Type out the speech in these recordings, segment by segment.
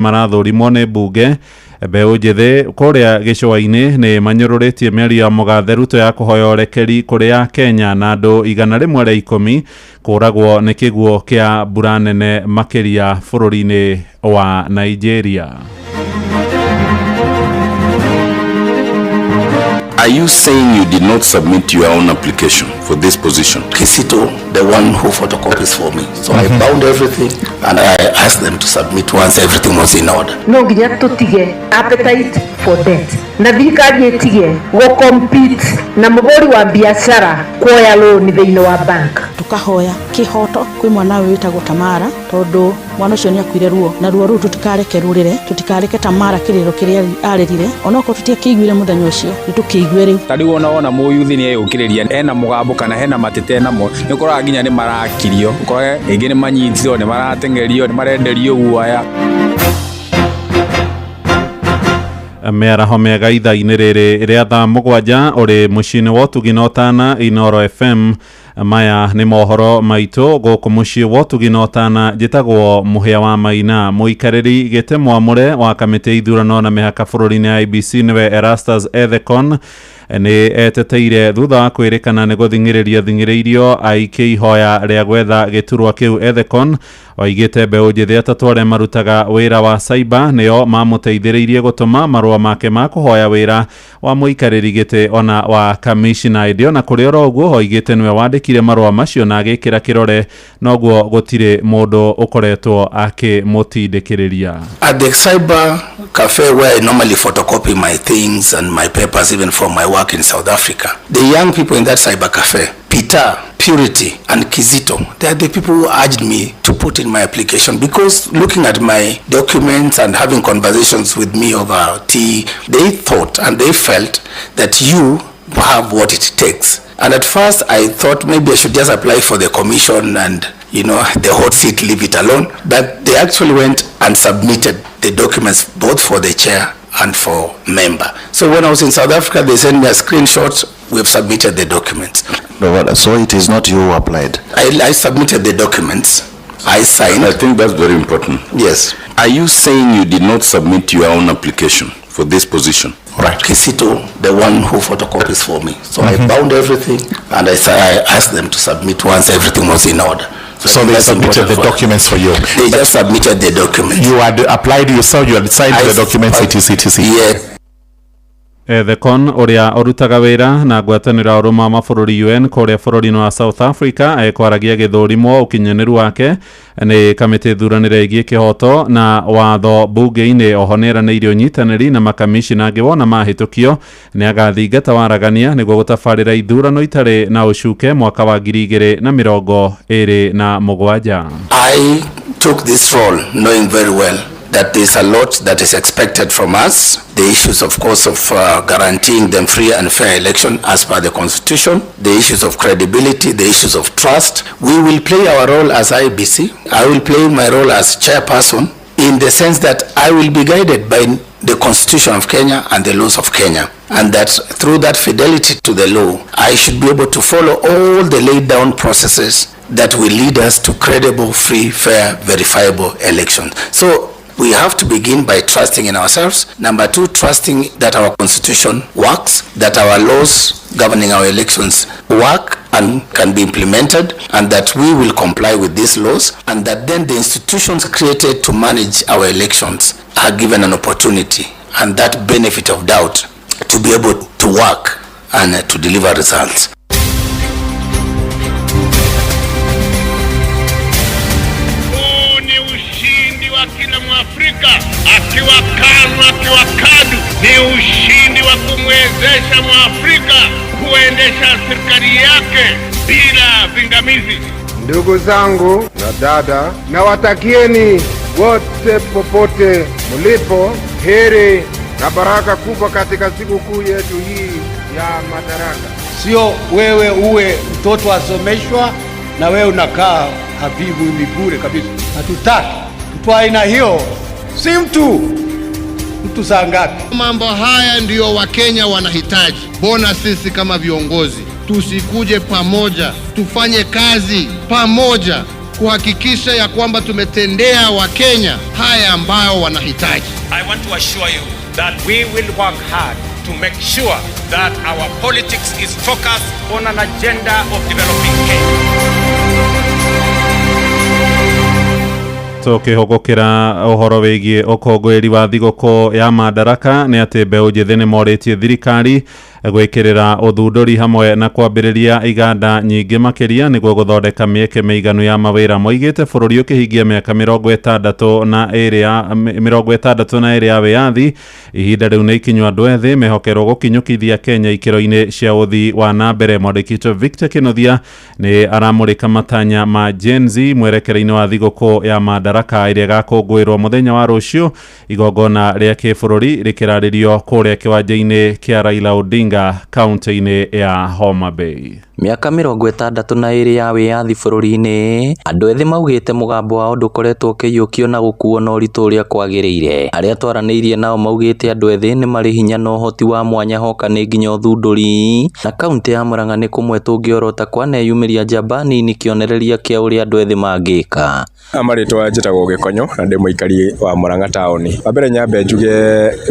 Marathũrimwo nĩ mbunge. Mbeũ njĩthĩ kũrĩa gĩcũa-inĩ nĩ manyũrũrĩtie mĩario ya mũgathe Ruto ya kũhoya ũrekeri kũrĩ a Kenya, na andũ 110 kũragwo nĩ kĩguũ kĩa mbura nene makĩria bũrũri-inĩ wa Nigeria. Are you saying you did not submit your own application for this position? Kisito, the one who photocopies for me. So I bound everything and I asked them to submit once everything was in order. No nginya tũtige appetite for debt na thirikari ĩtige gũ compete na mũhũri wa biacara kuoya loan thĩinĩ wa bank. Tukahoya kihoto kwi mwana ũyũ wĩtagwo Tamara, tondu mwana ũcio nĩ akuire ruo, na ruo rũu tũtikareke rũrĩre, tũtikareke Tamara kĩrĩro kĩrĩa arĩrire, onokorwo tũtiakĩiguire mũthenya ũcio, nĩ tũkĩigue rĩu. Ta rĩu ona wona mũyuthi nĩ eyũkĩrĩria ena mũgambo kana hena mateta enamo, nĩ ũkoraga nginya nĩ marakirio, ũkore rĩngĩ nĩ manyitirwo, nĩ marateng'erio, nĩ marenderio guoya. Mĩaraho mĩega ithaa-inĩ rĩrĩ rĩa thaa 7 ũrĩ mũciĩ-inĩ wa ũtugi na ũtana Inoro FM. Maya nĩ mohoro maitũ gũkũ mũciĩ wa ũtugi na ũtana. Njĩtagwo Mũhĩa wa Maina. Mũikarĩri gĩtĩ mwamũre wa kamĩtĩ ya ithurano na mĩhaka bũrũri-inĩ IEBC nĩwe Erastus Ethekon nĩ eteteire thutha wa kwĩrĩkana nĩ gũthing'ĩrĩrio thing'ĩrĩirio aikie ihoya rĩa gwetha gĩturwa kĩu. Ethekon oigĩte mbeũ njĩthĩ atatũ arĩa marutaga wĩra wa cyber nĩo mamũteithĩrĩirie gũtũma marũa make ma kũhoya wĩra wa mũikarĩri gĩtĩ ona wa kamishina. Ĩndĩ ona kũrĩ oro ũguo, oigĩte nĩwe wandĩkire marũa macio na agĩkĩra kĩrore, noguo gũtirĩ mũndũ ũkoretwo akĩmũtindĩkĩrĩria. At the cyber cafe where I normally photocopy my things and my papers, even for my work in South Africa, the young people in that cyber cafe, Peter, Purity and Kizito, they are the people who urged me to put in my application, because looking at my documents and having conversations with me over tea, they thought and they felt that you have what it takes. And at first I thought maybe I should just apply for the commission and, you know, the hot seat, leave it alone. But they actually went and submitted the documents both for the chair and for member. So when I was in South Africa, they sent me a screenshot. We have submitted the documents. No, so it is not you who applied? I submitted the documents. I signed. I think that's very important. Yes. Are you saying you did not submit your own application for this position? Right. Kisito, the one who photocopies for me. So I bound everything and I asked them to submit once everything was in order. So they submitted the documents for you? They just submitted the documents. You had applied yourself, you had signed the documents, etc, etc. Yes. Ethekon ũrĩa ũrutaga wĩra na ngwatanĩro ya ũrũmwe wa mabũrũri UN kũrĩa bũrũri-inĩ wa South Africa ekwaragia gĩthũrimwo ũkinyanĩru wake nĩ kamĩtĩ thuranĩre ĩgiĩ kĩhoto na watho mbunge-inĩ. Oho nĩeranĩire ũnyitanĩri na makamishina angĩ wona mahĩtũkio nĩ agathingata waragania nĩguo gũtabarĩra ithurano itarĩ na ũcuke mwaka wa 2027. I took this role knowing very well that there's a lot that is expected from us. The issues, of course, of guaranteeing them free and fair election as per the Constitution, the issues of credibility, the issues of trust. We will play our role as IEBC. I will play my role as chairperson in the sense that I will be guided by the Constitution of Kenya and the laws of Kenya, and that through that fidelity to the law, I should be able to follow all the laid down processes that will lead us to credible, free, fair, verifiable elections. So we have to begin by trusting in ourselves. Number two, trusting that our constitution works, that our laws governing our elections work and can be implemented, and that we will comply with these laws, and that then the institutions created to manage our elections are given an opportunity and that benefit of doubt to be able to work and to deliver results. Mwafrika akiwa KANU akiwa KADU ni ushindi wa kumwezesha Mwafrika kuendesha serikali yake bila pingamizi. Ndugu zangu na dada, nawatakieni wote popote mlipo heri na baraka kubwa katika sikukuu yetu hii ya Madaraka. Sio wewe uwe mtoto asomeshwa na wewe unakaa habibu ni bure kabisa. Hatutaki mtu aina hiyo, si mtu. Mtu saa ngapi? Mambo haya ndiyo Wakenya wanahitaji. Mbona sisi kama viongozi tusikuje pamoja, tufanye kazi pamoja? kuhakikisha ya kwamba tumetendea Wakenya haya ambayo wanahitaji. I want to assure you that we will work hard to make sure that our politics is focused on an agenda of developing Kenya. Tukihũgũkĩra ũhoro wĩgiĩ ũkũngũĩri wa thigũkũ ya Madaraka, nĩ atĩ mbeũ njĩthĩ nĩ morĩtie thirikari gwĩkĩrĩra ũthundũri hamwe na kwambĩrĩria iganda nyingĩ makĩria nĩguo gũthondeka mĩeke mĩiganu ya mawĩra. Moigĩte bũrũri ũkĩhingia mĩaka 62 ya wĩyathi, ihinda rĩu nĩ ikinyu andũ ethĩ mehokerwo gũkinyũkithia Kenya ikĩro-inĩ cia ũthii wa na mbere. Mwandĩki witũ Victor Kĩnuthia nĩ aramũrĩka matanya ma Gen Z mwerekera-inĩ wa thigũkũ ya Madaraka ĩrĩa ĩgakũngũĩrwo mũthenya wa rũciũ, igongona rĩa kĩbũrũri rĩkĩrarĩrio kũrĩa kĩwanja-inĩ kĩa Raila Odinga kaunti-inĩ ya Homa Bay. Mĩaka 62 ya wĩyathi bũrũri-inĩ, andũ ethĩ maugĩte mũgambo wao ndũkoretwo ũkĩiyũkio na gũkuo na ũritũ ũrĩa kwagĩrĩire. Arĩa twaranĩirie nao maugĩte andũ ethĩ nĩ marĩ hinya na ũhoti wa mwanya hoka nĩ nginya ũthundũri, na kaunti ya Murang'a nĩ kũmwe tũngĩorota kwaneyumĩria njamba nini kĩonereria kĩa ũrĩa andũ ethĩ mangĩka. Marĩtwa njĩtagwo Gĩkonyo na ndĩ mũikari wa Murang'a taũni. Wa mbere nyambe njuge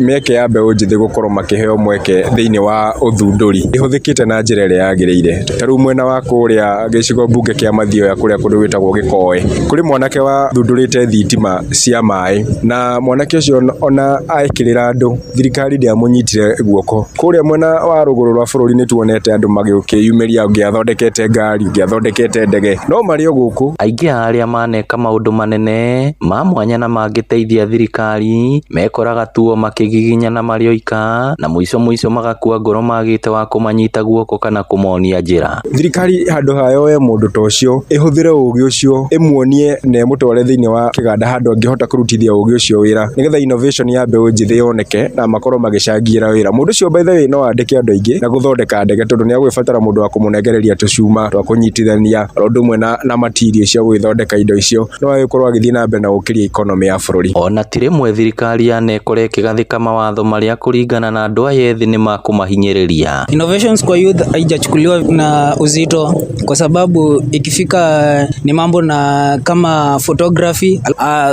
mĩeke ya mbeũ njĩthĩ gũkorwo makĩheo mweke thĩinĩ wa ũthundũri ĩhũthĩkĩte na njĩra ĩrĩa yagĩrĩire. Ta rĩu mwena wa kũrĩa gĩcigo mbunge kĩa Mathioya kũrĩa kũndũ gwĩtagwo Gĩkoe, kũrĩ mwanake wathundũrĩte thitima cia maĩ, na mwanake ũcio ona ekĩrĩra andũ thirikari ndĩamũnyitire guoko. Kũrĩa mwena wa rũgũrũ rwa bũrũri nĩ tuonete andũ magĩkĩyumĩria, ũngĩ athondekete ngari, ũngĩ athondekete ndege, no marĩ o gũkũ. Aingĩ a arĩa maneka maũndũ manene ma mwanya na mangĩteithia thirikari mekoraga tuo makĩgiginyana marĩ oika, na mũico mũico magakua ngoro magĩte wa kũmanyita guoko kana kũmonia njĩra. Thirikari handũ ha yoe mũndũ ta ũcio, ĩhũthĩre ũgĩ ũcio, ĩmuonie na ĩmũtware thĩinĩ wa kĩganda handũ angĩhota kũrutithia ũgĩ ũcio wĩra, nĩgetha innovation ya mbeũ njĩthĩ yoneke na makorwo magĩcangĩra wĩra. Mũndũ ũcio by the way no andĩke andũ aingĩ na gũthondeka ndege, tondũ nĩ agũgĩbatara mũndũ wa kũmũnengereria tũcuma twa kũnyitithania oro ũndũ ũmwe na material cia gũgĩthondeka indo icio, no agĩkorwo agĩthiĩ na mbere na gũkĩria economy ya bũrũri. Ona ti rĩmwe thirikari yanekora ĩkĩgathĩka mawatho marĩa kũringana na andũ aya ethĩ nĩ makũmahinyĩrĩria. Innovations kwa youth haijachukuliwa na uzito kwa sababu ikifika ni mambo na kama photography,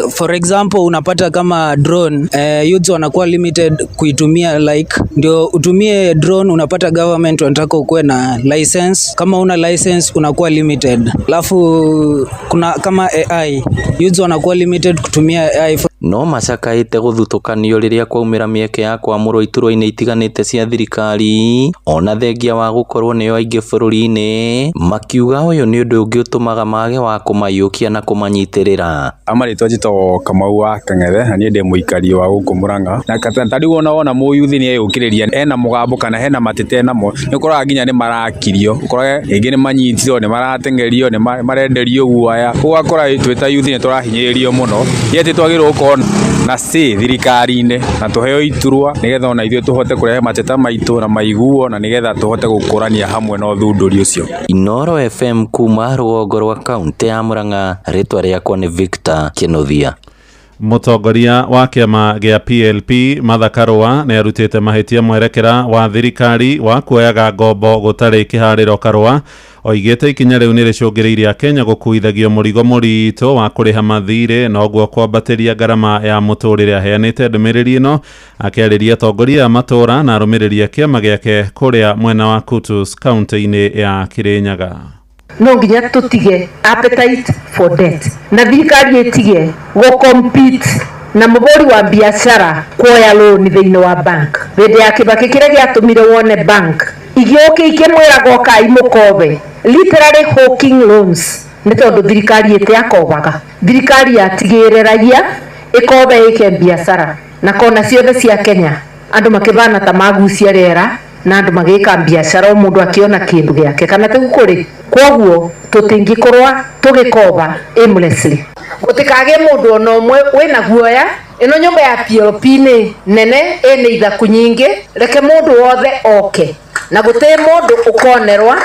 for example unapata kama drone, youths wanakuwa limited kuitumia, like ndio utumie drone unapata government wanataka ukuwe na license, kama una license unakuwa limited. Alafu kuna kama AI, youths wanakuwa limited kutumia AI. No macakaĩte gũthutũkanio rĩrĩa kwaumĩra mĩeke ya kwamũrwo iturwa-inĩ itiganĩte cia thirikari, ona thengia wa gũkorwo nĩo aingĩ bũrũri-inĩ, makiuga ũyũ nĩ ũndũ ũngĩ ũtũmaga mage wa kũmaiyũkia na kũmanyitĩrĩra. Marĩtwa njĩtagwo Kamau wa Kang'ethe na niĩ ndĩ mũikari wa gũkũ Murang'a, na ta rĩu ona wona mũyuthi nĩ eyũkĩrĩria ena mũgambo kana hena mateta enamo, nĩ ũkoraga nginya nĩ marakirio, ũkorage rĩngĩ nĩ manyitirwo, nĩ maratengerio, nĩ marenderio guoya, ũgakora twĩ ta yuthi nĩ tũrahinyĩrĩrio mũno, ithuĩ atĩ twagĩrĩirwo gũkorwo na say thirikari-inĩ na tũheo iturwa nĩgetha ona ithuĩ tũhote kũrehe mateta maitũ na maiguo, na nĩgetha tũhote gũkũrania hamwe na ũthundũri ũcio. Inooro FM kuma rũgongo rwa kaunti ya Murang'a, rĩtwa rĩakwa nĩ Victor Kĩnuthia. Mũtongoria wa kĩama gĩa PLP Martha Karũa nĩ arutĩte mahĩtia mwerekera wa thirikari wa kuoyaga ngombo gũtarĩ kĩharĩro. Karũa oigĩte ikinya rĩu nĩ rĩcũngĩrĩirie Akenya gũkuithagio mũrigo mũritũ wa kũrĩha mathirĩ na ũguo kwambatĩria ngarama ya mũtũrĩre. Aheanĩte ndũmĩrĩri ĩno akĩarĩria atongoria a matũũra na arũmĩrĩri a kĩama gĩake kũrĩa mwena wa Kutus kaunti-inĩ ya Kirinyaga. No nginya tũtige appetite for debt, na thirikari ĩtige gũ-compete na mũhũri wa biacara kuoya loan thĩinĩ wa bank. Hĩndĩ ya Kibaki kĩrĩa gĩatũmire wone bank igĩũka ikĩmwĩraga ũkai mũkobe, literally hawking loans, nĩ tondũ thirikari ĩtĩakobaga, thirikari yatigĩrĩragia ĩkobe ĩke biacara na kona ciothe cia Kenya, andũ makĩbana ta magucia rĩera na andũ magĩka biacara o mũndũ akĩona kĩndũ gĩake kana tĩgu kũrĩ. Koguo tũtingĩkorwo tũgĩkoba aimlessly, gũtikagĩe mũndũ ona ũmwe wĩna guoya. Ĩno nyũmba ya PLP nĩ nene, ĩna ithaku nyingĩ, reke mũndũ wothe oke na gũtĩ mũndũ ũkonerwa,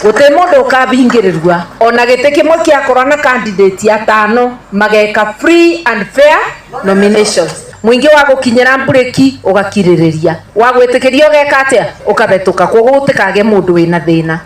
gũtĩ mũndũ ũkabingĩrĩrua, ona gĩtĩ kĩmwe kĩakorwo na candidate atano mageka free and fair nominations. Mũingĩ wa gũkinyĩra mburĩki ũgakirĩrĩria, wa gwĩtĩkĩria ũgeka atĩa, ũkabetũka. Koguo gũtikagĩe mũndũ wĩna thĩna.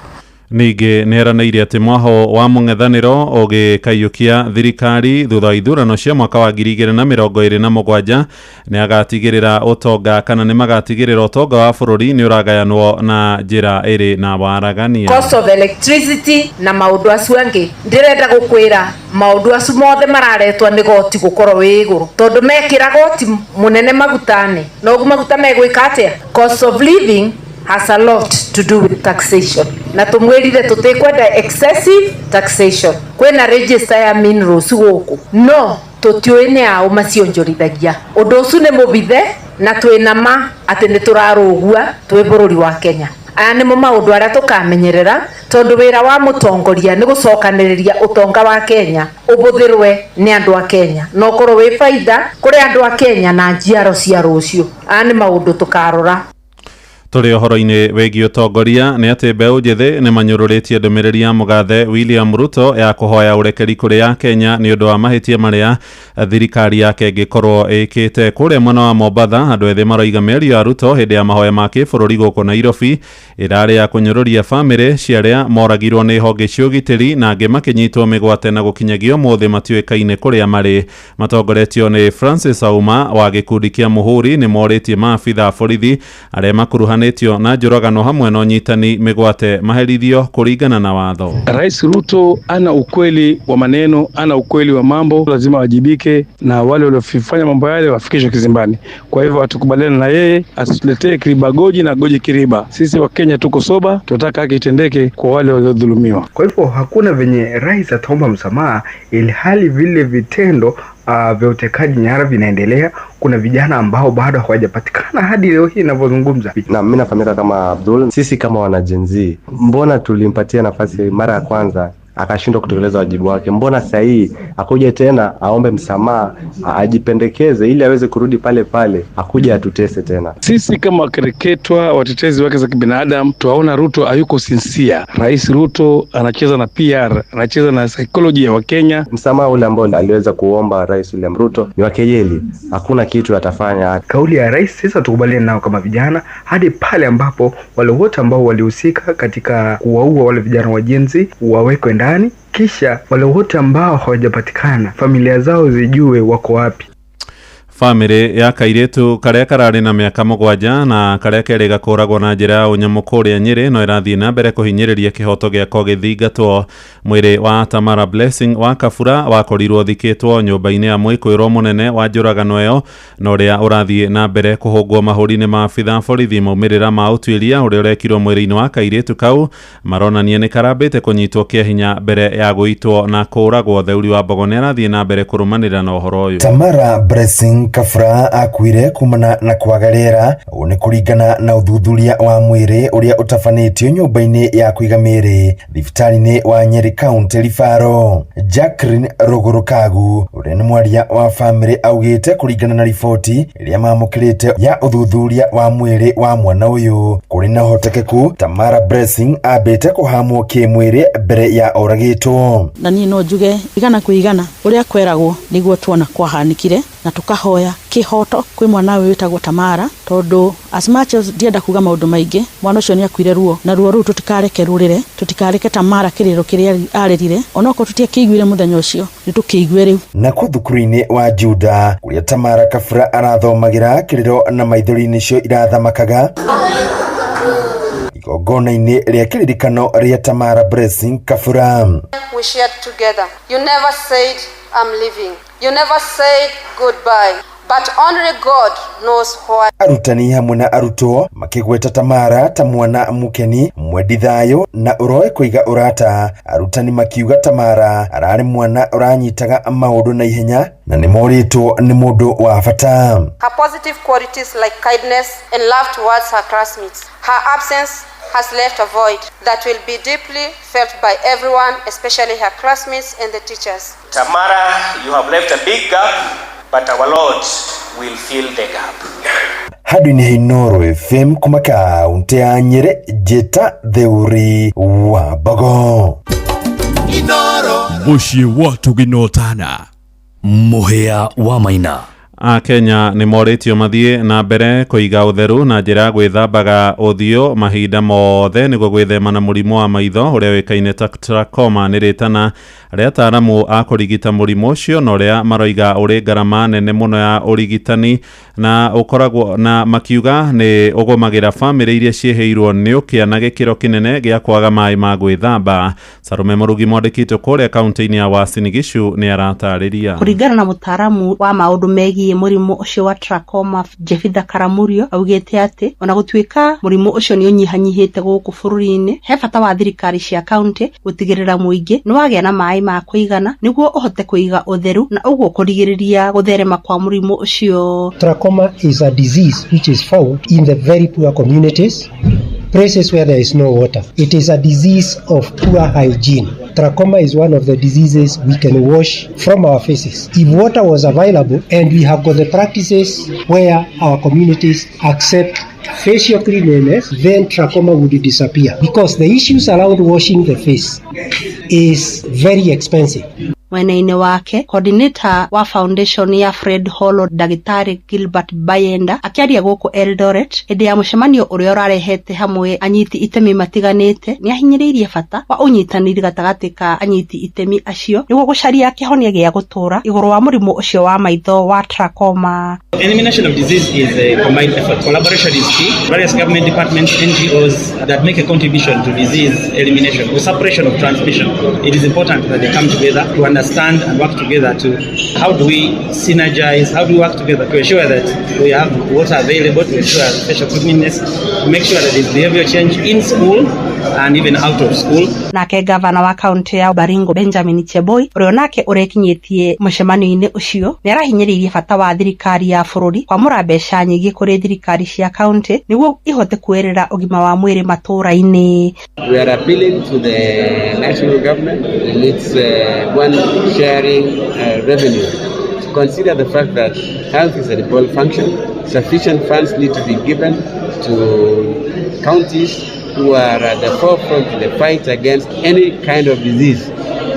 Ningĩ nĩ eranĩire atĩ mwaho wa mũng'ethanĩro ũgĩkaiyũkia thirikari thutha wa ithurano cia mwaka wa 2027 nĩ agatigĩrĩra ũtonga kana nĩ magatigĩrĩra ũtonga wa bũrũri nĩ ũragayanwo na njĩra ĩrĩ na waragania. Cost of electricity na maundu acio angi, ndirenda gukwira maundu acio mothe mararetwa ni goti gukorwo wi iguru, tondu mekira goti munene magutani noguo maguta megwika atia. Cost of living has a lot to do with taxation, na tumwirire tutikwenda excessive taxation. Kwina register ya minerals guku, no tutiui ni ao macionjorithagia. Undu ucio ni mubithe na twina ma ati ni turarugua twi bururi wa Kenya. Aya nimo maundu aria tukamenyerera, tondu wira wa mutongoria ni gucokaniriria utonga wa Kenya ubuthirwe ni andu a Kenya, no korwo wi faida kuri andu a Kenya na njiaro cia rucio. Aya ni maundu tukarora. Tũrĩ ũhoro-inĩ wĩgiĩ ũtongoria nĩ atĩ mbeũ njĩthĩ nĩ manyũrũrĩtie ndũmĩrĩri ya mũgathe William Ruto ya kũhoya ũrekeri kũrĩ ya Kenya nĩ ũndũ wa mahĩtia marĩa thirikari yake ĩngĩkorwo ĩkĩte. Kũrĩa mwena wa Mombatha, andũ ethĩ maroiga mĩario ya Ruto hĩndĩ ya mahoya ma kĩbũrũri gũkũ Nairobi ĩrarĩ ya kũnyũrũria bamĩrĩ cia arĩa moragirwo nĩ honge cia ũgitĩri na angĩ makĩnyitwo mĩgwate na gũkinyagia ũmũthĩ matiũĩkaine kũrĩa marĩ. Matongoretio nĩ Francis Auma wa gĩkundi kĩa Mũhũri nĩ morĩtie maabitha a borithi arĩa makuruhanĩtio na njũragano hamwe na ũnyitani mĩgwate maherithio kũringana na watho. Rais Ruto ana ukweli wa maneno, ana ukweli wa mambo, lazima wajibike na wale waliofanya mambo yale wafikishwe kizimbani. Kwa hivyo hatukubaliana na yeye, asituletee kiriba goji na goji kiriba. Sisi wa Kenya tuko soba, tunataka haki itendeke kwa wale waliodhulumiwa. Kwa hivyo hakuna venye rais ataomba msamaha ilhali vile vitendo vya utekaji nyara vinaendelea. Kuna vijana ambao bado hawajapatikana hadi leo hii ninavyozungumza. Na mimi nafahamika kama Abdul. Sisi kama wana Gen Z, mbona tulimpatia nafasi mara ya kwanza akashindwa kutekeleza wajibu wake? Mbona sasa hii akuje tena aombe msamaha, ajipendekeze ili aweze kurudi pale pale, akuje atutese tena? Sisi kama wakereketwa, watetezi wake za kibinadamu, tuwaona Ruto hayuko sincere. Rais Ruto anacheza na PR, anacheza na psychology ya Wakenya. Msamaha ule ambao aliweza kuomba Rais William Ruto ni wa kejeli, hakuna kitu atafanya. Kauli ya rais sasa tukubaliane nao kama vijana hadi pale ambapo wale wote ambao walihusika katika kuwaua wale vijana wa Gen Z wawekwe ndani, kisha wale wote ambao hawajapatikana familia zao zijue wako wapi. Bamĩrĩ ya kairĩtu karĩa kararĩ na mĩaka 7 na karĩa kerĩga kũragwo na njĩra ya ũnyamũ kũrĩa Nyĩrĩ no ĩrathiĩ na mbere kũhinyĩrĩria kĩhoto gĩako gĩthingatwo. Mwĩrĩ wa Tamara Blessing wa Kabura wakorirwo thikĩtwo nyũmba-inĩ ya mwĩkũĩrwo mũnene wa njũragano ĩyo, na ũrĩa ũrathiĩ na mbere kũhũngwo mahũri-inĩ ma abitha borithi. Maumĩrĩra ma ũtuĩria ũrĩa ũrekirwo mwĩrĩ-inĩ wa kairĩtu kau maronania nĩ karambĩte kũnyitwo kĩa hinya mbere ya gũitwo na kũũragwo. Theuri wa Mbogo nĩ arathiĩ na mbere kũrũmanĩrĩra na ũhoro ũyũ. Tamara Blessing Kabura akuire kumana na kwaga rĩera. Ũũ nĩ kũringana na ũthuthuria wa mwĩrĩ ũrĩa ũtabanĩtio nyũmba-inĩ ya kũiga mĩĩrĩ thibitarĩ-inĩ wa Nyeri County Referral. Jacqueline Rũgũrũ Kagu ũrĩa nĩ mwaria wa bamĩrĩ augĩte kũringana na riboti ĩrĩa mamũkĩrĩte ya ũthuthuria wa mwĩrĩ wa mwana ũyũ, kũrĩ na ũhotekeku Tamara Blessing ambĩte kũhamwo kĩmwĩrĩ mbere ya oragĩtwo. Na niĩ no njuge igana kwĩ igana ũrĩa kweragwo nĩguo tuona kwahanĩkire, na tukahoya kĩhoto kwĩ mwana ũyũ wĩtagwo Tamara, tondu as much as ndienda kuga maundu maingĩ, mwana ũcio nĩ akuire ruo, na ruo rũu tũtikareke rũrĩre, tũtikareke Tamara kĩrĩro kĩrĩa arĩrire, onokorwo tũtiakĩiguire mũthenya ũcio, nĩ tũkĩigue rĩu. Nakuo thukuru-inĩ wa Juda kũrĩa Tamara Kabura arathomagĩra, kĩrĩro na maithori nĩcio irathamakaga igongona-inĩ rĩa kĩririkano rĩa Tamara Blessing Kabura. We shared together. You never said I'm leaving. You never said goodbye. But only God knows why. Arutani hamwe na arutwo makĩgweta Tamara ta mwana mũkeni, mwendi thayũ na ũroe kũiga ũrata. Arutani makiuga Tamara ararĩ mwana ũranyitaga maũndũ na ihenya na nĩ morĩtwo nĩ mũndũ wa bata. Her positive qualities like kindness and love towards her classmates. Her absence has left a void that will be deeply felt by everyone, especially her classmates and the teachers. Tamara, you have left a big gap, but our Lord will fill the gap. Handũ-inĩ Inooro FM kuma kaunti ya Nyĩrĩ, njĩta Theuri wa Mbogo. Mũciĩ wa Tũgina Ũtana, Mũhĩa wa Maina. Akenya nĩ morĩtio mathiĩ na mbere kũiga ũtheru na njĩra ya gwĩthambaga ũthiũ mahinda mothe nĩguo gwĩthema na mũrimũ wa maitho ũrĩa ũĩkaine ta trachoma. Nĩ rĩtana rĩa ataaramu a kũrigita mũrimũ ũcio na ũrĩa maroiga ũrĩ ngarama nene mũno ya ũrigitani na ũkoragwo na makiuga nĩ ũgũmagĩra bamĩrĩ iria ciĩhĩirwo nĩ ũkĩa na gĩkĩro kĩnene gĩa kwaga maĩ ma gwĩthamba. Salome Mũrugi mwandĩkĩtwo kũrĩa kaunti-inĩ ya Uasin Gishu nĩ aratarĩria. Kũringana na mũtaaramu wa maũndũ megiĩ mũrimũ ũcio wa trachoma Jefitha Karamurio augĩte atĩ ona gũtuĩka mũrimũ ũcio nĩ ũnyihanyihĩte gũkũ bũrũri-inĩ, he bata wa thirikari cia kaunti gũtigĩrĩra mũingĩ nĩ wagĩa na maĩ ma kũigana nĩguo ũhote kũiga ũtheru na ũguo kũrigĩrĩria gũtherema kwa mũrimũ ũcio. Trachoma is a disease which is found in the very poor communities, places where there is no water. It is a disease of poor hygiene. Trachoma is one of the diseases we can wash from our faces. If water was available and we have got the practices where our communities accept facial cleanliness, then trachoma would disappear, because the issues around washing the face is very expensive. Mwena-inĩ wake, coordinator wa foundation ya Fred Hollow Ndagĩtarĩ Gilbert Bayenda akĩaria gũkũ Eldoret hĩndĩ ya mũcemanio ũrĩa ũrarehete hamwe anyiti itemi matiganĩte nĩ ahinyĩrĩirie bata wa ũnyitanĩri gatagatĩ ka anyiti itemi acio nĩguo gũcaria kĩhonia gĩa gũtũũra igũrũ wa mũrimũ ũcio wa maitho wa trachoma. Elimination of disease is a combined effort. Collaboration is key. Various government departments, NGOs that make a contribution to disease elimination or suppression of transmission. It is important that they come together to understand and work together to how do we synergize, how do we work together to ensure that we have water available, to ensure facial cleanliness, to make sure that there's behavior change in school and even out of school. Nake gavana wa kaunti ya Baringo Benjamin Cheboi ũrĩa nake ũrekinyĩtie mũcemanio-inĩ ũcio nĩ arahinyĩrĩirie bata wa thirikari ya bũrũri kwamũra mbeca nyingĩ kũrĩ thirikari cia kaunti nĩguo ihote kuoerera ũgima wa mwĩrĩ matũũra-inĩ. We are appealing to the national government in its one sharing revenue to consider the fact that health is a devolved function. Sufficient funds need to be given to counties who are at the forefront in the fight against any kind of disease,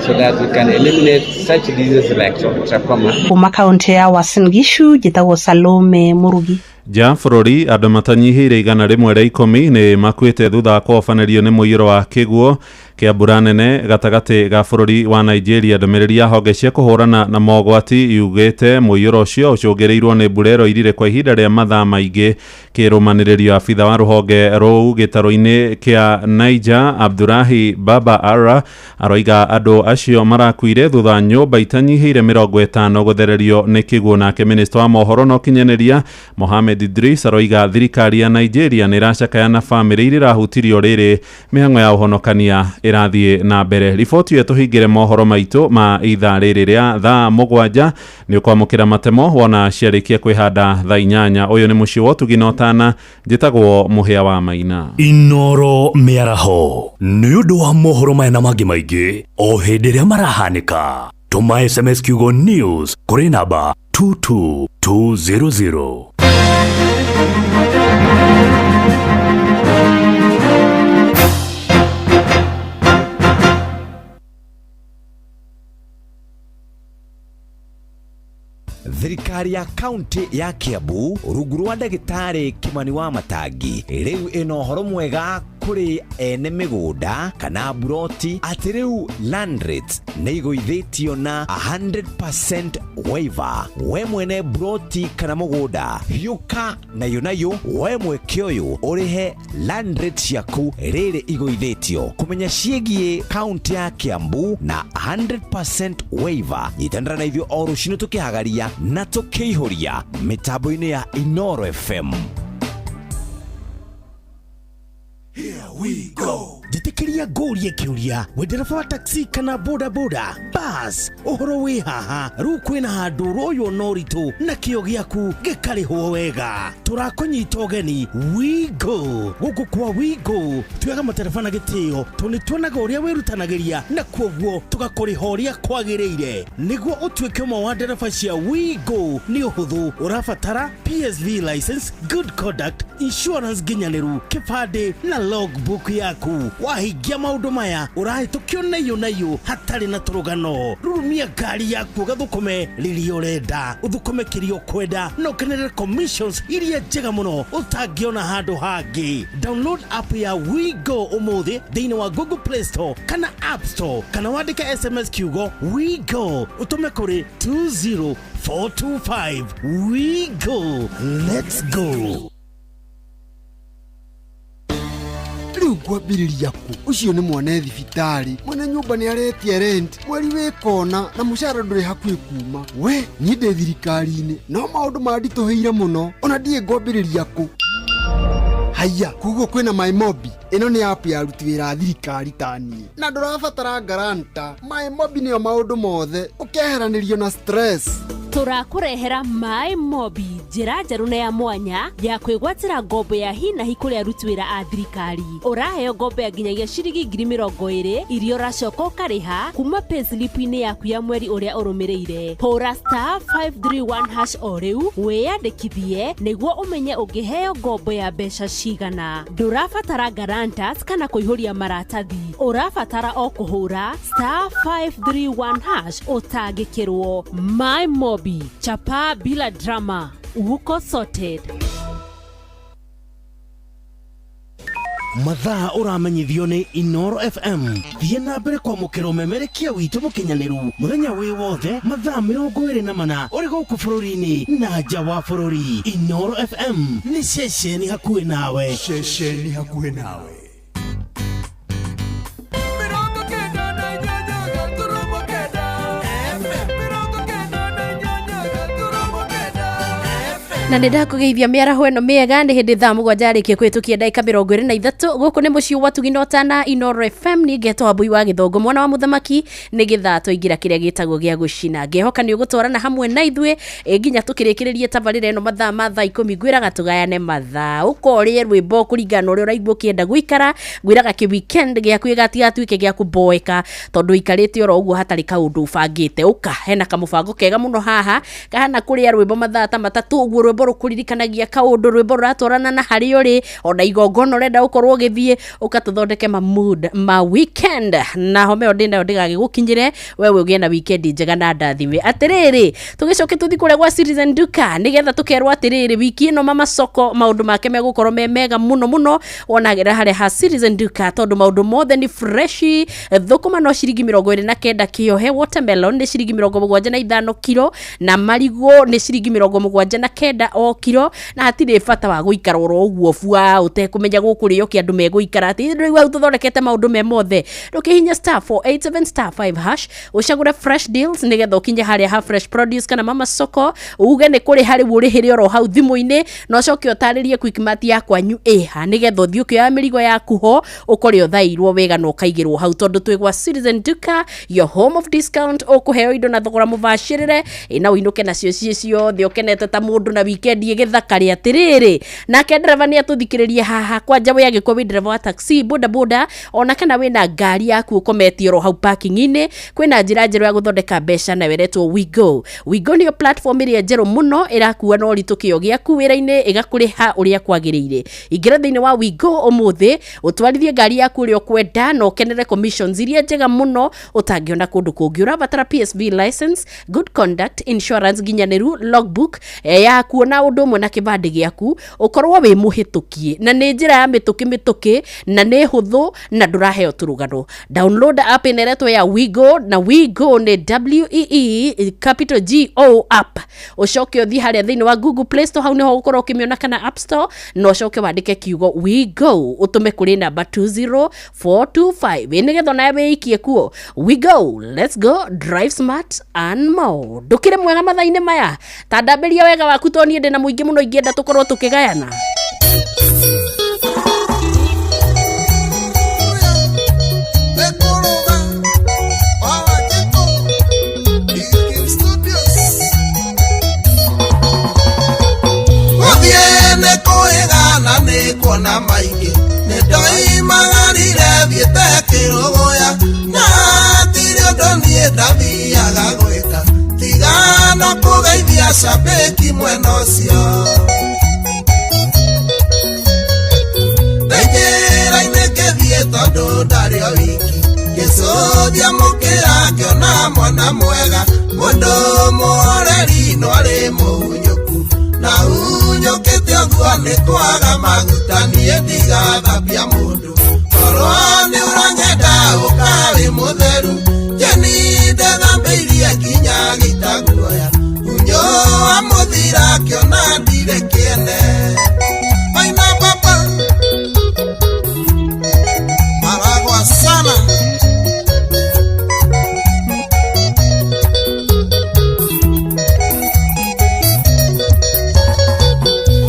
so that we can eliminate such diseases like trachoma. Kuma kaunti ya Uasin Gishu njĩtagwo Salome Murugi. Nja bũrũri andũ matanyihĩire 110 nĩ makuĩte thutha wa kũhobanĩrio nĩ mũiyũro wa kĩguũ kĩa mbura nene gatagatĩ ga bũrũri wa Nigeria. Ndũmĩrĩri ya honge cia kũhũrana na mogwati yugĩte mũiyũro ũcio ũcũngĩrĩirwo nĩ mbura ĩroirire kwa ihinda rĩa mathaa maingĩ. Kĩrũmanĩrĩrio abitha wa rũhonge rũu gĩtarũ-inĩ kĩa Niger Abdurahi Baba Ara aroiga andũ acio marakuire thutha nyũmba itanyihĩire 50 gũthererio nĩ kĩguũ. Nake minista wa mohoro na ũkinyanĩria Mohamed Idris aroiga thirikari ya Nigeria nĩ ĩracakaya na bamĩrĩ iria irahutirio rĩrĩ mĩhang'o ya ũhonokania ĩrathiĩ na mbere. Riboti ĩyo tũhingĩre mohoro maitũ ma ithaa rĩrĩ rĩa thaa 7 nĩ ũkwamũkĩra matemo wona ciarĩkia kwĩhanda thaa 8. Ũyũ nĩ mũciĩ wa ũtugi na ũtana, njĩtagwo Mũhĩa wa Maina. Inoro mĩaraho nĩ ũndũ wa mohoro maya na mangĩ maingĩ o hĩndĩ ĩrĩa marahanĩka. Tũma SMS kiugo news kũrĩ namba 22200. Thirikari ya kaunti ya Kiambu rungu rwa ndagĩtarĩ Kimani wa Matangi rĩu ĩna ũhoro mwega kũrĩ ene mĩgũnda kana buroti atĩ rĩu land rates nĩ igũithĩtio na 100% waiver. We mwene buroti kana mũgũnda hiũka nayo nayo we mweke ũyũ ũrĩhe land rate ciaku rĩrĩ igũithĩtio. Kũmenya ciĩgiĩ kaunti ya Kiambu na 100% waiver, nyitanĩra na ithuĩ o rũcinĩ tũkĩhagaria na tũkĩihũria mĩtambo-inĩ ya Inoro FM. Here we go. Njĩtĩkĩria ngũrie kĩũria, we ndereba wa taxi kana boda boda bas, ũhoro wĩ haha rĩu kwĩna handũ ũroywo na ũritũ na kĩo gĩaku gĩkarĩhwo wega. Tũrakũnyita ũgeni Wigo. Gũkũ kwa Wigo tuoyaga matereba na gĩtĩo tondũ nĩ tuonaga ũrĩa wĩrutanagĩria na kuoguo tũgakũrĩha ũrĩa kwagĩrĩire. Nĩguo ũtuĩke ũmwe wa ndereba cia Wigo nĩ ũhũthũ, ũrabatara PSV license, good conduct, insurance nginyanĩru, kĩbandĩ na logbook yaku. Wahingia maũndũ maya ũrahĩtũkio naiyũ naiyũ hatarĩ na tũrũgano. Rurumia ngari yaku ũgathũkũme rĩrĩa ũrenda, ũthũkũme kĩrĩa ũkwenda na ũkenerere commissions iria njega mũno ũtangĩona handũ hangĩ. Download app ya WeGo ũmũthĩ thĩinĩ wa Google Play Store kana App Store, kana wandĩke SMS kiugo WeGo ũtũme kũrĩ 20425. WeGo, let's go. Rĩu ngwambĩrĩria kũ? Ũcio nĩ mwana e thibitarĩ, mwene nyũmba nĩ aretia rent mweri wĩ kona, na mũcara ndũrĩ hakuhĩ kuma. We niĩ ndĩ thirikari-inĩ, no maũndũ manditũhĩire mũno, ona ndiĩ ngwambĩrĩria kũ. Haiya, koguo kwĩna MyMobi. Ĩno nĩ app ya aruti wĩra a thirikari ta niĩ, na ndũrabatara guarantor. MyMobi nĩyo maũndũ mothe, ũkeheranĩrio na stress. Tũrakũrehera Maĩ Mobi, njĩra njerũ na ya mwanya ya kwĩgwatĩra ngombo ya hinahi kũrĩ aruti wĩra a thirikari. Ũraheo ngombo ya nginyagia ciringi 20,000 iria ũracoka ũkarĩha kuma payslip-inĩ yaku ya mweri ũrĩa ũrũmĩrĩire. Hũra *531# o rĩu wĩyandĩkithie nĩguo ũmenye ũngĩheo ngombo ya mbeca cigana. Ndũrabatara guarantors kana kũihũria maratathi, ũrabatara o kũhũra *531# ũtangĩkĩrwo. My Mobi, chapa bila drama, uko sorted. Mathaa ũramenyithio nĩ Inoro FM. Thiĩ na mbere kwamũkĩra ũmemerekia witũ mũkinyanĩru mũthenya wĩ wothe mathaa 24 ũrĩ gũkũ bũrũri-inĩ na nja wa bũrũri. Inoro FM nĩ ceceni hakuhĩ nawe. Ceceni hakuhĩ nawe. Na nä ndakågeithia mä araho ä no mä ega. Nä hä ndä thaa 7 yarä kie kå hä tå kia ndagä ka 23. Gå kå nä må ciä wa tugina tana Inoro FM. Nä ngetwo Wambui wa Gĩthongo, mwana wa mũthamaki. Nä gä thaa twaingä ra kä rä a gä tagwo gä a gå cina. Ngehoka nä å gå twarana hamwe na ithuä nginya tå kä rä kä rä rie tabarä ra ä no mathaa ma thaa 10. Ngwä raga tå gayane mathaa, ũkorĩe rwĩmbo kũringana na ũrĩa ũraigua ũkĩenda gũikara. Ngwĩraga kĩ weekend gĩaku gĩgatigatuĩke gĩa kũboeka tondũ ikarĩte oro ũguo hatarĩ kaũndũ ũbangĩte. Ũka hena kamũbango kega mũno haha kahana kũrĩa rwĩmbo mathaa ta 3 ũguo, rwĩmbo rũkũririkanagia kaũndũ, rwĩmbo rũratwarana na harĩa ũrĩ, ona igongona ũrenda gũkorwo ũgĩthiĩ. Ũka tũthondeke ma mood ma weekend na homeo ndĩ nayo ndĩgagĩgũkinyĩre wewe ũgĩe na weekend njega na ndathime. Atĩrĩrĩ, tũgĩcoke tũthiĩ kũrĩa gwa Citizen Duka nĩgetha tũkerwo atĩrĩrĩ, wiki ĩno mama soko maũndũ make megũkorwo me mega mũno mũno wonagĩra harĩa ha Citizen Duka, tondũ maũndũ mothe nĩ freshi. Thũkũma no ciringi 29 kĩohe, watermelon nĩ ciringi 75 kiro, na marigũ nĩ ciringi 79 o kiro. Na hatirĩ bata wa gũikara oro ũguo bua ũtekũmenya gũkũrĩo kĩ andũ megũikara atĩ rĩu hau tũthondekete maũndũ me mothe. Ndũkĩhihinya *487*5# ũcagũre fresh deals nĩgetha ũkinye harĩa ha fresh produce kana mama soko, uge nĩ kũrĩha rĩu ũrĩhĩre oro hau thimũ-inĩ, na ũcoke ũtarĩrie quickmart ya kwanyu ĩha nĩgetha ũthiĩ ũkĩoya mĩrigo yaku ho ũkore ũthairwo wega na ũkaigĩrwo hau, tondũ twĩ gwa Citizen Duka, your home of discount. Ũkũheo indo na thogora mũbacĩrĩre na ũinũke nacio ciĩ ciothe ũkenete ta mũndũ na weekend ĩgĩthakare. Atĩrĩrĩ, nake ndereba nĩ atũthikĩrĩrie haha kwanja we angĩkorwo wĩ ndereba wa taxi, boda boda, ona kana wĩna ngari yaku ũkometie oro hau parking-inĩ, kwĩna njĩra njerũ ya gũthondeka mbeca nayo ĩretwo WeGo. WeGo nĩyo platform ĩrĩa njerũ mũno ĩrakua na ũritũ kĩo gĩaku wĩra-inĩ, ĩgakũrĩha ũrĩa kwagĩrĩire. Ingĩra thĩinĩ wa WeGo ũmũthĩ ũtwarithie ngari yaku ũrĩa ũkwenda na ũkenere commissions iria njega mũno ũtangĩona kũndũ kũngĩ. Ũrabatara PSV license, good conduct, insurance nginyanĩru, logbook yaku na ũndũ ũmwe na kĩbandĩ gĩaku, ũkorwo wĩ mũhĩtũkie, na nĩ njĩra ya mĩtũkĩ mĩtũkĩ na nĩ hũthũ na ndũraheo tũrũgano. Download app ĩno ĩretwo ya WeGo, na WeGo nĩ WEE capital GO app. Ũcoke ũthiĩ harĩa thĩinĩ wa Google Play Store, hau nĩho ũgũkorwo ũkĩmĩona, kana App Store, na ũcoke wandĩke kiugo WeGo ũtũme kũrĩ namba 20425 nĩgetha onawe wĩikie kuo. WeGo, let's go, drive smart and more. Ndũkĩrĩ mwega mathaa-inĩ maya, ta ndambĩria wega waku tondũ niĩ ndĩna mũingĩ mũno ingĩenda tũkorwo tũkĩgayana. Gũthiĩ nĩ kũĩgana nĩ kuona maingĩ, nĩ ndoimagarire thiĩte kĩrũgũya, na hatirĩ ũndũ niĩ ndathiaga gwĩka tiga no kũgeithia cambĩki mwena ũcio. Ndĩ njĩra-inĩ ngĩthiĩ tondũ ndarĩ Gũthia mũkĩra ngĩona mwana mwega mũndũ mũhoreri no arĩ mũhunyũku na hunyũkĩte ũguo nĩ kwaga maguta niĩ ndigathambia mũndũ korwo nĩ ũranyenda ũkarĩ mũtheru Jeni ndethambĩirie nginya gĩtaguoya unyo wa mũthira kĩona ndirĩ kĩene Maina baba maragwa sana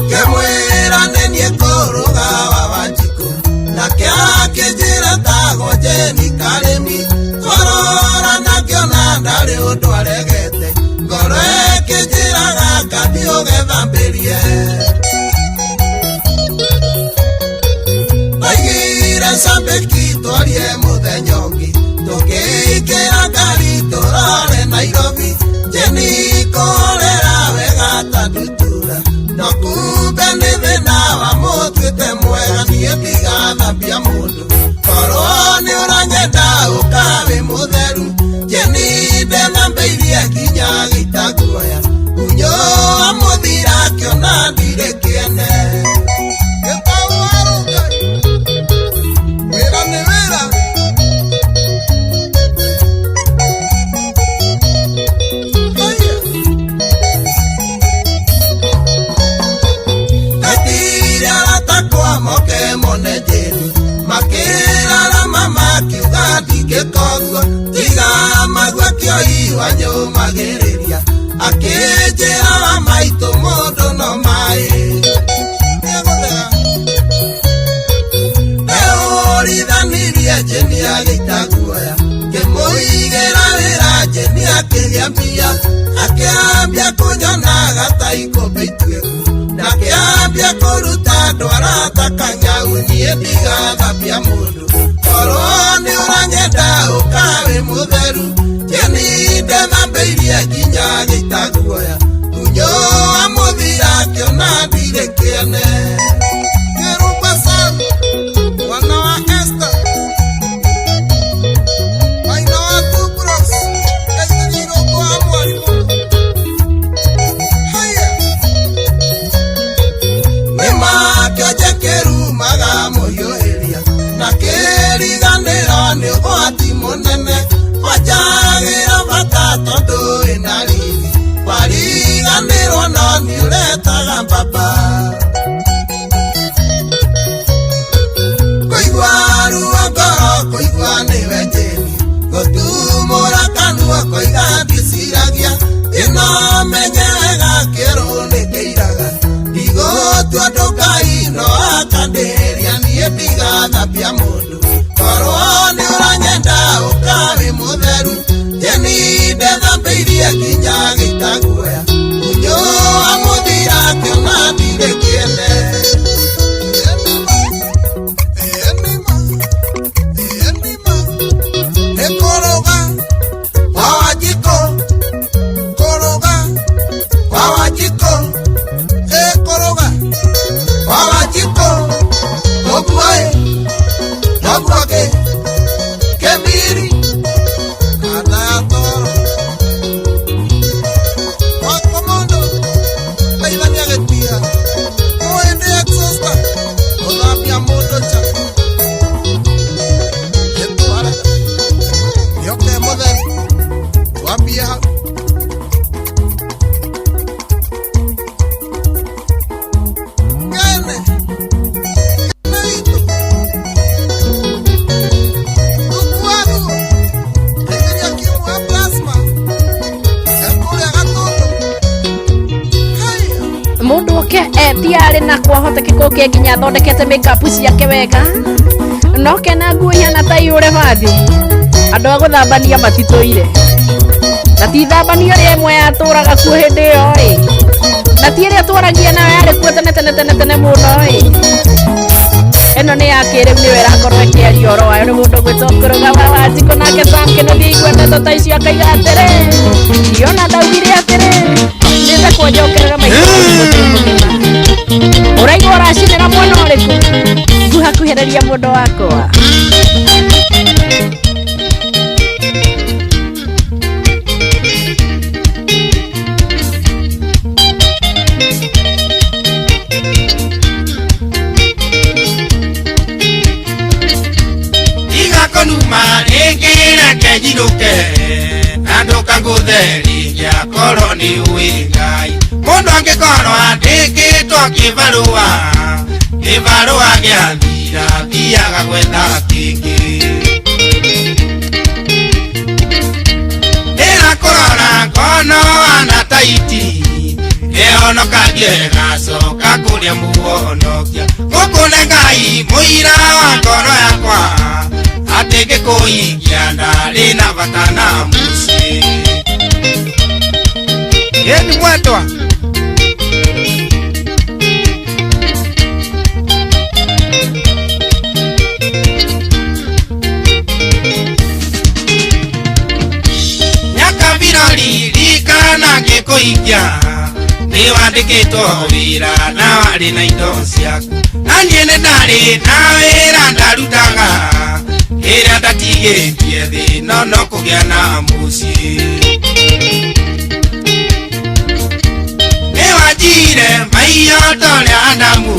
Kemwĩra nĩ niĩ kũrũga wa Wanjikũ nake akĩnjĩra tagwo Jeni Karĩmi twarora na ngĩona ndarĩ ũndũ aregete ngoro ĩkĩnjĩraga ngathiĩ ũgethambĩrie Twaigire cambĩki twarie mũthenya ũngĩ tũkĩingĩra ngari tũrore Nairobi Jeni kũhorera wega ta ndutura no kumbe nĩ thĩna wamũtuĩte mwega niĩ ndigathambia mũndũ korwo nĩ ũranyenda ũkarĩ mũtheru Jeni ndethambĩirie nginya gĩtaguoya unyo wa mũthira kĩona ndirĩ kĩene Wĩra nĩ wĩra Etire arata akwa moke mone Jeni makĩrarama makiuga ndingĩka ũguo tiga magua kĩoi wanyũmagĩrĩria akĩnjĩra wa maitũ mũndũ no maĩ Nĩegũthera Ndehũrithanirie Jeni agĩita guoya ngĩmũigĩra wĩra Jeni akĩgĩa mbia akĩambia kũnyonaga ta ikũmbĩ ituĩku na akĩambia kũruta ndwara ta kanyau niĩ ndigathambia mũndũ korwo nĩ ũranyenda ũkarĩ mũtheru Jeni ndethambĩirie nginya gĩita guoya unyo wa mũthira kĩona ndirĩ kĩene Kĩrumba Sam mwana wa Esther maina wa Tubros kaithĩrĩirwo kwa mwarimũ Haya nĩ makĩonje kĩrumaga mũhiũhĩria na kĩriganĩro nĩ ũgwati mũnene wanjagĩra bata tondũ wĩna riri wariganĩrwo no nĩ ũretaga mbaba kũigua ruo ngoro kũigua nĩwe Jeni gũtumũra kanua koiga ndiciragia ĩno menye wega kĩrũ nĩ kĩiraga ndigũtua ndũkai no akandĩria niĩ ndigathambia mũndũ korwo nĩ ũranyenda ũkarĩ mũtheru Jeni ndethambĩirie nginya gĩita guoya unyo wa mũthira kĩona ndirĩ kĩene Nĩ kũrũga kwa Wanjikũ kũrũga kwa Wanjikũ ĩ kũrũga kwa Wanjikũ ũguo ĩ noguo kĩ kĩmiri kanda ya toro kwa komondo teithania gĩtia mũhĩndĩ exhauster gũthambia mũndũ nja gĩtware nĩoke mũtheru twambie hau Kene kene witũ tukuaruo aithĩria kiumu wa plasma ekũrĩa Gatũndũ Mundu oke etiarĩ na kwahotekeka ũke nginya athondekete makeup ciake wega no kena nguo ihana ta iyũre bathi andũ a gũthambania matitũire na ti thambanio ĩrĩa ĩmwe yatũraga kuo hĩndĩ ĩyo ĩ na ti ĩrĩa twaragia nayo yarĩ kuo tene tene tene tene mũno ĩ ĩno nĩ ya kĩrĩu nĩyo ĩrakorwo ĩkĩaria ũhoro wayo nĩ mũndũ ũgwĩtwo Kũrũga wa Wanjikũ nake Sam Kĩnuthia aigua ndeto ta icio akaiga atĩrĩ ndiona ndaugire atĩrĩ nĩthekwo njokerera maitho mũgima ũraigua ũracinĩra mwena ũrĩkũ nguhakuhĩrĩria mũndũ wakwa. Ũinũke na ndũkangũtheria korwo nĩ ũĩ Ngai. Mũndũ angĩkorwo andĩkĩtwo kĩbarũa, kĩbarũa gĩathira thiaga gwetha kĩngĩ. Ndĩrakũrora ngono ana taiti nĩhonokagie gacoka kũrĩa mũhonokia. Gũkũ nĩ Ngai mũira wa ngoro yakwa atĩ ngĩkũikia ndarĩ na bata na mũciĩ. Ĩni mwendwa. Nyakabirori ririkana ngĩkũikia nĩ wandĩkĩtwo wĩra na warĩ na indo ciaku, na niĩ nĩ ndarĩ na wĩra ndarutaga ĩrĩa ndatigĩtie thĩ no no kũgĩa na mũciĩ. Nĩ wanjire maiyo ta ũrĩa Adamu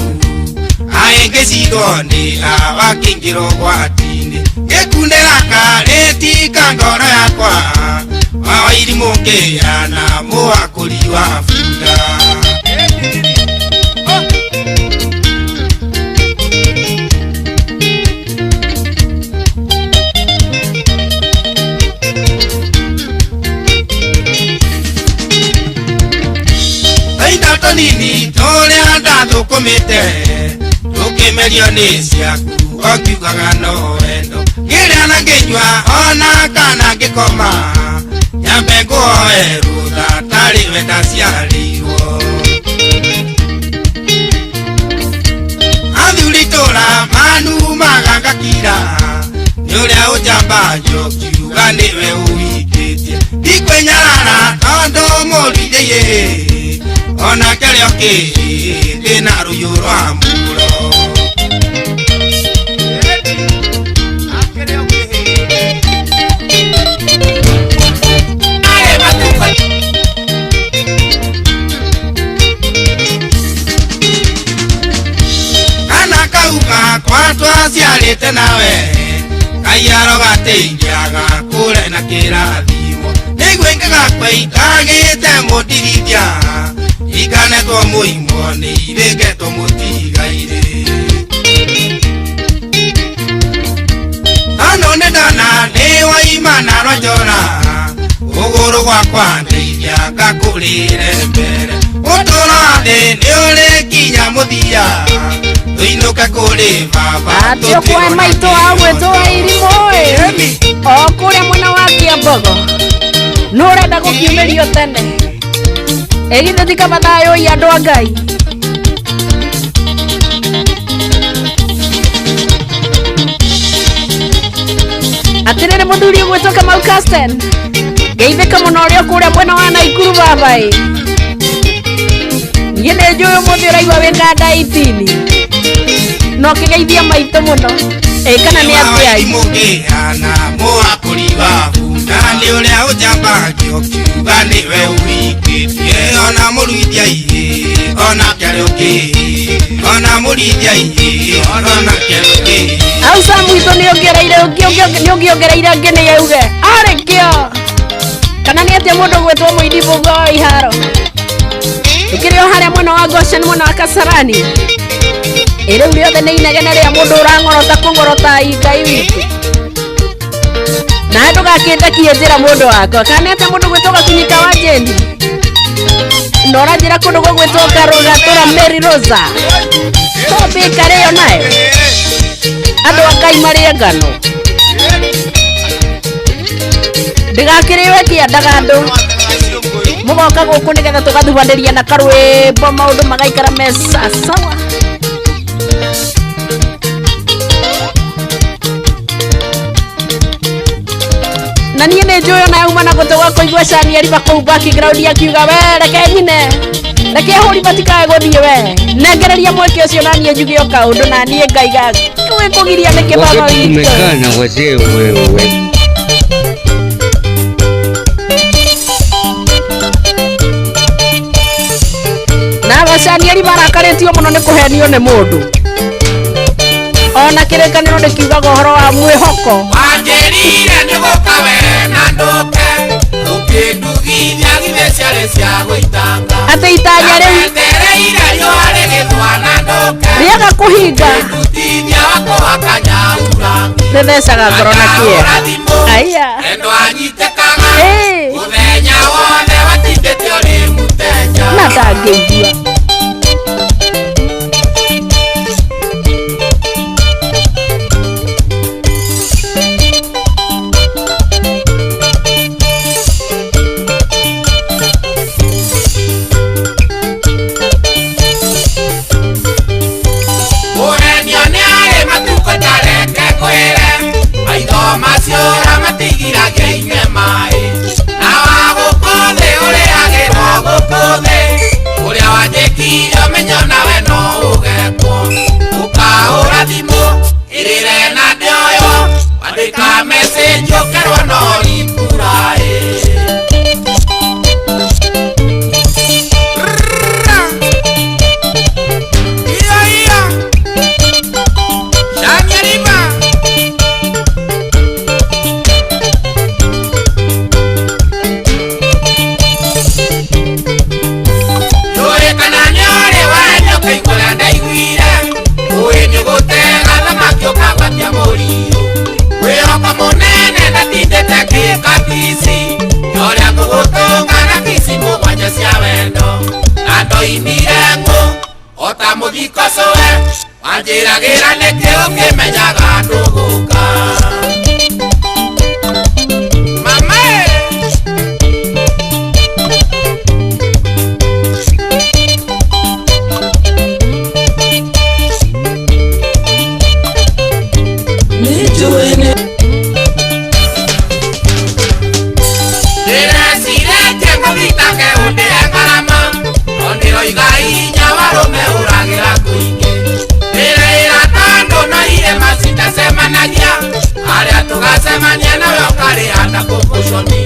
aĩngĩcirwo nĩ Hawa akĩingĩra ũgwati-inĩ, ngĩkunĩra karĩti ka ngoro yakwa wawairimũ ngĩana mũhakũri wa bunda. Tũindo tũnini tũrĩa ndathũkũmĩte tũkĩmerio nĩ ciaku ũkiugaga no wendo, ngĩrĩa na ngĩnyua ona kana ngĩkoma nyambe ngũhoe rũtha tarĩ we ndaciarĩirwo. Athuri itũra manumaga ngakira nĩ ũrĩa ũnjambagio ũkiuga nĩwe ũhikĩtie, ndikwĩnyarara tondũ mũruithie onake arĩ o kĩhĩndĩ na rũhiũ rwa mũro. Kana kauga kwa twaciarĩte nawe Ngai arogateithiaga kũre na kĩrathimo, nĩguo ingĩgakua itagĩte mũndirithia ikanetwo mũimwo nĩ irĩngetwo mũtigairĩ. Tondũ nĩ ndona nĩ waima na rwanjora ũgũrũ gwakwa ndeithia ngakũrĩre mbere, ũtũũro wa thĩ nĩ ũrĩ kinya mũthia tũinũke kũrĩ baba. Atĩ ũkũhe maitũ wa gwĩtwo Irimũ ĩ o kũrĩa mwena wa Kĩambogo nũ ũrenda gũkiumĩrio tene ĩ githĩ ti kaba thayũ ĩ andũ a Ngai. Atĩrĩrĩ mũthuri ũgwĩtwo Kamau Casten, ngeithĩka mũno ũrĩa kũrĩa mwena wa Naikuru baba ĩ niĩ nĩ njũĩ ũmũthĩ ũraigua wĩ kanda 18 no kĩgeithia maitũ mũno ĩ kana nĩ atĩa ĩ. Mũngĩhana mũhakũri wa bunda nĩ ũrĩa ũnjambagio ũkiuga nĩwe ũhikĩtie, ona mũruithia ĩ onake arĩ o kĩhĩĩ, ona mũruithia ĩ onake arĩ o kĩhĩĩ. Au Sam witũ nĩ ũngĩongereire angĩ nĩ auge arĩ kĩo kana nĩ atĩa mũndũ ũgwĩtwo mũini Mbũgua wa Iharo tũkĩrĩ o harĩa mwena wa Goshen mwena wa Kasarani ĩ rĩu rĩothe nĩ inegene rĩa mũndũ ũrang'orota kũng'orota Ngai witũ nawe ndũgakĩndakie njĩra mũndũ wakwa kana nĩ atĩa mũndũ ũgwĩtwo Gakunyika wa Jane na ũranjĩra kũndũ gũgwĩtwo Karũgatũra Mary Rosa tobĩka rĩo nayo andũ a Ngai marĩe ngano ndĩgakĩrĩwe kĩandaga andũ mũgoka gũkũ nĩgetha tũgathubanĩria na karwĩmbo maũndũ magaikara me sawa. Na niĩ nĩ njũĩ ona yauma na gũtũ gwa kũigua Shani Ariba kũu background akiuga we reke nyine reke ahũri matikae gũthiĩ we nengereria mweke ũcio na niĩ njuge o kaũndũ na niĩ ngaiga gwĩkũgiria nĩkĩ baba Wakati witũ. tumekaa na wazee wewe. Na Shani Ariba arakarĩtio mũno nĩ kũhenio nĩ mũndũ. Ona kĩrĩkanĩro nĩ kiugaga ũhoro wa mwĩhoko. Wanjĩrire nĩ gũka we na ndũke ũkĩndugithia githĩ ciarĩ cia gũitanga. Atĩ itanya rĩu Wetereire riũa rĩgĩthũa na ndũke rĩaga kũhinga ũkĩndutithia wa kũhaka nyaura. Rĩthecaga ngoro na kĩeha. Aya. Endo anyitĩkaga mũthenya wothe watindĩte ũrĩ mũteja. Na ndangĩigua. Kũhenio nĩ arĩ matukũ tareke ngwĩre maitho macio ũramatigiragia inyue maĩ na wa gũkũ thĩ ũrĩagĩrwo gũkũ thĩ ũrĩa wanjĩkire ũmenyo nawe no ũgekwo ũkahũra thimũ ĩrĩre na ndĩoywo wandĩka message ũkerwo no ripuraĩ. Iya iya Shanyarima. Njũĩ kana nĩũrĩ wanyũka igũrũ ndaiguire ũĩ nĩgũtega thamaki ũkagwatia mũriũ mwĩhoko mũnene ndatindĩte kĩkabisi ũrĩa ngũgũtũnga na kici mũgwanja cia wendo na ndoimire ngũ ota mũthiko cũwe wanjĩragĩra nĩkĩ ũkĩmenyaga ndũgũka. Mama ĩ. Ndĩreciretie ngũthitange ũndĩhe ngarama no ndĩroiga hinya warũme ũragĩra kũingĩ ndĩreĩra tondũ no irĩma citacemanagia harĩa tũgacemania nawe ũkarĩha ta kũkũconi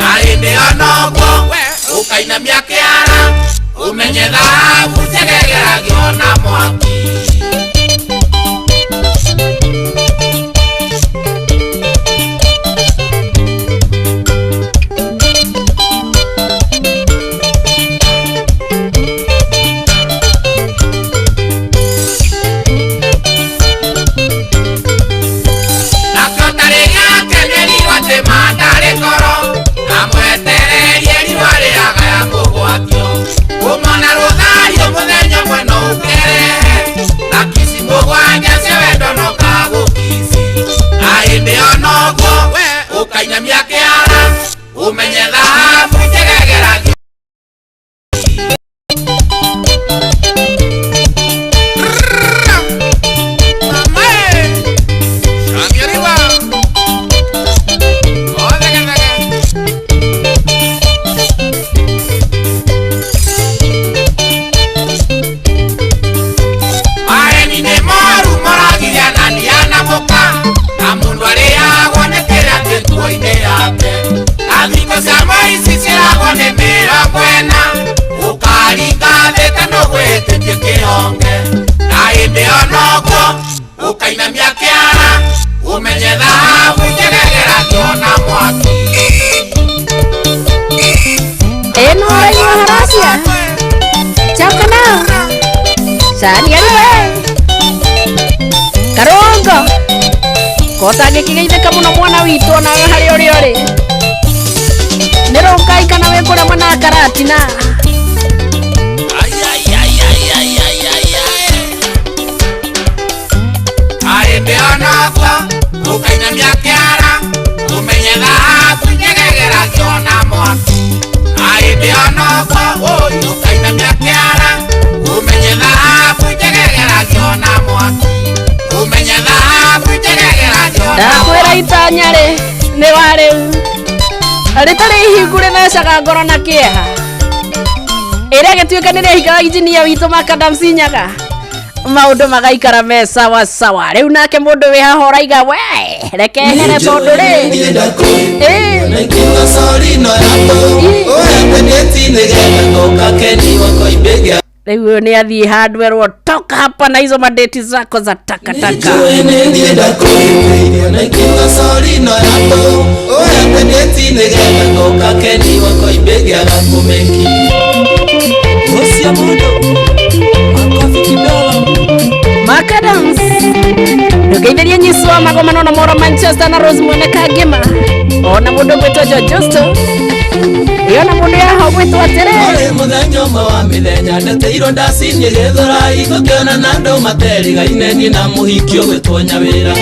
na hĩndĩ ĩyo noguo ũkainamia kĩara ũmenye thahabu cigegeragio na mwaki. Nakĩo tarĩ gĩake nĩerirwo atĩ ma ndarĩ ngoro amwetererie riũa rĩaga ya kũgwatio kũmona rũthario mũthenya ũmwe no ũkerehe na kici mũgwanja cia wendo no kagũkici na hĩndĩ ĩyo noguo ũkainamia kĩara ũmenye thahabu njĩgegeragio. Mama ĩ. Shanyariwa. Othegethege. Maheni nĩ moru moragiria na ndianamũka na mũndũ arĩagwo nĩ kĩrĩa kĩ nguo-inĩ yake na thikũ cia maici ciĩragwo nĩ mĩrongo ĩna ũkaringa thĩ ta nũgwĩtĩtie kĩhonge na hĩndĩ ĩyo noguo ũkainamia kĩara ũmenye thahabu njĩgegeragio na mwaki. Ĩno ũraigua ũhoro ũcio? Coka nao. Cani ariwe. Karũngo. Kotangĩkĩgeithĩka mũno mwana witũ onawe harĩa ũrĩ ũrĩ. Nĩ rũngai kana wĩ kũrĩa mwena wa Karatina. Hĩndĩ ĩyo noguo ũkainamia kĩara ũmenye thahabu njĩgegeragio na mwaki na hĩndĩ ĩyo noguo ũkainamia kĩara ũmenye thahabu njĩgegeragio na mwaki ũmenye thahabu njĩgegeragio na Ndakwĩra mwaki. itanya rĩ nĩ wa rĩu rĩtarĩ ihingu rĩthecaga ngoro na kĩeha ĩrĩa gĩtuĩka nĩ rĩahingaga injinia witũ Macadam Sinyaga maũndũ magaikara me sawa sawa rĩu nake mũndũ wĩ haha ũraiga we reke ehere tondũ rĩ Rĩu nĩ athiĩ handũ erwo toka hapa na hizo madeti zako za takataka. Makadams ndugeithirie nyiswa magomano na moro Manchester na Rose mwene Kagima ona mundu gwitwo George Justo yona mundu yaho gwitwo atire ore muthenya ũmwe wa mĩthenya ndeteirwo ndacinie gĩthũrai ngũkĩona na andũ materigaine niĩ na mũhiki ũgwĩtwo Nyawĩra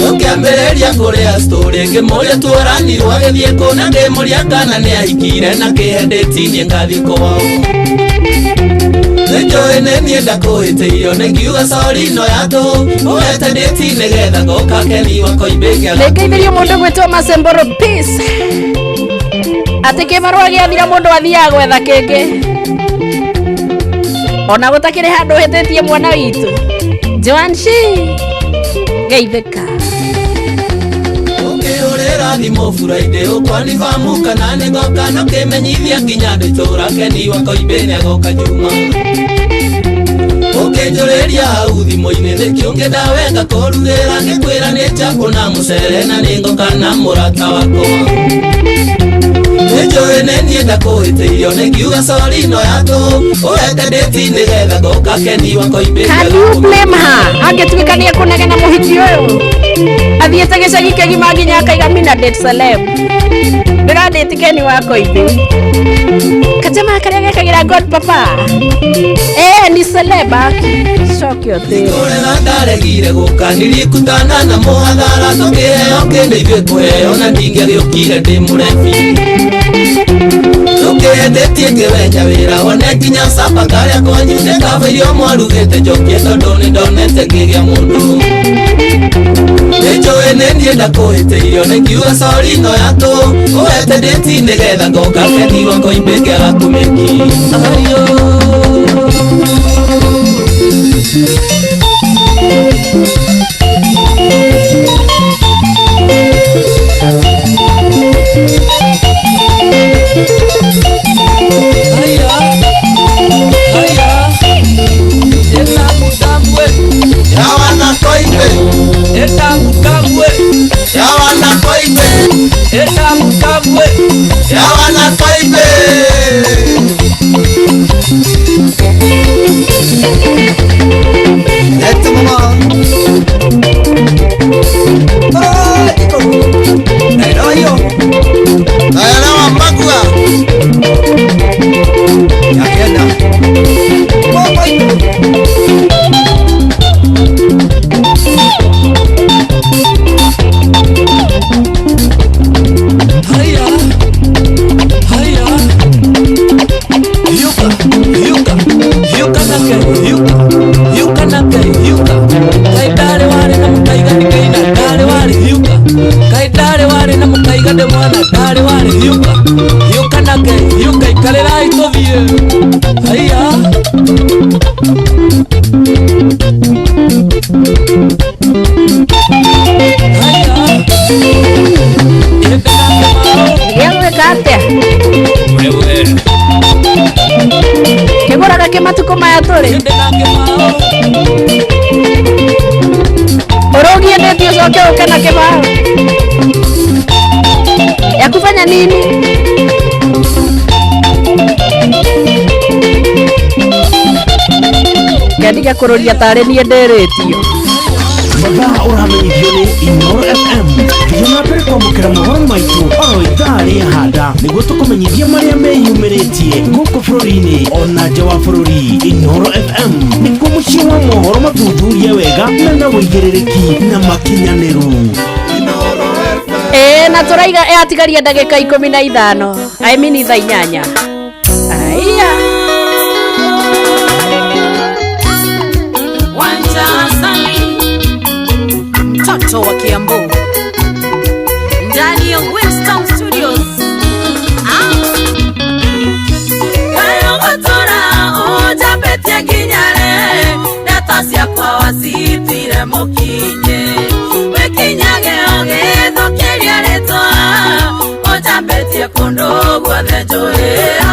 tũkĩambĩrĩria kũrĩa story ngĩmũria tuoranirwo agĩthiĩ kũ na ndĩmũria kana nĩahikire na kĩhe ndĩtinie ngathiĩ kwao. Nĩnjũĩ nĩ niĩ ndakũhĩtĩirio nĩngiuga sorry no ya tũhũ ũhete ndĩti nĩgetha ngoka Keni wakoimbĩke. Nĩngeithirio mũndũ gwĩtwo Masemboro Peace atĩ kĩbarũa gĩathira mũndũ athiaga gwetha kĩngĩ ona gũtakĩrĩ handũ hĩtĩtie mwana witũ Joan Shi geithĩka. Ũkĩhũrĩra thimũ Friday ũkwanibamu kana nĩngoka na ũkĩmenyithia nginya andũ itũũra Keni wakoimbĩ nĩagoka Juma. Ũkĩnjũrĩria hau thimũ-inĩ nĩkĩ ũngĩenda wenga kũrugĩra ngĩkwĩra nĩ chapũ na mũcere na nĩngoka na mũrata wakwa. Nĩnjũĩ nĩ niĩ ndakũhĩtĩirio nĩngiuga sorry no ya tũhũ ũhete ndĩti nĩgetha ngoka Keni wakoimbĩ. Can you blame her? Angĩtuĩka nĩekũnegena mũhiki ũyũ athiĩte gĩcagi kĩgima nginya akaiga mina date celeb ndĩradate Keni Wakoimbĩ kajama karĩa gekagĩra God papa ni celeb coke ũtĩo. Kũrega ndaregire gũka nirikutana na mũhathara tũkĩheo kĩndũ ithuĩ kũheo na ndingĩagĩũkire ndĩ mũrebi tũkĩendetie ngĩwenya wĩra one nginya capa karĩa kwanyu nĩ kaba irio mwarugĩte njokie tondũ nĩndonete ngĩgĩa mũndũ. Nĩnjũĩ nĩ niĩ ndakũhĩtĩirio nĩngiuga sorry no ya tũhũ ũhete ndĩti nĩgetha ngoka Keni Wakoimbĩ ngĩaga kũmĩki. Kĩgũraga kĩ matukũ maya tũrĩ ũrũgie ndĩti ũcoke ũke na kĩbao ya kufanya nini? Kendiga kũrũria tarĩ niĩ ndĩrĩtio. Mathaa ũramenyithio nĩ Inooro FM. Thiĩ na mbere kwamũkĩra mohoro maitũ oro ithaa rĩa handa nĩguo tũkũmenyithia marĩa meyumĩrĩtie gũkũ bũrũri-inĩ ona nja wa bũrũri. Inooro FM nĩkuo mũciĩ wa mohoro mathuthurie wega na na wĩigĩrĩrĩki na makinyanĩru. Na tũraiga atigaria ndagĩka 15 I mean thaa 8. Aya mtoto wa Kiambu ndani ya Winston Studios. Kayogotora ujapetie nginyare ndeto ciakwa wacitire mukinye wikinyage ugithukiria ritwa ujambetie kundu guothe njuia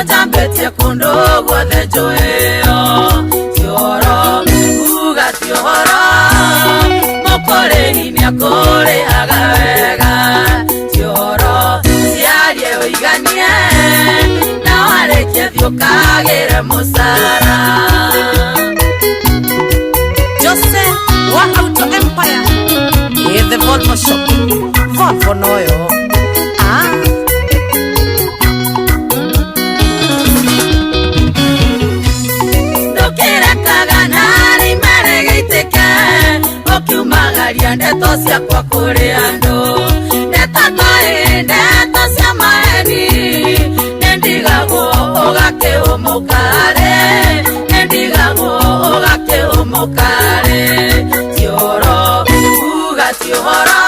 ujambetie kundu nĩakũrĩhaga wega ti ũhoro ciarie ũiganie na warĩkia thiĩ ũkagĩre mũcara. Jose wa Auto Empire the Volvo shop Volvo noyo. Ah, ndũkĩrekaga narĩ maregeitĩke ũkiumagaria ndeto ciakwa kũrĩ andũ ndeto toĩ ndeto cia maheni nĩndigagwo ũgakĩũmũkarĩ nĩndigagwo ũgakĩũmũkarĩ ti ũhoro uga ti ũhoro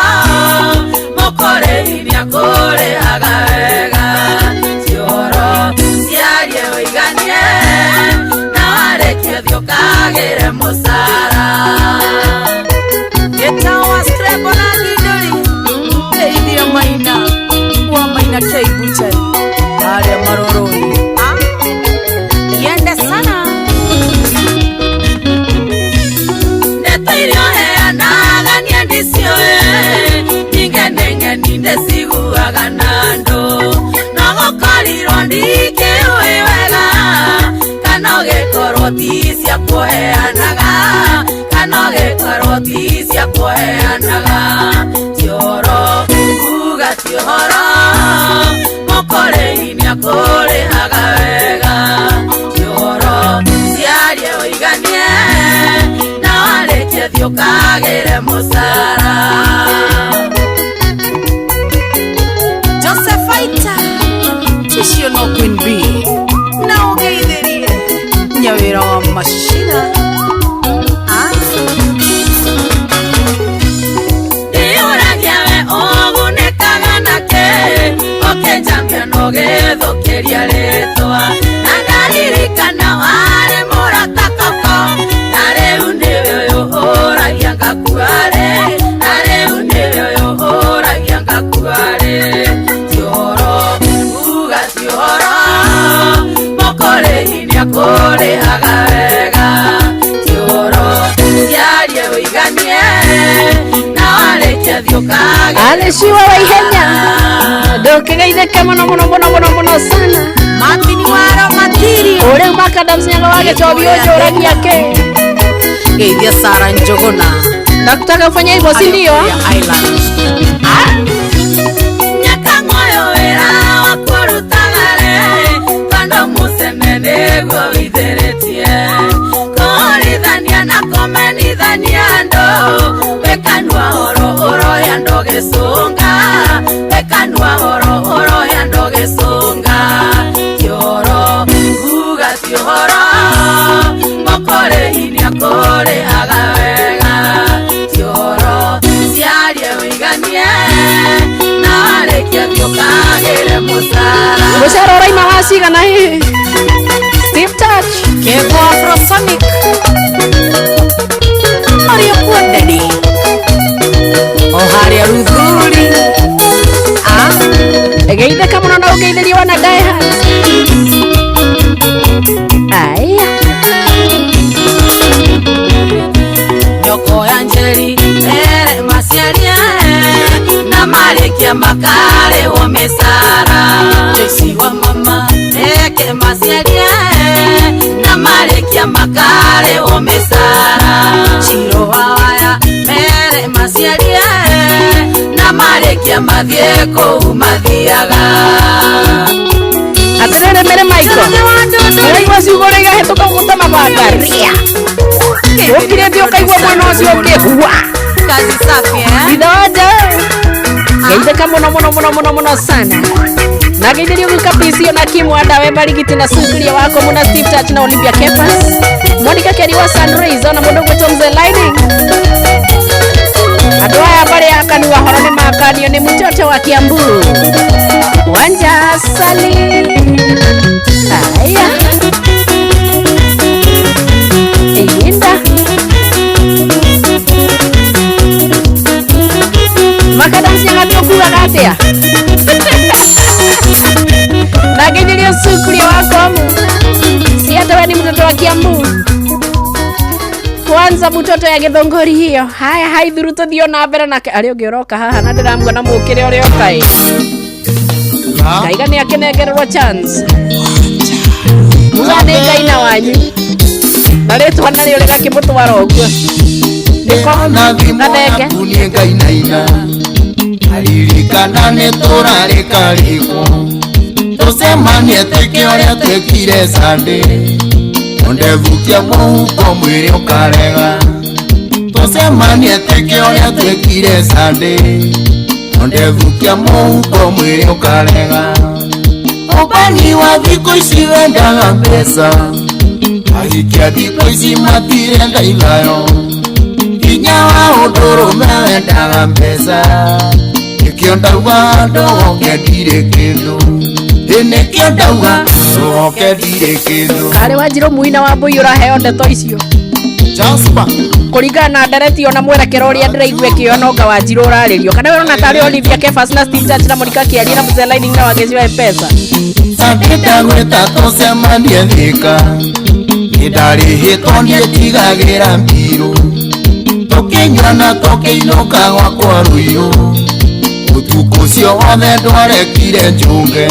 mũkũrĩhi nĩakũrĩhaga wega ti ũhoro ciarie ũiganie na warĩkia thiĩ ũkagĩre mũcara. Gĩtawa Scrabble na Ngindũri ndeithia Maina wa Maina K Butchery harĩa Maroroni. Ah, yende sana. Ndeto iria ũheanaga niĩ ndiciũĩ ningenengeni ndĩciguaga na andũ no gũkorirwo ndikĩũĩ wega kana ũgĩkorwo ti cia kũheanaga kana ũgĩkorwo ti cia kũheanaga ti ũhoro uga ti ũhoro mũkũrĩhi nĩakũrĩhaga wega ti ũhoro ciarie ũiganie na warĩkia thiĩ ũkagĩre mũcara. Josephaita Tishio no Queen B na ũgeithĩrie nyawĩra wa mashina. Ah, Ndĩũragia we ũgunĩkaga nakĩ ũkĩnjambia na ũgĩthũkĩria rĩtwa na ndaririkana warĩ mũrata koko na rĩu nĩwe ũyũ ũragia ngakuarĩ na rĩu nĩwe ũyũ ũragia ngakuarĩ ti ũhoro uga ti ũhoro mũkũrĩhi nĩakũrĩhaga wega ti ũhoro ciarie ũiganie na warĩkia thiĩ ũkagĩre Aleciwa wa ihenya ndũkĩgeithĩke mũno mũno mũno mũno mũno sana. Martin Waro Matiri ũrĩu Makadams Nyaga wa Gĩchobi ũnjũragia kĩ geithia Sara Njuguna nakutaka ufanye hivyo si ndio? Island. Nyakang'oyo wĩra wa kũrutaga rĩ tondũ mũcene nĩguo wĩithĩrĩtie kũhũrithania na kũmenithania andũ wĩkanua horo ũrohe andũ gĩcũnga wĩkanua horo ũrohe andũ gĩcũnga ti ũhoro uga ti ũhoro mũkũrĩhi nĩakũrĩhaga wega ti ũhoro ciarie ũiganie na warĩkia thiĩ ũkagĩre mũcara. Mũcara ũraima wa cigana hihi? Steve Touch Kevo Afrosonic Mario Kuondeni o harĩa Ruthuri. Ah, geithĩka mũno na ũgeithĩrie wana Die Hard. Aya nyoko ya Njeri mere maciarie na marĩkia makarĩhwo mĩcara Joyce wa mama eke maciarie na marĩkia makarĩhwo mĩcara Ciro wa waya mere maciarie na marĩkia mathiĩ kũu mathiaga. Atĩrĩrĩ mere Michael ũraigua ciugo ũrĩa irahĩtũka gũta mabanga ria ũkirĩte ũkaigua mwena ũcio ũngĩ hua kazi safi eh? ithe wa nja geithĩka mũno mũno mũno mũno mũno sana na geithĩrio gwĩka PC na Kimwanda we Marigiti na Sukuria wako muna Steve Touch na Olivia Kepas Monica Keri wa Sunrays ona mũndũ gwĩtwo Mzee Lightning andũ aya marĩ akanu ahoro nĩ makanio nĩ mũtoto wa Kiambu Wanja Sali. Aya Inda Makadams Nyaga tũkuaga atĩa na ngeithĩrio Sukuria wa Komu si hata wewe ni mtoto wa Kiambu kwa Kwanza mtoto ya githongori hiyo. Haya haithuru tuthio na mbere nake ari ungi uroka haha na ndiramuona mukire uria oka. Ngaiga ni akinengererwo chance. Muga ni Ngai na wanyu. Na ritwa nario rigakimutwara uguo. Niko na thenge. Ni Ngai naina. Aririkana ni turarikarikwo. Tucemanie twike uria twekire Sunday. Ndevukia mũhuko mwĩrĩ ũkarega. Tucemanie twĩke ũrĩa twĩkire Sunday. Ndevukia mũhuko mwĩrĩ ũkarega. Ũbani wa thikũ ici wendaga mbeca. Ahikia thikũ ici matirenda ithayo. Hinya wa ũndũrũme wendaga mbeca. Nĩkĩo ndauga ndũgoke ndirĩ kĩndũ. Nĩkĩo ndauga ndũgoke ndirĩ kĩndũ. Kare wanjirũ muina wa mbui ũraheo ndeto icio. Jasper kũringana na ndereti ona mwerekero ũrĩa ndĩraigua ĩkĩo nonga wanjirũ ũrarĩrio kana we ũrona tarĩ Olivia Kefas na Steve Church na Monica Kĩaria na Mzee Lightning na Wangeci wa M-Pesa. Ndagwĩta tũcemanie Thika. Nĩndarĩhĩtwo niĩ ndigagĩra mbirũ. Tũkĩnyua na tũkĩinũka gwakwa Rũirũ. Ũtukũ ũcio wothe ndwarekire njũnge.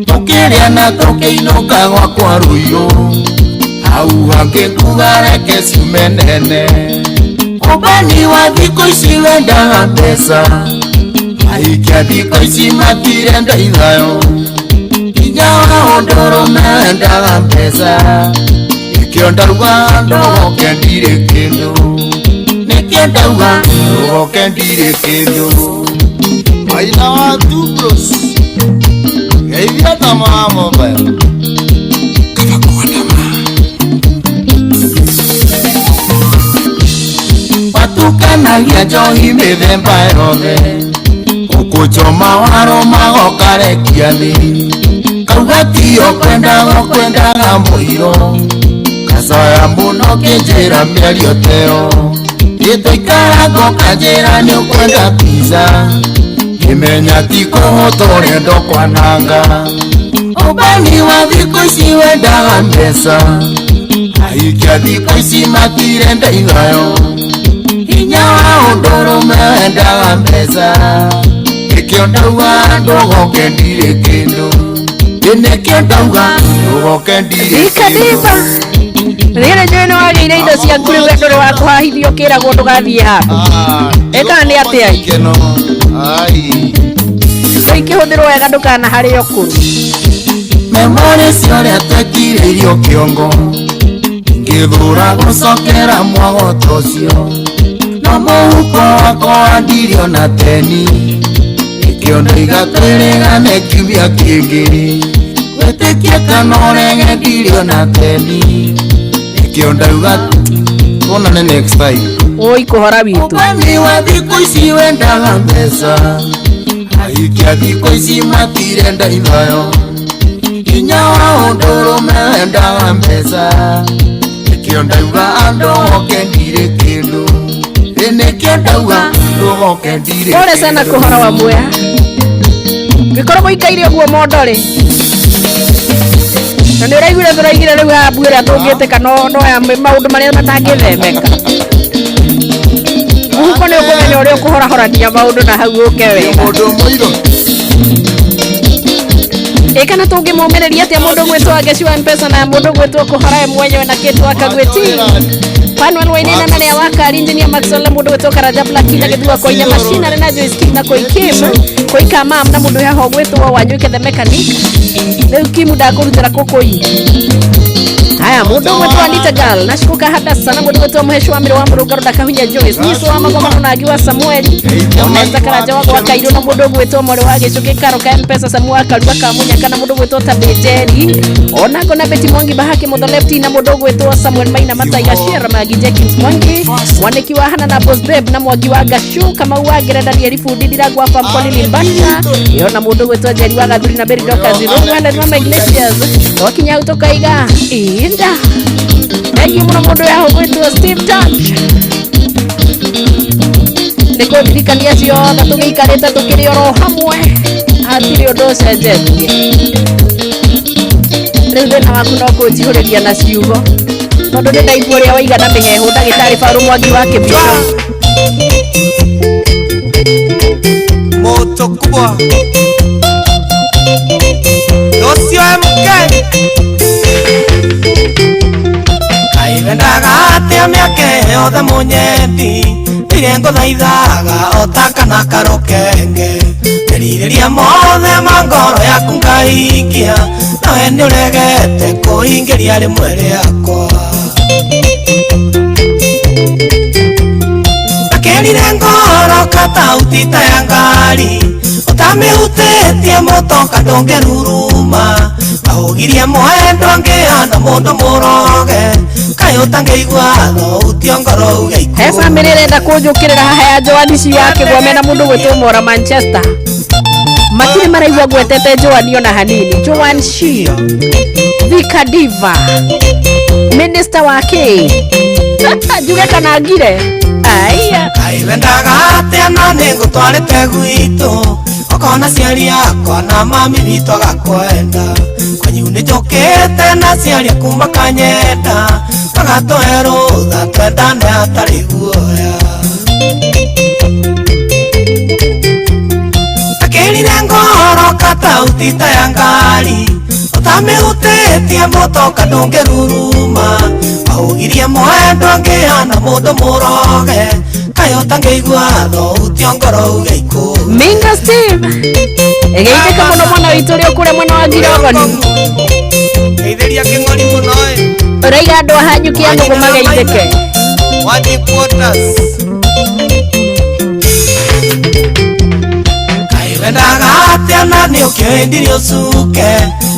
Tũkĩrĩa na tũkĩinũka gwakwa Rũirũ. Hau hangĩ kuga reke ciume nene. Ũbani wa thikũ ici wendaga mbeca. Ahikia thikũ ici matirenda ithayo. Hinya wa ũndũrũme wendaga mbeca. Nĩkĩo ndauga ndũgoke ndirĩ kĩndũ. Nĩkĩo ndauga ndũgoke ndirĩ kĩndũ. Maina wa Two Bros. Geithia tama wa mobile. Matukanagia njohi mĩthemba yothe. Gũkũchoma waro magokarekia thĩ. Kauga tiyo kwendaga kwendaga mũiro. Kacoya mũno kĩnjĩra mĩario teo. Gĩtũikara ngoka njĩra nĩũkwenda pizza. Ngĩmenya ti kũhota ũrenda kwananga. Ũbani wa thikũ ici wendaga mbeca. Ahikia thikũ ici matirenda ithayo. Hinya wa ũndũrũme wendaga mbeca. Nĩkĩo ndauga ndũgoke ndirĩ kĩndũ. Nĩkĩo ndauga ndũgoke ndirĩ kĩndũ. Rĩrĩ njũĩ nĩ wagĩire indo ciaku rĩu we ndũrĩ wa kũhahithio ũkĩragwo ndũgathiĩ handũ. Ĩkana nĩ atĩa? Indo ikĩhũthĩrwo wega ndũkanaharĩo kũru. Memorĩ cia ũrĩa twekire irio kĩongo. Ingĩthũra gũcokera mwagoto ũcio. No mũhuko wakwa wandirio na teni. Nĩkĩo ndoiga twĩrĩgane kiumia kĩngĩ. Wĩtĩkie kana ũrege ndirio na teni. Nĩkĩo ndauga tuonane next time. Oi kũhora witũ. Ũbani wa thikũ ici wendaga mbeca. Ahikia thikũ ici matirenda ithayo. Hinya wa ũndũrũme wendaga mbeca. Nĩkĩo ndauga andũ oke ndirĩ kĩndũ. Nĩkĩo ndauga ndũgoke ndirĩ Pole sana kũhora wa mwea. Gĩkoragwo ikaire ũguo mondo rĩ. Na nĩ ũraiguire tũraigire rĩu haha mbu ĩrĩa tũngĩtĩka no ya maũndũ marĩa matangĩthemeka. Mũhuko nĩ ũkũmenya ũrĩa ũkũhorahorania maũndũ na hau ũke wega. Mũndũ mũirũ. Ĩ kana tũngĩmũmĩrĩria atĩa mũndũ ũgwĩtwo Wangeci wa M-Pesa na mũndũ ũgwĩtwo kũhora we mwenyewe na kĩtũ akagwĩti. Panuel Wainaina na nĩa wakari Engineer Maxwell na mũndũ ũgwĩtwo Karanja Black na gĩthua koinya machine na Joyce King na Koikim Koika mam na mũndũ haha ũgwĩtwo Wanyoike the mechanic. Rĩu Kimu ndakũrutĩra kũkũi. Haya mũndũ ũgwĩtwo Anita Girl na Shikuka Hadassa na mũndũ ũgwĩtwo Mũheci wa Mĩrũ wa Mũrũngarũ Ndakahunya Joyce Nyiso wa Magomano na Angi wa Samueli Oneta Karanja wa Gwakairũ na mũndũ ũgwĩtwo Mwarĩ wa Gĩcũkĩ Karo ka M-Pesa Samu wa Karua ka Mũnyaka na mũndũ ũgwĩtwo Tabĩ Njeri onako na Betty Mwangi Bahaki Mũtho Lefty na mũndũ ũgwĩtwo Samuel Maina Mataiga Shera Magi Jenkins Mwangi Mwaniki wa Hana na Boss Babe na Mwangi wa Gashu Kamau wa Ngerenda Danieli Fundi Ndiragwa Famkoni Limbasha yo na mũndũ ũgwĩtwo Njeri wa Gathuri na Mary Dorcas Irungu na Mama Ignatius twakinya hau tũkaiga inda. Thengiũ mũno mũndũ ya ũgwĩtwo Steve Touch. Nĩ kũndirikania ciothe tũgĩikarĩte tũkĩrĩ oro hamwe hatirĩ ũndũ ũcenjetie. Rĩu thĩna waku no kũnjihũrĩria na ciugo. Tondu nĩ ndaigua ũrĩa waiga na mĩhehu ndagĩtarĩ Paul Mwangi wa Kĩbico. Moto kubwa Docio MK Kaiwendaga atĩa mĩaka yothe mũnyendi Ndirĩ ngũthaithaga o ta kana karũkenge Merirĩria mothe ma ngoro yaku ngahingia Nawe nĩũregete kũhingĩria rĩmwe rĩakwa Ndakĩrire ngoro katauti ta ya ngari Ũtamĩhutĩtie mũtoka ndũngĩruruma Ahũgirie mwendwa ngĩhana mũndũ mũroge Kaĩ ũtangĩigua thauti ngoro uge He bamĩrĩ ĩrenda kũnjũkĩrĩra haha ya Joan ci wa Kĩgwa mena mũndũ gwĩtwo Mora Manchester. Matirĩ maraigua ngwetete Joan ona hanini. Joan Shi Thika Diva Minister wa kĩ njuge kana ngire aya Kaĩ wendaga atĩa na nĩngũtwarĩte gwitũ Okona ciari akwa na mami witũ agakwenda Kwanyu nĩnjũkĩte na ciari aku makanyenda Magatũhe rũtha twendane hatarĩ guoya Ndakĩrire ngoro katauti ta ya ngari Ũtamĩhutĩtie mũtoka ndũngĩruruma Ahũgirie mwendwa ngĩhana mũndũ mũroge Kaĩ ũtangĩigua thauti ngoro uge ikũre Minga Steve Ĩgeithĩka mũno mwana witũ ũrĩa ũkũrĩa mwena wa Ngirogoni Geithĩria kĩng'ori mũno ĩ Ũraiga andũ a Hanyuki a Ngũgũ mageithĩke Wadi quarters Kaĩ wendaga atĩa na nĩũkĩũĩ ndirĩ ũcuke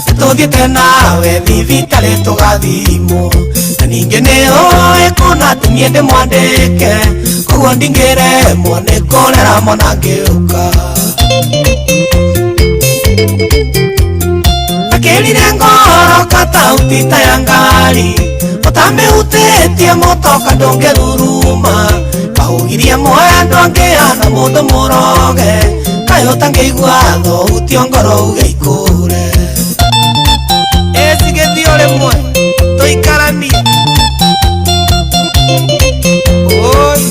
Nĩtũthiĩte nawe thibitarĩ tũgathimwo Na ningĩ nĩũĩ kuona atĩ niĩ ndĩmwandĩke Koguo ndingĩremwo nĩ kũrera mwana ngĩũka Ndakĩrire ngoro katauti ta ya ngari Ũtamĩhutĩtie mũtoka ndũngĩruruma Ahũgirie mwendwa ngĩhana mũndũ mũroge Kaĩ ũtangĩigua thauti ngoro uge ikũre Ĩcigĩthiĩ o rĩmwe tũikaranie Oi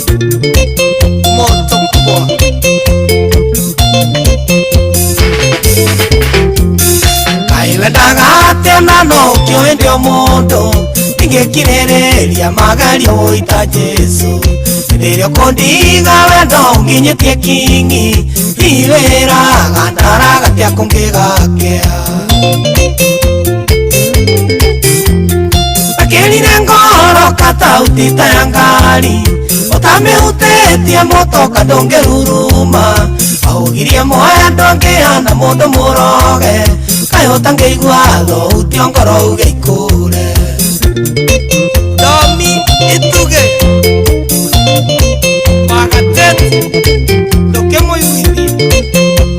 moto kubwa Kaĩ wendaga atĩa na no ũkĩũĩ ndĩ o mũndũ Ndingĩkirĩrĩria magerio gũita Jesũ Hĩndĩ ĩrĩa ũkũndiga wendo ũnginyĩtie kingi Hihi wĩraga ndaraga atĩa kũngĩgakĩa Ndakĩrire ngoro katauti ta ya ngari Ũtamĩhutĩtie mũtoka ndũngĩruruma Ahũgirie mwendwa ngĩhana mũndũ mũroge Kaĩ ũtangĩigua thauti ngoro uge ikũre Domi Ituge Wagatete Ndũkĩmũiguithie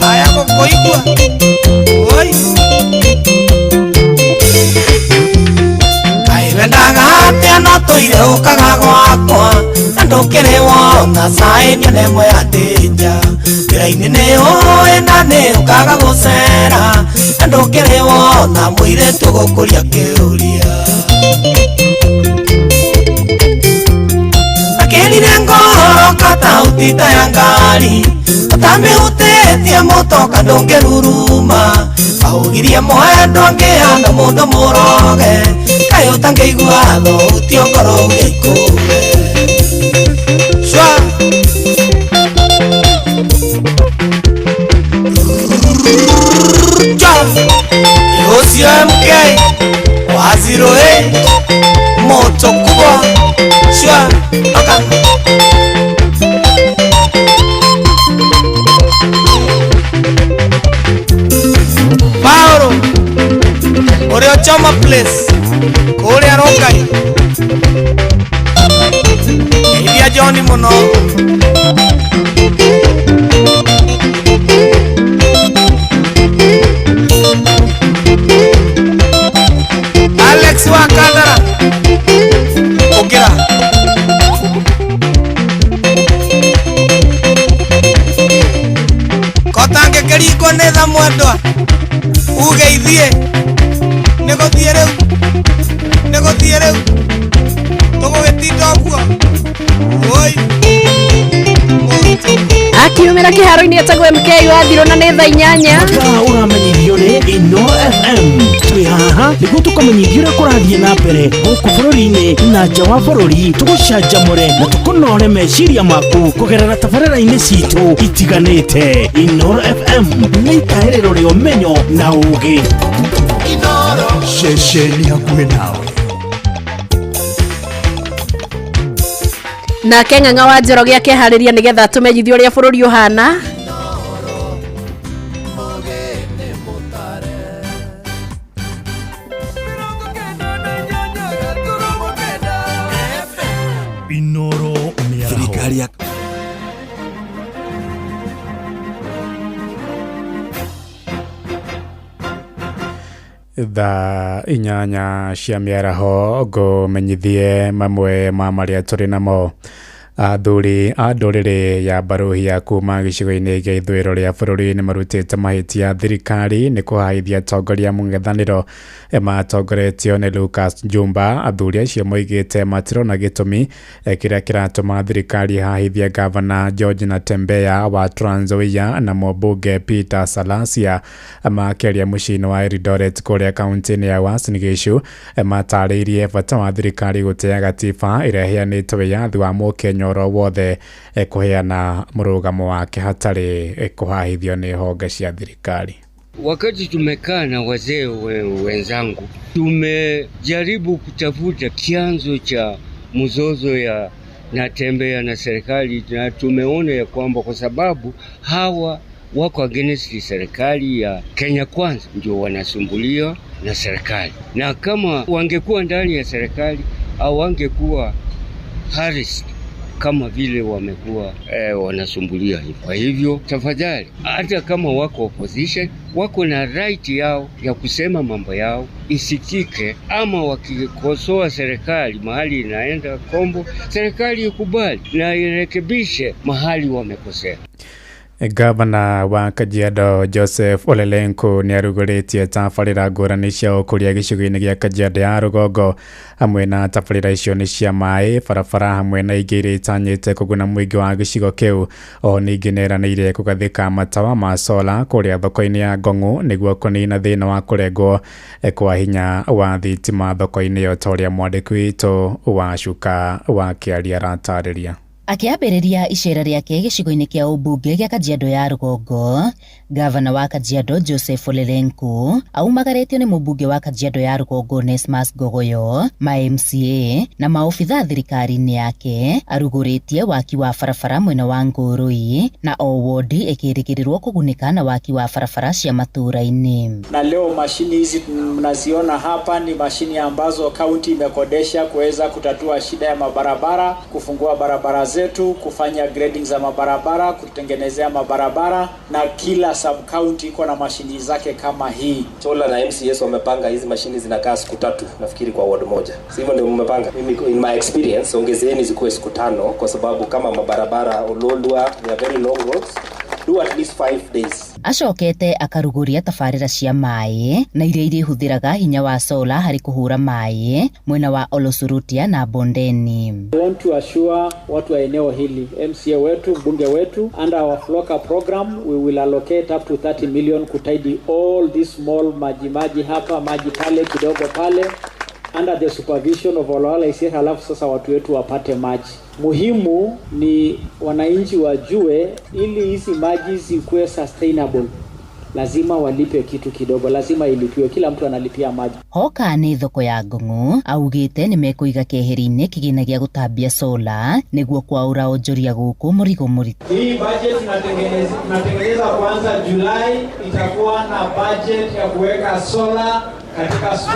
Aya gũkũigua Oi Kaĩ wendaga atĩa no tũire ũkaga gwakwa Na ndũkĩrĩ wona caĩnia na ĩmwe ya ndĩnja Njĩra-inĩ nĩũĩ na nĩũkaga gũcera Na ndũkĩrĩ wona mũirĩtu gũkũria kĩũria Ndakĩrire ngoro katauti ta ya ngari Ũtamĩhutĩtie mũtoka ndũngĩruruma Ahũgirie mwendwa ngĩhana mũndũ mũroge Kaĩ ũtangĩigua thauti ngoro uge ikũre Shwa Ũcio MK wa 08 moto kubwa Shwa aka Paolo ũrĩa Choma place kũrĩa Rongai Geithia John mũno Alex wa Kandara Ũkĩra Kotangĩkĩringwo nĩ tha mwendwa Uge ithiĩ Nĩgũthiĩ rĩu Nĩgũthiĩ rĩu Wĩra kĩharo-inĩ etagwo MK wathirwo na nĩ thaa 8. Mathaa ũramenyithio nĩ Ino FM. Twĩ haha nĩguo tũkũmenyithia ũrĩa kũrathiĩ na mbere gũkũ bũrũri-inĩ na nja wa bũrũri, tũgũcanjamũre na tũkũnore meciria maku kũgerera tabarĩra-inĩ citũ itiganĩte. Inooro FM nĩ itaĩrĩro rĩa ũmenyo na ũũgĩ. Ceceni hakuhĩ nawe. Nake Ng'ang'a wa Njoroge akeharĩria nĩgetha atũmenyithie ũrĩa bũrũri ũhana. Inoro Thirikari ya Thaa 8 cia mĩaraho ngũmenyithie mamwe ma marĩa tũrĩ namo. Athuri a ndũrĩrĩ ya Baruhia kuma gĩcigo-inĩ gĩa ithũĩro rĩa bũrũri nĩ marutĩte mahĩtia thirikari nĩ kũhaithia atongoria mũng'ethanĩro matongoretio nĩ Lucas Jumba. Athuri acio moigĩte matirona gĩtũmi kĩrĩa kĩratũma thirikari ĩhahithie gavana George Natembeya wa Trans Nzoia na mũmbunge Peter Salasya. Makĩaria mũciĩ-inĩ wa Eldoret kũrĩa kaunti-inĩ ya Uasin Gishu, matarĩirie bata wa thirikari gũtĩa gatiba ĩrĩa ĩheanĩte wĩyathi wa mũkenya oro wothe kũheana mũrũgamo wake hatarĩ kũhahithio nĩ honge cia thirikari. Wakati tumekaa na wazee wenzangu, tumejaribu kutafuta chanzo cha mzozo ya Natembeya na serikali, na tumeona ya kwamba kwa sababu hawa wako against serikali ya Kenya Kwanza, ndio wanasumbuliwa na serikali, na kama wangekuwa ndani ya serikali au wangekuwa harassed kama vile wamekuwa wanasumbulia hivi. Kwa hivyo tafadhali, hata kama wako opposition, wako na right yao ya kusema mambo yao isikike, ama wakikosoa serikali mahali inaenda kombo, serikali ikubali na irekebishe mahali wamekosea. Gavana wa Kajiado Joseph Ole Lenku nĩ arugũrĩtie tabarĩra ngũrani cia ũkũria gĩcigo-inĩ gĩa Kajiado ya rũgongo, hamwe na tabarĩra icio nĩ cia maĩ, barabara hamwe na ingĩ iria itanyĩte kũguna mũingĩ wa gĩcigo kĩu. O ningĩ nĩ eranĩire kũgathĩka matawa ma sola kũrĩa thoko-inĩ ya Ngong'u nĩguo kũnina thĩna wa kũrengwo kwa hinya wa thitima thoko-inĩ ĩyo, ta ũrĩa mwandĩki witũ wa Cuka wa Kĩaria aratarĩria. Akĩambĩrĩria icera rĩake gĩcigo-inĩ kĩa ũmbunge gĩa Kajiado ya rũgongo, gavana wa Kajiado Joseph Ole Lenku aumagarĩtio nĩ mũmbunge wa Kajiado ya rũgongo Onesmus Ngogoyo, ma MCA na maobitha thirikari-inĩ yake, arugũrĩtie waki wa barabara mwena wa Ngũrũi na o wodi ĩkĩrĩgĩrĩrwo kũgunĩka na waki wa barabara cia matũũra-inĩ. Na leo mashini hizi mnaziona hapa ni mashini ambazo kaunti imekodesha kuweza kutatua shida ya mabarabara, kufungua barabara zetu, kufanya grading za mabarabara, kutengenezea mabarabara, na kila sub county iko na mashini zake kama hii. Chola na MCS wamepanga hizi mashini zinakaa siku 3 nafikiri kwa ward moja. Sivyo ndio mmepanga? Mimi in my experience ongezeeni zikuwe siku 5 kwa sababu kama mabarabara Ololua, they are very long roads. Do at least 5 days. Acokete akaruguria tabarĩra cia maĩ na iria irĩhũthĩraga hinya wa sola harĩ kũhũra maĩ mwena wa Olosurutia na Bondeni. We want to assure watu wa eneo hili, MCA wetu, mbunge wetu, under our Floka program we will allocate up to 30 million kutaidi all these small maji maji hapa, maji pale, kidogo pale, under the supervision of Olawala Isier, halafu sasa watu wetu wapate maji. Muhimu ni wananchi wajue ili hizi maji zikuwe sustainable lazima walipe kitu kidogo, lazima ilipiwe, kila mtu analipia maji. Hoka nĩ thoko ya Ngong'u augĩte nĩ mekũiga keheri-inĩ kĩgĩna gĩa gũtambia sola nĩguo kwaũra onjoria gũkũ mũrigo mũritũ. Hii budget tunatengeneza kwanza Julai itakuwa na budget ya kuweka sola katika soko.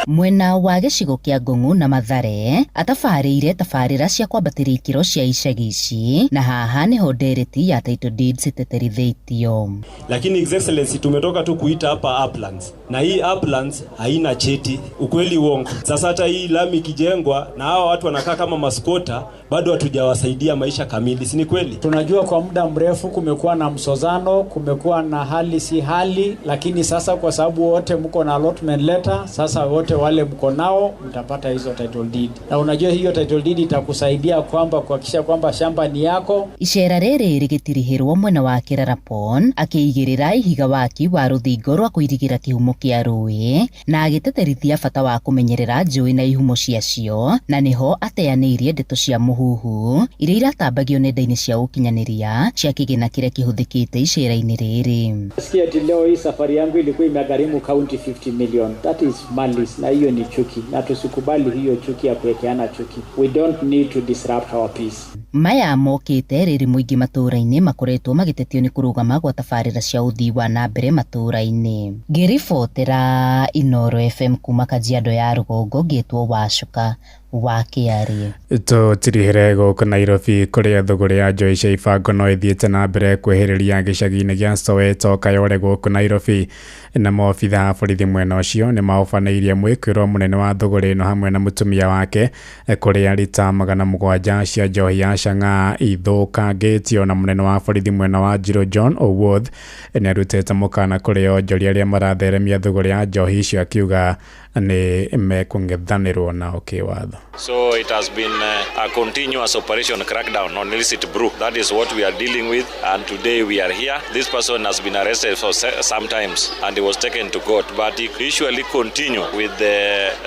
Mwena wa gĩcigo kĩa Ngong'u na Mathare atabarĩire tabarĩra cia kwambatĩria ikĩro cia icagi ici, na haha nĩho ndereti ya title deeds ĩteterithĩtio. Lakini His Excellency tumetoka tu kuita hapa Uplands, na hii Uplands haina cheti, ukweli uongo. Sasa hata hii lami ikijengwa na hawa watu wanakaa kama maskota, bado hatujawasaidia maisha kamili, si ni kweli? Tunajua kwa muda mrefu kumekuwa na msozano, kumekuwa na hali si hali, lakini sasa kwa sababu wote mko na allotment letter, sasa wote wale mko nao mtapata hizo title deed, na unajua hiyo title deed itakusaidia kwamba kuhakikisha kwamba shamba ni yako. Icera rĩrĩ rĩgĩtirihĩrwo mwena wa Kerarapon akĩigĩrĩra ihiga waki wa rũthingo rwa kũirigĩra kĩhumo kĩa rũĩ na agĩtĩtĩrithia bata wa kũmenyerera njũĩ na ihumo ciacio, na nĩho ateanĩirie ndeto cia mũhuhu iria iratambagio nenda-inĩ cia ũkinyanĩria cia kĩgĩna kĩrĩa kĩhũthĩkĩte icera-inĩ rĩrĩ. Sikia ati leo hii safari yangu ilikuwa imegharimu county 50 million. That is malice, na hiyo ni chuki, na tusikubali hiyo chuki ya kuwekeana chuki. We don't need to disrupt our peace. Maya mokĩte rĩrĩ mũingĩ matũũra-inĩ makoretwo magĩtetio nĩ kũrũgama gwa tabarĩra cia ũthii wa na mbere matũũra-inĩ. Ngĩribotera Inooro FM kuma Kajiado ya rũgongo, ngĩtwo Wacuka wa Kĩarĩ. Tũtirihĩre gũkũ Nairobi kũrĩa thũgũrĩ ya njohi cia ibango no ĩthiĩte na mbere kwĩhĩrĩria gĩcagi-inĩ gĩa Soweto Kayole gũkũ Nairobi, na maobitha a borithi mwena ũcio nĩ maũbanĩirie mwĩkĩrwo mũnene wa thũgũrĩ ĩno hamwe na mũtumia wake kũrĩa rita 700 cia njohi ya chang'aa ithũkangĩtio. Na mũnene wa borithi mwena wa Njiro John Owuoth nĩ arutĩte mũkana kũrĩ onjoria arĩa maratheremia thũgũrĩ ya njohi icio akiuga nĩ mekũng'ethanĩrwo nao kĩwatho. So it has been a continuous operation crackdown on illicit brew. That is what we are dealing with, and today we are here. This person has been arrested for some times and he was taken to court, but he usually continue with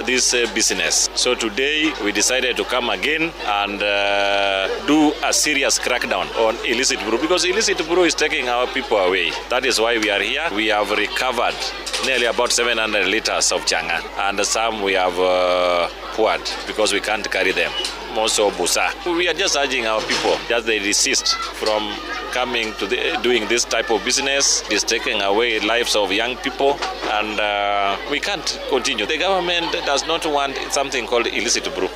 this business. So today we decided to come again and do a serious crackdown on illicit brew, because illicit brew is taking our people away. That is why we are here. We have recovered nearly about 700 liters of changa, and some we have poured because we can't carry them. More so busa. We are just urging our people that they desist from coming to doing this type of business. It is taking away lives of young people, and we can't continue. The government does not want something called illicit brew.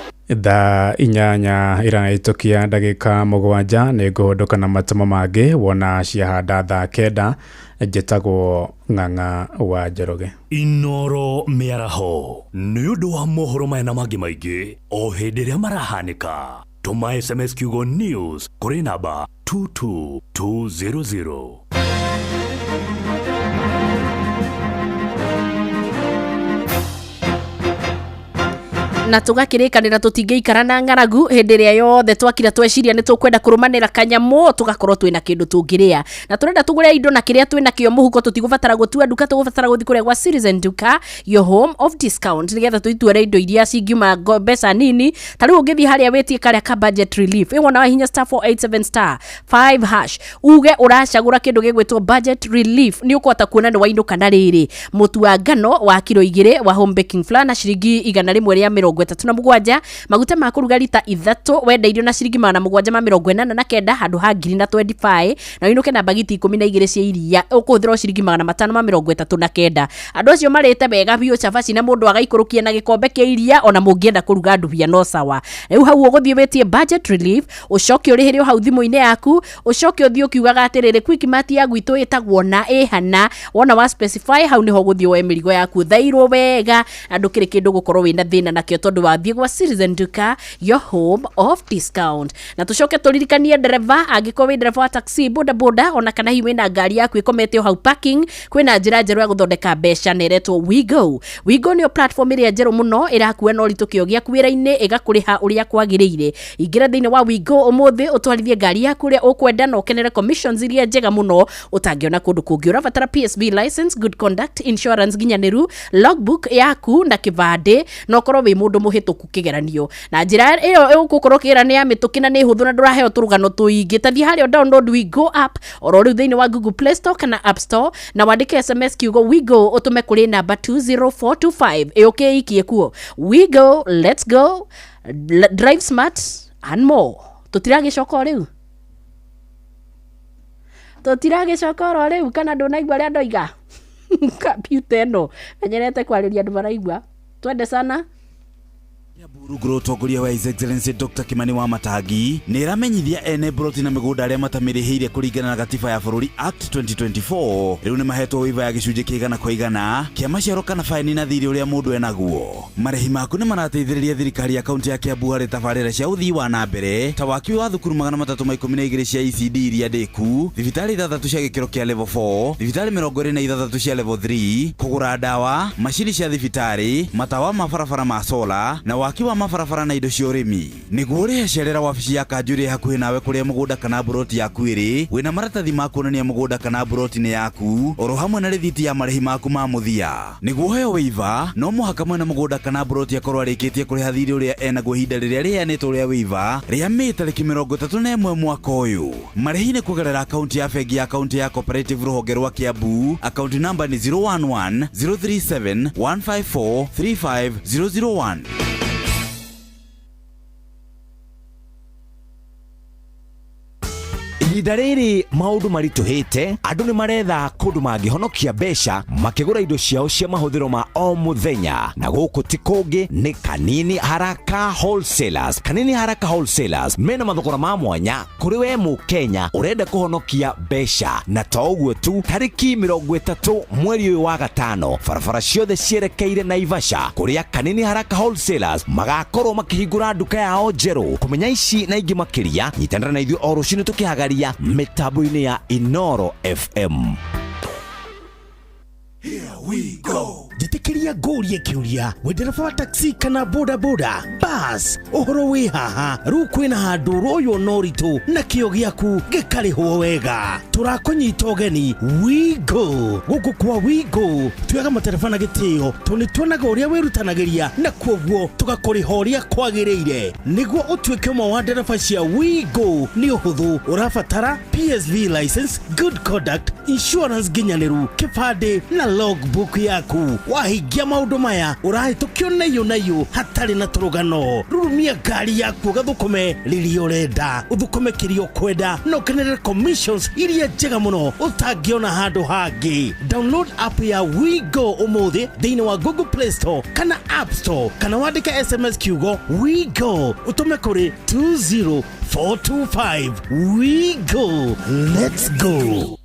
Thaa 8 irahĩtũkia ndagĩka 7 nĩ ngũhũndũka na matũmo mangĩ wona ciahanda thaa 9. Njĩtagwo Ng'ang'a wa Njoroge. Inooro mĩaraho nĩ ũndũ wa mohoro maya na mangĩ maingĩ o hĩndĩ ĩrĩa marahanĩka. Tũma SMS kiugo news kũrĩ namba 22200. Na tũgakĩrĩkanĩra tũtingĩikara na ng'aragu hĩndĩ ĩrĩa yothe twakira tweciria nĩ tũkwenda kũrũmanĩra kanyamũ tũgakorwo twĩna kĩndũ tũngĩrĩa, na tũrenda tũgũre indo na kĩrĩa twĩna kĩo mũhuko. Tũtigũbatara gũtua nduka, tũgũbatara gũthiĩ kũrĩa gwa Citizen Duka, your home of discount, nĩgetha tũituĩre indo iria cingiuma mbeca nini. Ta rĩu ũngĩthiĩ harĩa wĩtie karĩa ka budget relief, ĩwona wahinya *487 *5# uge ũracagũra kĩndũ gĩgwĩtwo budget relief, nĩ ũkũhota kuona nĩ wainũka na rĩrĩ mũtu wa ngano wa kiro 2 wa home baking flour na ciringi 137, maguta ma kũruga rita 3 wendeirio na ciringi 789 handũ ha 1025, na ũinũke na bagiti 12 cia iria ũkũhũthĩra ciringi 539. Andũ acio marĩte wega biũ cabaci na mũndũ agaikũrũkia na gĩkombe kĩa iria, ona mũngĩenda kũruga ndubia no sawa. Rĩu hau ũgũthiĩ wĩtie budget relief, ũcoke ũrĩhĩre o hau thimũ-inĩ yaku, ũcoke ũthiĩ ũkiugaga atĩrĩrĩ Quickmart ya gwitũ ĩtagwo na ĩhana. Wona wa specify hau nĩho ũgũthiĩ woe mĩrigo yaku thairwo wega na ndũkĩrĩ kĩndũ gũkorwo wĩna thĩna nakĩo tondũ wathiĩ gwa Citizen Duka, your home of discount. Na tũcoke tũririkanie ndereba, angĩkorwo wĩ ndereba wa taxi, boda boda, ona kana hihi wĩna ngari yaku ĩkomete o hau parking, kwĩna njĩra njerũ ya gũthondeka mbeca na ĩretwo Wigo. Wigo nĩyo platform ĩrĩa njerũ mũno ĩrakua na ũritũ kĩo gĩaku wĩra-inĩ, ĩgakũrĩha ũrĩa kwagĩrĩire. Ingĩra thĩinĩ wa Wigo ũmũthĩ ũtwarithie ngari yaku ũrĩa ũkwenda na ũkenere commissions iria njega mũno ũtangĩona kũndũ kũngĩ. Ũrabatara PSV license, good conduct, insurance nginyanĩru, logbook yaku na kĩbandĩ, na ũkorwo wĩ mũndũ mũhĩtũku kĩgeranio. Na njĩra ĩyo ũgũkorwo ũkĩgera nĩ ya mĩtũkĩ na nĩ hũthũ na ndũraheo tũrũgano tũingĩ. Ta thiĩ harĩa download Wigo app oro rĩu thĩinĩ wa Google Play Store kana App Store, na wandĩke SMS kiugo Wigo ũtũme kũrĩ namba 20425 ĩũke ĩikie kuo. Wigo, let's go, drive smart and more. Tũtiragĩcoka o rĩu, tũtiragĩcoka oro rĩu, kana ndũnaigua ũrĩa ndoiga? Kambyuta ĩno menyerete kwarĩria andũ maraigua. Twende sana. Rungu rwa ũtongoria wa His Excellency Dr. Kimani wa Matangi nĩ ĩramenyithia ene broti na mĩgũnda arĩa matamĩrĩhĩire kũringana na gatiba ya bũrũri Act 2024 rĩu nĩ mahetwo waiver ya gĩcunjĩ kĩa 100% kĩa maciaro kana baini na thirĩ ũrĩa mũndũ enaguo. Marĩhi maku nĩ marateithĩrĩria thirikari ya kaunti ya Kiambu harĩ tabarĩra cia ũthii wa na mbere ta waki wa thukuru 312 cia ECD iria ndĩku, thibitarĩ 6 cia gĩkĩro kĩa level 4, thibitarĩ 26 cia level 3, kũgũra ndawa, macini cia thibitarĩ, matawa ma barabara ma sola na waki wa mabarabara na indo cia ũrĩmi. Nĩguo ũrĩhe cerera wabici ya kanjũ ĩrĩa hakuhĩ nawe kũrĩa mũgũnda kana mburoti yaku ĩrĩ, wĩna maratathi ma kuonania mũgũnda kana mburoti nĩ yaku, oro hamwe na rĩthiti ya marĩhi maku ma mũthia. Nĩguo ũheo waiver, no mũhaka mwene mũgũnda kana mburoti akorwo arĩkĩtie kũrĩha thirĩ ũrĩa enaguo ihinda rĩrĩa rĩheanĩtwo rĩa waiver rĩa Mĩĩ tarĩki 31 mwaka ũyũ. Marĩhi nĩ kũgerera akaunti ya bengi ya kaunti ya Cooperative rũhonge rwa Kiambu, akaunti namba nĩ 011 037 154 35001. Ihinda rĩrĩ maũndũ maritũhĩte, andũ nĩ maretha kũndũ mangĩhonokia mbeca makĩgũra indo ciao cia mahũthĩro ma o mũthenya, na gũkũ ti kũngĩ nĩ Kanini Haraka Wholesalers. Kanini Haraka Wholesalers mena mathogora ma mwanya kũrĩ we mũkenya ũrenda kũhonokia mbeca, na to ũguo tu, tarĩki 30 mweri ũyũ wa gatano barabara ciothe cierekeire Naivasha kũrĩa Kanini Haraka Wholesalers magakorwo makĩhingũra nduka yao njerũ. Kũmenya ici na ingĩ makĩria, nyitanĩra na ithuĩ o rũcinĩ tũkĩhagaria mitambo-inĩ ya Inoro FM. Here we go. Njĩtĩkĩria ngũrie kĩũria, wĩ ndereba wa taxi kana boda boda bas, ũhoro wĩ haha rĩu kwĩna handũ ũroywo na ũritũ na kĩo gĩaku gĩkarĩhwo wega. Tũrakũnyita ũgeni Wigo. Gũkũ kwa Wigo tuoyaga matereba na gĩtĩo tondũ nĩ tuonaga ũrĩa wĩrutanagĩria na kuoguo tũgakũrĩha ũrĩa kwagĩrĩire. Nĩguo ũtuĩke ũmwe wa ndereba cia Wigo nĩ ũhũthũ, ũrabatara PSV license, good conduct, insurance nginyanĩru, kĩbandĩ na logbook yaku. Wahingia maũndũ maya ũrahĩtũkio na iyũ na iyũ hatarĩ na tũrũgano. Rurumia ngari yaku ũgathũkũme rĩrĩa ũrenda, ũthũkũme kĩrĩa ũkwenda na ũkenerere commissions iria njega mũno ũtangĩona handũ hangĩ. Download app ya Wigo ũmũthĩ thĩinĩ wa Google Play Store kana App Store, kana wandĩke SMS kiugo Wigo ũtũme kũrĩ 20425. Wigo, let's go.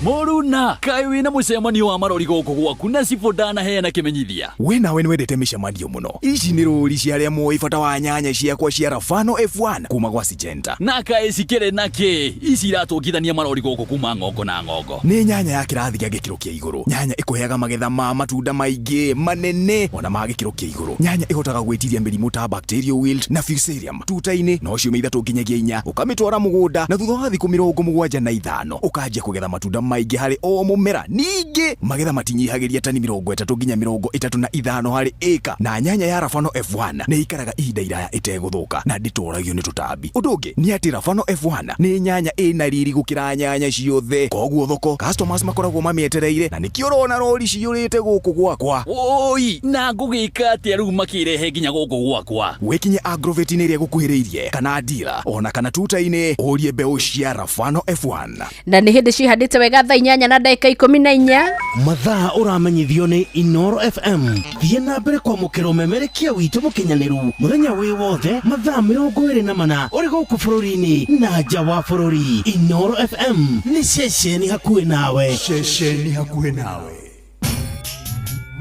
Mũruna, kaĩ wĩna mũcemanio wa marori gũkũ gwaku na cibũ ndanaheana kĩmenyithia. We nawe nĩwendete mĩcemanio mũno. Ici nĩ rũri cia arĩa moĩ bata wa nyanya ciakwa cia Rafano F1 kuma gwa Syngenta. Na kaĩ cikĩrĩ na kĩ? Ici iratũngithania marori gũkũ kuma ng'ongo na ng'ongo. Nĩ nyanya ya kĩrathi gĩa gĩkĩro kĩa igũrũ. Nyanya ĩkũheaga magetha ma matunda maingĩ manene ona ma gĩkĩro kĩa igũrũ. Nyanya ĩhotaga gwĩtiria mĩrimũ ta bacterial wilt na fusarium tuta-inĩ no ciumia 3 nginyagia 4 ũkamĩtwara mũgũnda na thutha wa thikũ 75 ũkanjia kũgetha matunda maingĩ harĩ o mũmera. Ningĩ magetha matinyihagĩria tani 30 nginya 35 harĩ ĩka, na nyanya ya Rafano F1 nĩ ikaraga ihinda iraya ĩtegũthũka na ndĩtoragio nĩ tũtambi. Ũndũ ũngĩ nĩ atĩ Rafano F1 nĩ nyanya ĩna riri gũkĩra nyanya ciothe, koguo thoko customers makoragwo mamĩetereire, na nĩkĩo ũrona rori ciyũrĩte gũkũ gwakwa. Oi, na ngũgĩka atĩa rĩu makĩrehe nginya gũkũ gwakwa? Wĩkinye agrovet-inĩ ĩrĩa ĩgũkuhĩrĩirie kana dealer ona kana tuta-inĩ ũrie mbeũ cia Rafano F1. Na nĩ hĩndĩ cihandĩte wega thaa 8:14. Mathaa ũramenyithio nĩ Inoro FM. Thiĩ na mbere kwamũkĩra ũmemerekia witũ mũkinyanĩru mũthenya wĩ wothe mathaa 24 ũrĩ gũkũ bũrũri-inĩ na nja wa bũrũri. Inoro FM nĩ ceceni hakuhĩ nawe. Ceceni hakuhĩ nawe.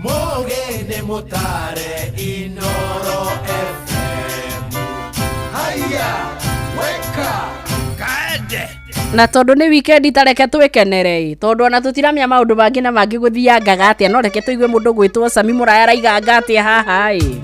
Mũgeni mũtare Inoro FM. Haya, weka kaende. Na tondu ni weekend tareke twikenerei, tondu ona tutiramenya maundu mangi na mangi guthiangaga atia, no reke tuigue mundu gwitwo Sami Muraya araiganga atia haha ĩ.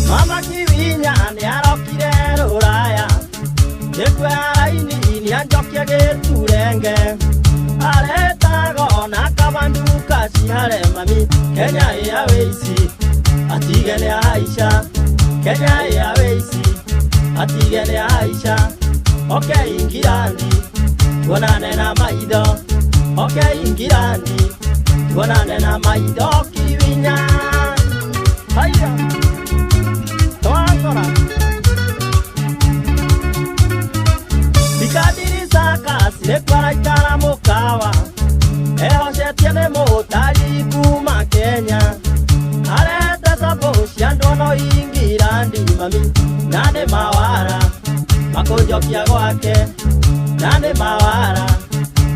Mama Kiwinya nĩ arokire rũraya, gĩkuara-inĩ nĩanjokia gĩturenge, aretago na kabanduka cihare mami. Kenya Airways atige nĩ Aisha, Kenya Airways atige nĩ Aisha. Oke Ingilandi tuonane na maitho, oke Ingilandi tuonane na maitho. Kiwinya haya twakora. Makũnjokia gwake na nĩ mawara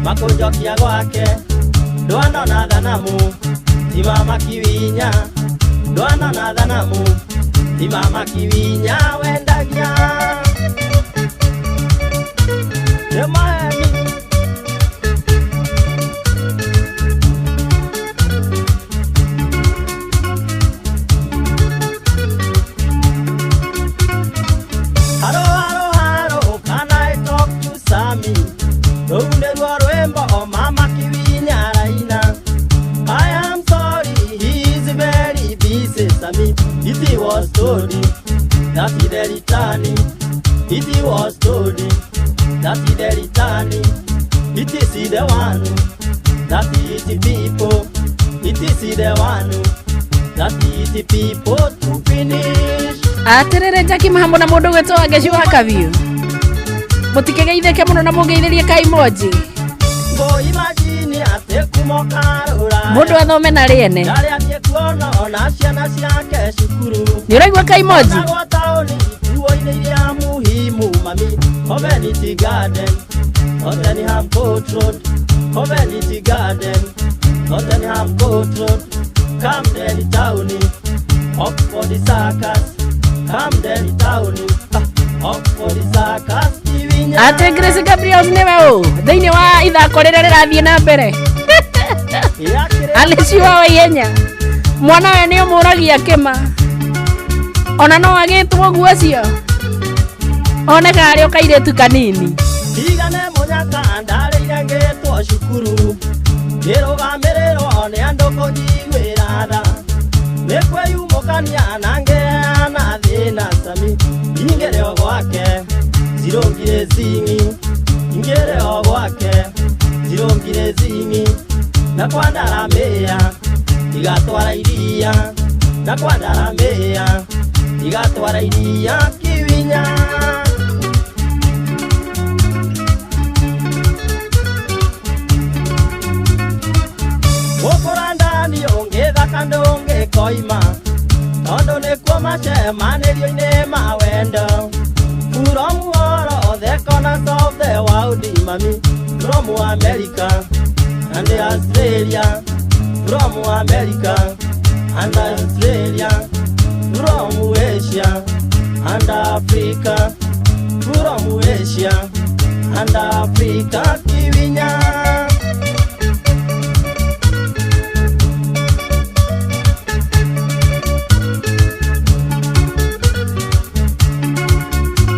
makũnjokia gwake ndwanona thanamu ti mama Kiwinya ndwanona thanamu ti mama Kiwinya wendagia nĩ maheni. Haro haro haro can I talk to Sammy? Rũu nĩruo rwĩmbo o mama Kiwinya araina. I am sorry, he is very busy, Sammy. It was told that he returning. It was told that he returning. It is the one that is the people. It is the one that is the people to finish. Atiriri Jackie Mahambo na mundu gwitwo Wangeci wa Kabiu mutikegeitheke muno na mungeithirie ka emoji Ngo imagine atĩ kumoka rũraya mundu athome na rĩene Ndarĩ athiĩ kuona ona ciana ciake cukuru nĩ ũraigua ka emoji Onagwo taũni ituo-inĩ iria muhimu mami Community Garden Tottenham Court Road Community Garden Tottenham Court Road Camden Town Oxford Circus Camden Town Oxford Circus Kiwinya. Atĩ Grace Gabriel nĩwe ũ thĩinĩ wa ithako rĩrĩa rĩrathiĩ na mbere Alice wa Waihenya mwana we nĩ ũmũragia kĩma ona no agĩtwo ũguo ũcio oneka arĩ o kairĩtu kanini. Tigane mũnyaka ndarĩire ngĩtwo cukuru ngĩrũgamĩrĩrwo nĩ andũ kũnjiguĩra tha nĩ kwĩyumũkania na ngĩheana thĩna Sami ingĩrĩ o gwake zirũngire zing'i ingĩrĩ o gwake zirũngire zing'i na kwandaramĩa igatwara iria na kwandaramĩa igatwara iria Kiwinya. Gũkũra ndani ũngĩthaka ndũngĩkoima tondũ nĩkuo macemanĩrio-inĩ ma wendo from all the corners of the world mami from America and Australia from America and Australia from Asia and Africa from Asia and Africa Kiwinya.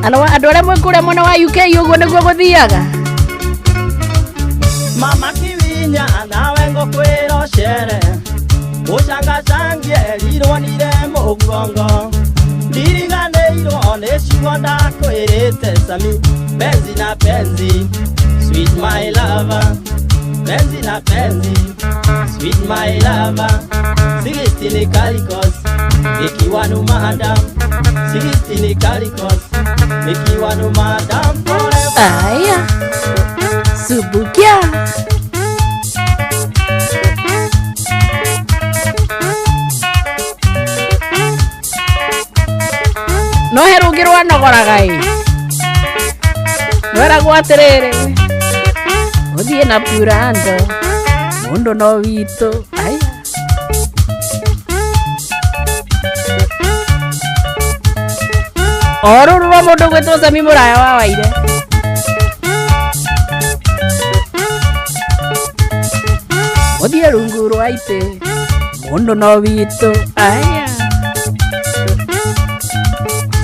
Ano andũ arĩa mwĩ kũrĩa mwena wa UK ũguo nĩguo gũthiaga. Mama Kiwinya nawe ngũkwĩra ũcere ũcangacangie rirwo nire mũgongo ndiriganĩirwo nĩ ciugo ndakwĩrĩte Sami penzi na penzi sweet my lover penzi na penzi sweet my lover 16 calicos nikiwa nu madam 16 calicos nikiwa nu madam forever. Aya subukia no he rũngĩ rwanogoraga ĩ rweragwo atĩrĩrĩ ũthiĩ na purando mũndũ no witũ. Aya o rũrũ rwa mũndũ gwĩtwo Sami mũraya wa Waire ũthiĩ rungu rwa itĩ mũndũ no witũ. Aya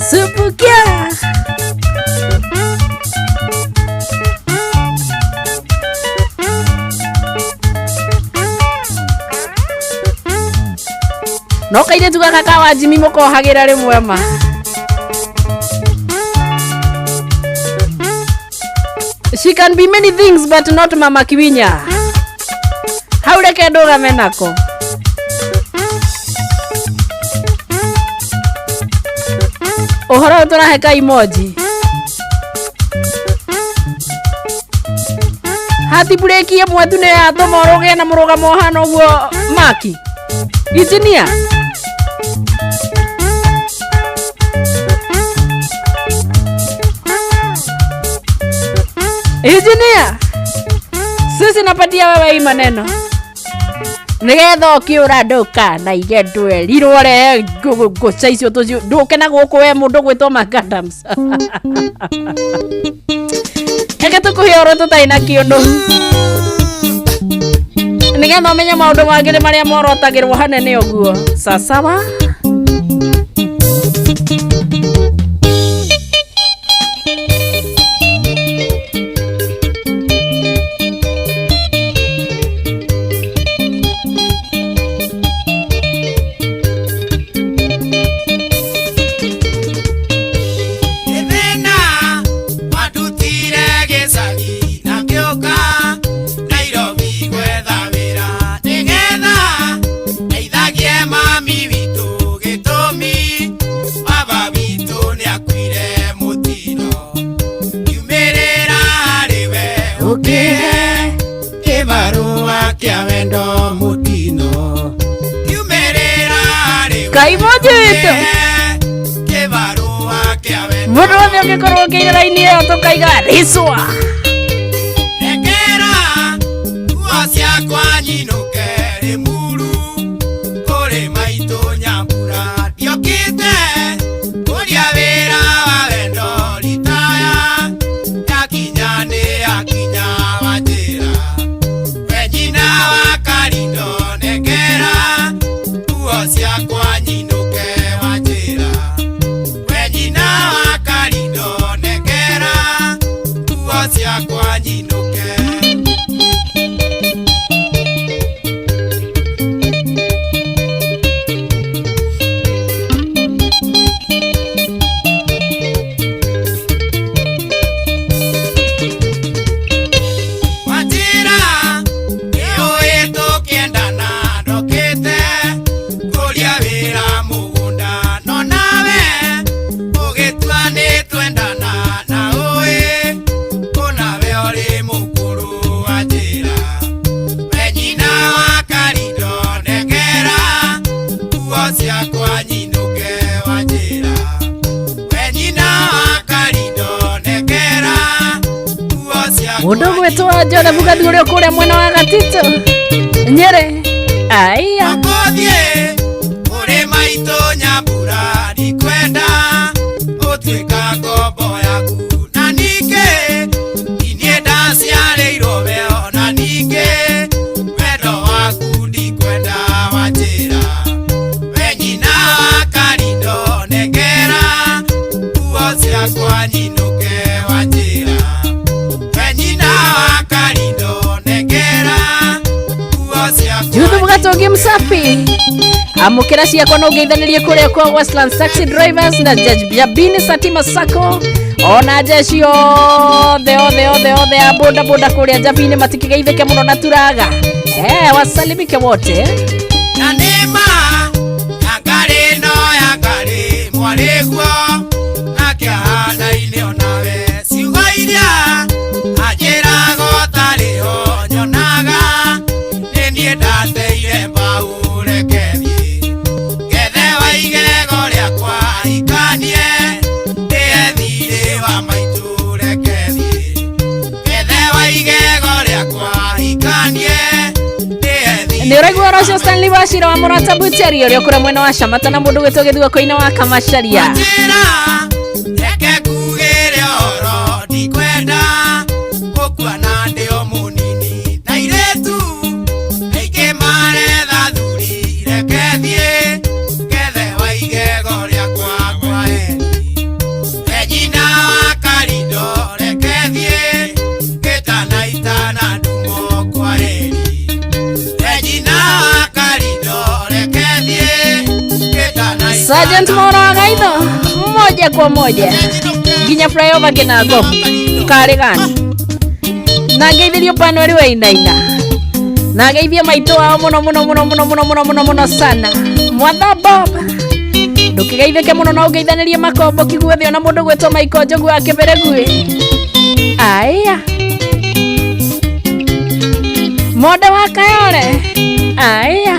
subukia no kairĩtu gaka ka wa Jimmy mũkohagĩra rĩmwe ma. She can be many things but not Mama Kiwinya. Hau reke ndũgame nako. Ũhoro ũyũ tũrahe ka emoji. Hati breki ĩmwe tu nĩ yatũma ũrũge na mũrũgamo ũhana ũguo maki. Engineer. Engineer, sisi napatia wewe hii maneno nigetha ũkĩũra ndũkanaige ndwerirwo rehe ngũca icio tũcio ndũke na gũkũ we mũndũ gwĩtwo Macadams. Reke tũkũhe ũhoro tũtarĩ na kĩũndũ nigetha ũmenye maũndũ mangĩ nĩ marĩa morotagĩrwo hanene ũguo. Sasawa. Thĩna wandutire gĩcagi na ngĩũka Nairobi gwetha wĩra nĩgetha ndeithagie mami witũ gĩtũmi baba witũ nĩakuire mũtino kiumĩrĩra harĩ we ũkĩhe kĩbarũa kĩa wendo mũtino kiumĩrĩra harĩ we Kaimoji witũ kĩbarũa kĩa wendo mũndũ wothe ũngĩkorwo ũngĩire raini ĩyo tũkaiga ricwa. Rekera nguo ciakwa nyinũke Rĩmuru kũrĩ maitũ Nyambura ndiokĩte kũria wĩra wa wendo ritaya yakinya nĩ yakinya wanjĩra we nyina wa Karindo nengera nguo ciakwa nyinũke wanjĩra we nyina wa Karindo nengera nguo ciakwa nyinũke. Wanjĩra nĩũĩ tũkĩendana ndokĩte kũria wĩra mũgũnda no nawe ũgĩtua nĩ twendana na ũĩ kũnawe ũrĩ mũkũrũ wanjĩra we nyina wa Karindo nengera nguo ciakwa nyinũke wanjĩra we nyina wa Karindo nengera nguo ciakwa Mũndũ ũgwĩtwo Joseph Gathu ũrĩa kũrĩa mwena wa Gatito Nyĩrĩ aiya Ũkũthiĩ kũrĩ maitũ Nyambura ndikwenda ũtuĩka ngombo yaku na ningĩ niĩ ndaciarĩirwo we ona ningĩ wendo waku ndikwenda wanjĩra we nyina wa Karindo nengera nguo ciakwa nyinũke wanjĩra we nyina wa Karindo nengera nguo ciakwa Juthu Gatungi Msafi amũkĩra ciakwa no ngeithanĩrie kũrĩa kwa Westlands Taxi Drivers na Judge Jabini Satima Sacco ona jeshi othe othe othe othe a boda boda kũrĩa Jabini matikĩgeithĩke mũno na turaga wasalimike wote. Na nĩma ya ngarĩ no ya ngarĩ mwarĩguo nake ahanaine onawe ciugo iria anjĩraga ũtarĩ ho nyonaga nĩ niĩ ndateire mbau reke thiĩ ngethe wa igego rĩakwa ikanie ndĩe thirĩ wa maitũ reke thiĩ ngethe wa igego rĩakwa ikanie ndĩe thirĩ Nĩ ũraigua ũhoro ũcio Stanley Wachira wa Mũrata Butchery ũrĩa ũkũrĩa mwena wa Shamata na mũndũ gwĩtwo Gĩthuoko-inĩ wa Kamacharia. Njĩra reke ngugĩre ũhoro ndikwenda gũkua na ndĩ o mũnini na airĩtu aingĩ maretha thuri reke thiĩ ngethe wa igego rĩakwa kwa heri we nyina wa Karindo reke thiĩ gĩtanaitana ndumo kwa heri we nyina wa Karindo reke thiĩ gĩtanaitana Sergeant Mauro wa Gaitho moja kwa moja nginya flyover kĩnango karĩ gani na ngeithĩrio panweri wa inaina na ngeithie maitũ wao mũno mũno mũno mũno mũno mũno mũno mũno sana Mwatha Bob ndũkĩgeithĩke mũno no ũngeithanĩrie makombo kiguothe ona mũndũ gwĩtwo Maiko Njogu wa Kĩbereguĩ aya Monde wa Kayore aya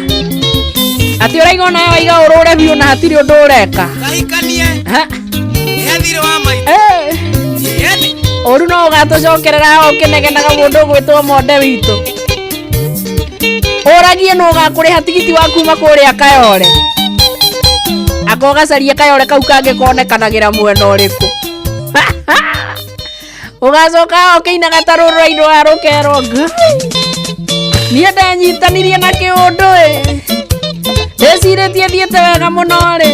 atĩ ũraiga onawe waiga ũrũre biũ na hatirĩ ũndũ ũreka. Kahikanie Ha. nĩ thirĩ wa maitũ. Yeni. Ũru no ũgatũcokerera ũkĩnegenaga mũndũ ũgwĩtwo monde witũ. Ũragie nũ ũgakũrĩha tigiti wa kuma kũrĩa Kayole. Akogacaria Kayole kau kangĩ konekanagĩra mwena ũrĩkũ. Ũgacoka ũkĩinaga ta rũrũ rwa rũkerwo Ngai. Niĩ ndenyitanirie na kĩũndũ ĩ. Ndĩcirĩtie thiĩte wega mũno rĩ.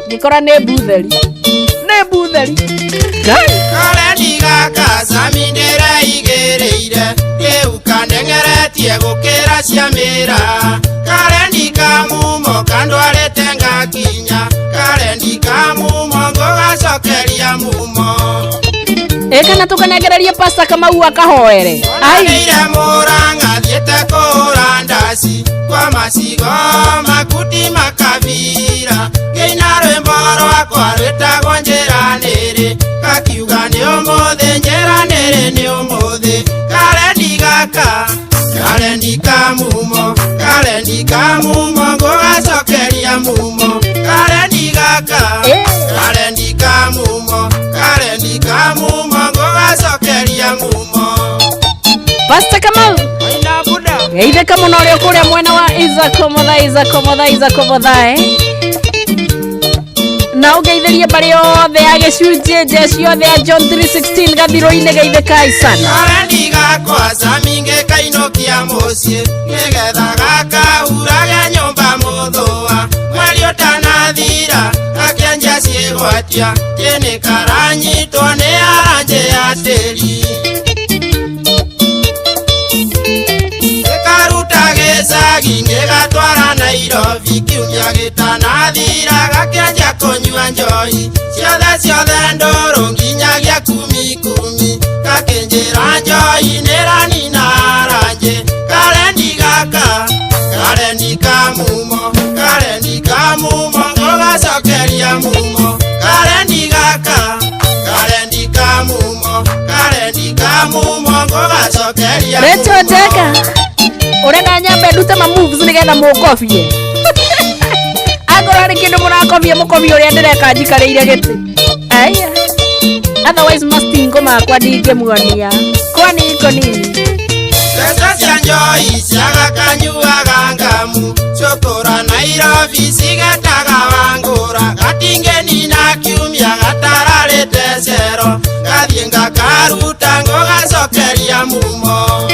Ngĩkora nĩ mbutheri. Nĩ mbutheri. Ngai. Karendi gaka Sami ndĩreigĩrĩire rĩu kandengeretie gũkĩra cia mĩra. Karendi ka mumo kandwarĩte ngakinya. Karendi ka mumo ngũgacokeria mumo. Ĩ kana tũkanengererie Pastor Kamau akahoere. Ai. Oneire Murang'a thiĩte kũhũra ndaci kwa macigo makuti makabira. Ngĩina rwĩmbo rwakwa rwĩtagwo njĩranĩrĩ kakiuga nĩ ũmũthĩ njĩranĩrĩ nĩ ũmũthĩ. Karendi gaka karendi ka mumo karendi ka mumo ngũgacokeria mumo. Karendi gaka karendi ka mumo karendi ka mumo ngũgacokeria mumo. Pastor Kamau. Geithĩka mũno ũrĩa kũrĩa mwena wa Isaac Omotha Isaac Omotha Isaac Omotha Na ũgeithĩrie mbarĩ yothe ya gĩcunjĩ jeshi yothe ya John 316 gathirũ-inĩ geithĩkai sana. Karendi gakwa Sami ngĩkainũkia mũciĩ nĩgetha gakahurage nyũmba mũthũa. Mweri ũtanathira gakĩanjia ciĩgwatia kĩnĩ karanyitwo nĩ aranjĩ ya tĩri. Gĩkaruta gĩcagi ngĩgatwara Nairobi kiumia gĩtanathira gakĩanjia kũnyua njohi ciothe ciothe ndũrũ nginyagia kumi kumi. Gakĩnjĩra njohi nĩranina aranjĩ. Karendi gaka karendi ka mumo karendi ka mumo ngũgacokeria mumo. Karendi gaka karendi ka mumo karendi ka mumo ngũgacokeria mumo. Rachel Ndeka ũrenda nyambe ndute ma moves nĩgetha mũkobie. Angorwo harĩ kĩndũ mũrakobia mũkobie ũrĩa ndĩreka njikarĩire gĩtĩ. Aya. Otherwise mastingo makwa ndingĩmuonia. Kwani iko nini? Mbeca cia njohi ciagakanyuaga ngamu cukura Nairobi cigetaga wangũra gatingĩnina kiumia gatararĩte cero gathiĩ ngakaruta ngũgacokeria mumo.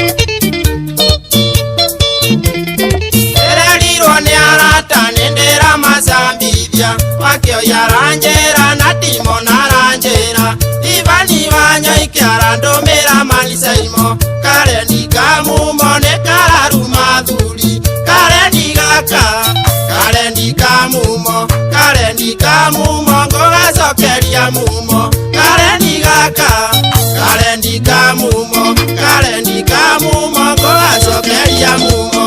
Ndĩrerirwo nĩ arata nĩndĩramacambithia makĩoya aranjĩra na Timon aranjĩra Ivani Wanyoike arandũmĩra manicaimo. Karendi ka mumo nĩ kararuma thuri. Karendi gaka karendi ka mumo karendi ka mumo ngũgacokeria mumo. Karendi gaka karendi ka mumo karendi ka mumo ngũgacokeria mumo.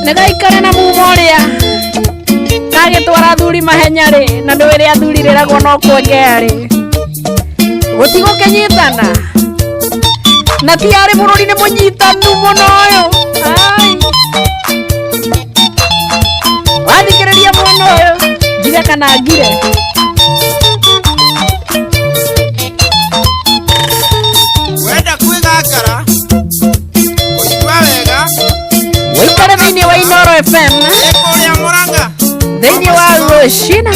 Nĩgaikare na mumo ũrĩa kagĩtwara thuri mahenya rĩ na ndũĩ rĩa thuri rĩragwo no kwengea rĩ gũtigũkĩnyitana na ti arĩ bũrũri nĩ mũnyitanu mũno ũyũ. Ai. Wathikĩrĩria mwena ũyũ njiga kana ngire. Wenda kwĩgangara kũigua wega wĩikare thĩinĩ wa Inooro FM kũrĩa Mũrang'a thĩinĩ wa Rũcina.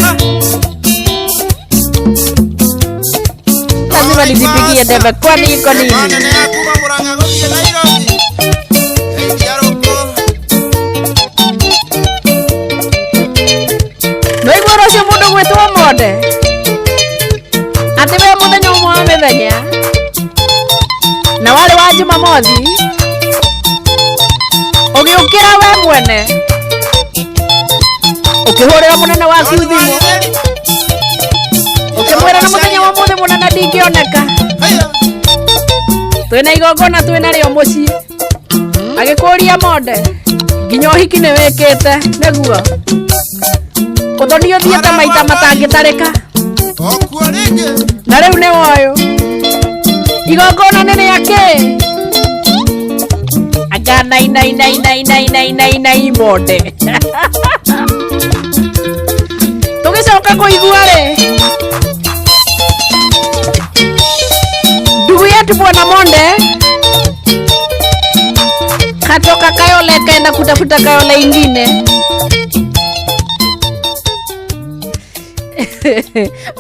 Lazima nijipigie debe kwani iko nini? Nĩwaigua ũhoro ũcio mũndũ gwĩtwo Monde atĩ we mũthenya ũmwe wa mĩthenya na warĩ wa Jumamothi ũgĩũkĩra we mwene ũkĩhũrĩra mũnene waku thimũ ũkĩmwĩra na mũthenya wa ũmũthĩ mũnene ndingĩoneka twĩna igongona twĩna rĩo mũciĩ agĩkũria Monde nginya ũhiki nĩ wĩkĩte nĩguo ũthoni ũthiĩte maita matangĩtarĩka na rĩu nĩ woyũ igongona nĩ rĩa kĩ anga nainainainainainainai Monde. Tũgĩcoka kũigua rĩ Salute Bwana Monde. Katoka Kayole kaenda kutafuta Kayole ingine.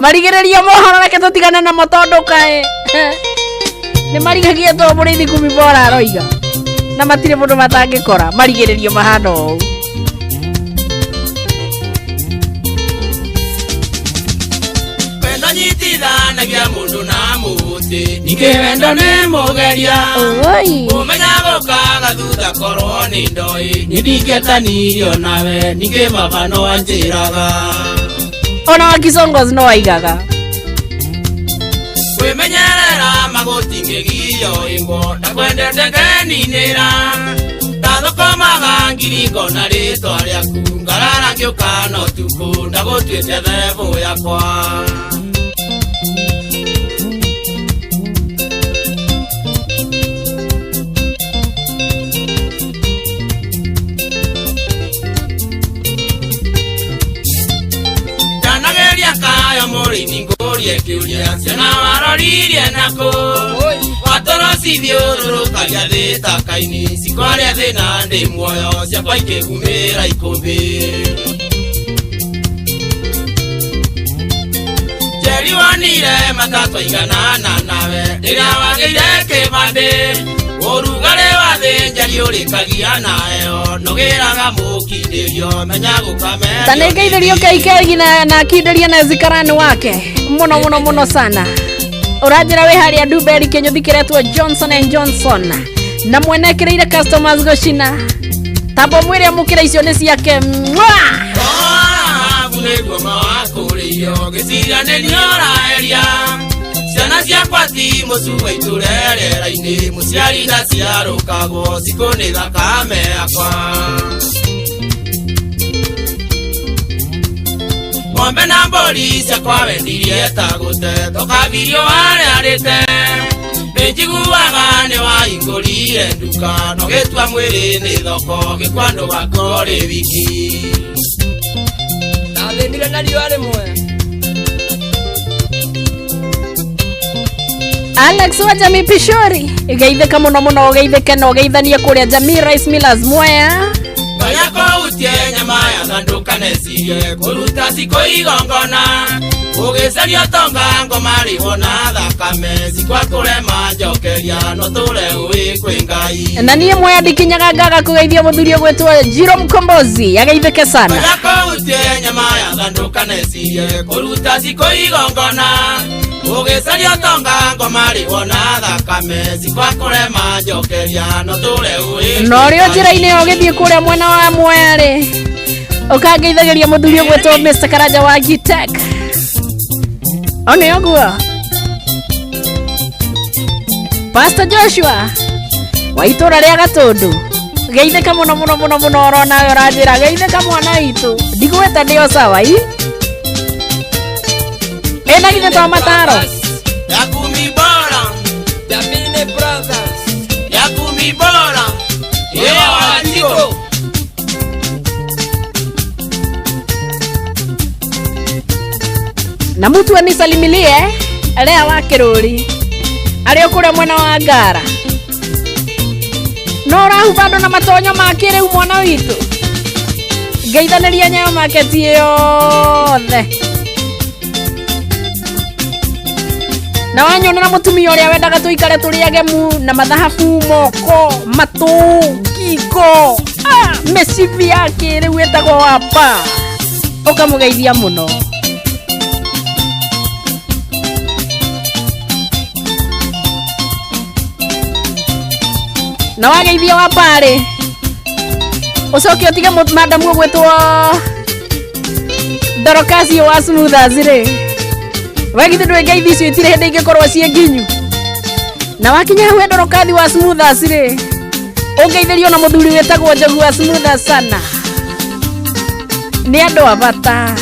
Marigĩrĩria mohoro reke tũtigane namo tondũ kaĩ nĩ marigagia to mũrĩithi kumi bora aroiga na matirĩ mũndũ matangĩkora marigĩrĩrio mahana ũũ. Wendo nyitithanagia mũndũ na mũtĩ, ningĩ wendo nĩ mũgeria. Ũmenya gũkaga thutha korwo nĩ ndoĩ, niĩ ndingĩetanirio nawe, ningĩ baba no anjĩraga. Ona wa Kisongos no aigaga. Kwĩmenyerera magũtingĩgio ĩngwo, ndakwendete ngeninĩra. Ndathũkũmaga ngiri ngona rĩtwa rĩaku, ngarara ngĩũka na ũtukũ, ndagũtuĩte thebũ yakwa. Ndanageria kayo mũrĩmi ngũrie kĩũria, ciana waroririe nakũ? Watoro cithiũrũrũkagia thĩ ta kaini, cikwaria thĩna ndĩ muoyo, ciakwa ikĩgumĩra ikũmbĩ. Njeri wonire matatwaigana nawe, rĩrĩa wagĩire kĩbandĩ. Ũrugarĩ wa thĩ njeri ũrĩkagia nayo, nũgĩraga mũkindĩrio, menya gũkamerio. Ta nĩngeithĩrio keikegi na akinderia na zikarani wake mũno mũno mũno sana. Ũranjĩra wĩ harĩa Duberry kĩnyũthi kĩretwo Johnson and Johnson na mwene ekĩrĩire customers gũcina tamba mwĩre amũkĩra icio nĩ ciake. Mwah! Thahabu nĩguo mawakũrĩirio, ngĩciria nĩ niĩ ũraeria. Ciana ciakwa ti mũcuwa itũre rĩera-inĩ, mũciari ndaciarũkagwo, cikũ nĩ thakame yakwa. Ng'ombe na mbũri ciakwa wendirie ta gũte, tũkabirio warĩarĩte. Nĩnjiguaga nĩ wahingũrire nduka, no gĩtua mwĩrĩ nĩ thoko, gĩkwa ndũgakorwo rĩ wiki. Ndathĩnire na riũa rĩmwe. Alex wa Jamii Pishori geithĩka mũno mũno, ũgeithĩke na ũgeithanie kũrĩa Jamii Rice Millers Mwea. Ngaya kũhutie nyama ya thandũka necirie, kũruta cikũ igongona. Ũgĩcaria ũtonga ngoma rĩhwo na thakame, cikwa kũrema njokeria, no tũre ũĩ kwĩ Ngai. Na niĩ Mwea ndikinyaga ngaga kũgeithia mũthuri ũgwĩtwo Jiro Mkombozi, ageithĩke sana. Ngaya kũhutie nyama ya thandũka necirie, kũruta cikũ igongona. Ũgĩcaria ũtonga ngoma rĩhwo na thakame, cikwa kũrema njokeria, no tũre ũĩ Na ũrĩ o njĩra-inĩ ĩyo ũgĩthiĩ kũrĩa mwena wa Mwea rĩ, ũkangeithagĩria mũthuri ũgwĩtwo Mr. Karanja wa Gitek. One ũguo Pastor Joshua wa itũra rĩa Gatũndũ, geithĩka mũno mũno mũno mũno, oro nawe ũranjĩra geithĩka mwana witũ, ndigwĩta ndĩ o sawa i ĩna githĩ to mataro. Yakumi bora, Jamini Brothers, Yakumi bora, yewa watiko. Na mutu anisalimilie Lea wa Kĩrũri arĩ o kũrĩa mwena wa Ngara. No ũrahuba andũ na matonyo ma kĩrĩu mwana witũ, ngeithanĩria Nyayo Market yothe. Na wanyonera mũtumia ũrĩa wendaga tũikare tũrĩage mu na mathahabu moko matũ ngingo, mĩcibi ya kĩrĩu ĩtagwo wapa, ũkamũgeithia mũno. Na wageithia wapa rĩ, ũcoke ũtige madamu ũgwĩtwo Dorokasio wa Smoothers rĩ, we githĩ ndũĩ ngeithi icio itirĩ hĩndĩ ingĩkorwo ciĩ nginyu. Na wakinya hau he Dorokathi wa Smoothers rĩ, ũngeithĩrio na mũthuri wĩtagwo Njogu wa Smoothers sana, nĩ andũ a bata.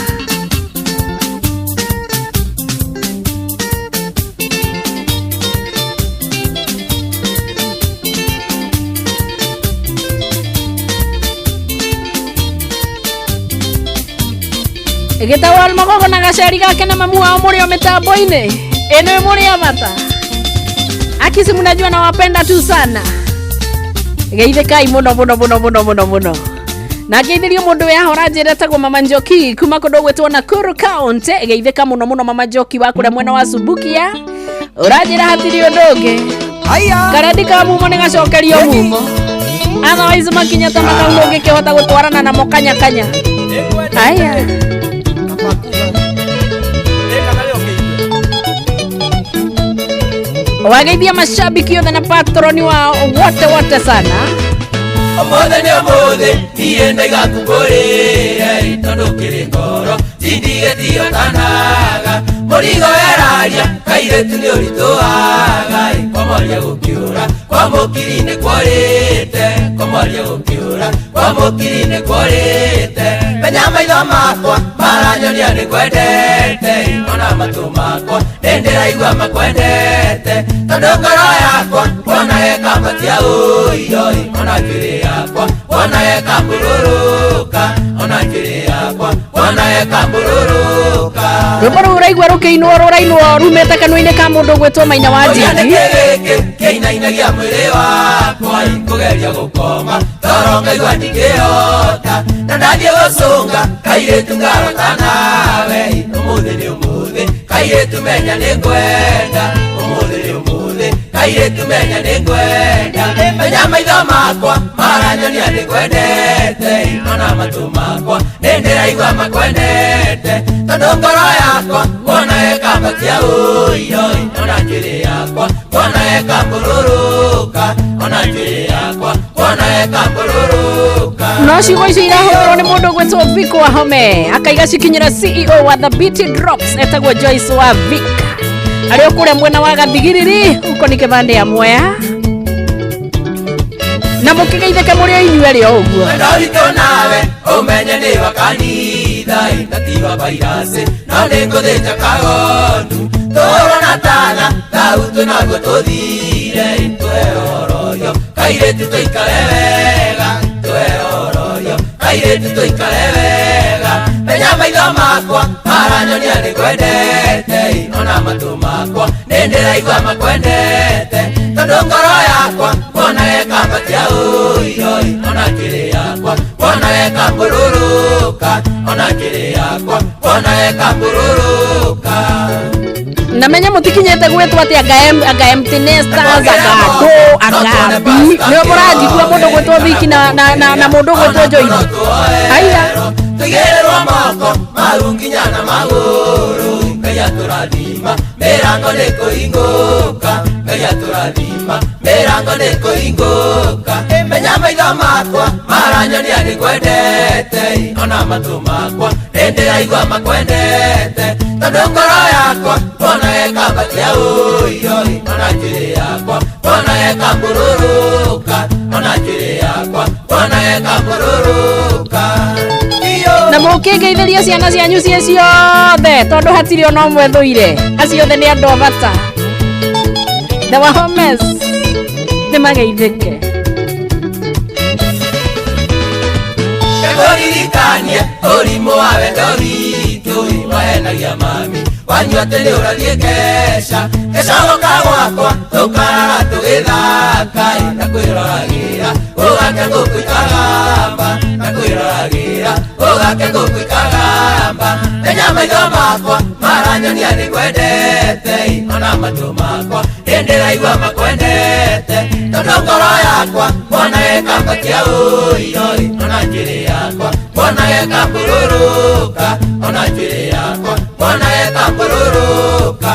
Gĩtagwo Magogo na gaceri gake na mamu wao mũrĩ o mĩtambo-inĩ ĩno mũrĩ a bata. Aki Akisi mnajua nawapenda tu sana. Geithĩkai mũno mũno mũno mũno mũno mũno. Na ngeithĩrio mũndũ wĩ haha ũranjĩra etagwo Mama Njoki kuma kũndũ gwĩtwo Nakuru County. Geithĩka mũno mũno Mama Njoki wa kũrĩa mwena wa Subukia. Ũranjĩra hatirĩ ũndũ ũngĩ. Karendi ka mumo nĩ gacokerio mumo. Otherwise makinya ta makau ndũngĩkĩhota gũtwarana namo kanya kanya. Aya. Wageithia mashabiki othe na patroni wao wote wote sana. Ũmũthĩ nĩ ũmũthĩ niĩ ndaiga ngũkũrĩre tondũ kĩrĩ ngoro tindigĩtio tanaga mũrigo weraria kairĩtu nĩ ũritũhaga komoria gũkĩũra kwa mũkiri nĩ kworĩte komoria gũkĩũra kwa mũkiri nĩ kworĩte menya maitho makwa maranyonia nĩ kwendete ona matũ makwa nĩ ndĩraigua makwendete tondũ ngoro yakwa wona gekambatia ũioi ona njuĩrĩ yakwa wona gekambũrũrũka ona njuĩrĩ yakwa wona gekambũrũrũka. Rwĩmbo rũu ũraigua rũkĩinwo rũrainwo rumĩte kanua-inĩ ka mũndũ ũgwĩtwo Maina wa Njigi. Gĩkĩ kĩinainagia mwĩrĩ wakwa kũgeria gũkoma toro ngaigua ndingĩhota na ndathiĩ gũcũnga kairĩtu ngarota nawe ũmũthĩ nĩ ũmũthĩ kairĩtu menya nĩ ngwenda ũmũthĩ nĩ ũmũthĩ kairĩtu menya nĩ ngwenda menya maitho makwa maranyonia nĩ kwendete ona matũ makwa nĩ ndĩraigua makwendete tondũ ngoro yakwa wona gekambatia ũioi ona njuĩrĩ yakwa wona gekambũrũrũka ona njuĩrĩ yakwa wona gekambũrũrũka. No ciugo icio irahũthĩrwo nĩ mũndũ ũgwĩtwo Vic Wahome akaiga cikinyĩra CEO wa The Beauty Drops etagwo Joyce wa Vic arĩ o kũrĩa mwena wa Gathigiriri huko nĩ kĩbandĩ ya Mwea. Na mũkĩgeithĩke mũrĩ o inyuĩ erĩ o ũguo. Wendo witũ nawe ũmenye nĩ wa kanitha na ti wa vairasi no nĩ ngũthĩnja kagondu tũrona tana thau twĩnaguo tũthire twehororio kairĩtu tũikare wega twehororio kairĩtu tũikare wega menya maitho makwa maranyonia nĩ kwendete ona matũ makwa nĩ ndĩraigua makwendete tondũ ngoro yakwa wona gekambatia ũioi ona njuĩrĩ yakwa wona gekambũrũrũka ona njuĩrĩ yakwa wona gekambũrũrũka. Na menya mũtikinyĩte gwĩtwo atĩ anga MT Nesters anga Go anga B nĩo mũranjigua mũndũ gwĩtwo Viki na mũndũ gwĩtwo Joyce. Aya. Tũigĩrĩrwo moko maru nginya na magũrũ Ngai atũrathima mĩrango nĩ kũhingũka Ngai atũrathima mĩrango nĩ kũhingũka menya maitho makwa maranyonia nĩ kwendete ona matũ makwa nĩ ndĩraigua makwendete tondũ ngoro yakwa wona gekambatia ũioi ona njuĩrĩ yakwa wona gekambũrũrũka ona njuĩrĩ yakwa wona gekambũrũrũka. Na mũkĩngeithĩria ciana cianyu ciĩ ciothe tondũ hatirĩ ona ũmwe thũire acio othe nĩ andũ a bata. The Wahomes nĩ mageithĩke. Ngũririkanie ũrimũ wa wendo witũ wahenagia mami wanyu atĩ nĩ ũrathiĩ keca keca gũka gwakwa tũkarara tũgĩthaka na kwĩroragĩra ũgake ngũkũ ikagamba na kwĩroragĩra ũgake ngũkũ ikagamba menya maitho makwa maranyonia nĩ kwendete ona matũ makwa nĩ ndĩraigua makwendete tondũ ngoro yakwa wona gekambatia ũioi ona njuĩrĩ yakwa wona gekambũrũrũka ona njuĩrĩ yakwa wona gekambũrũrũka.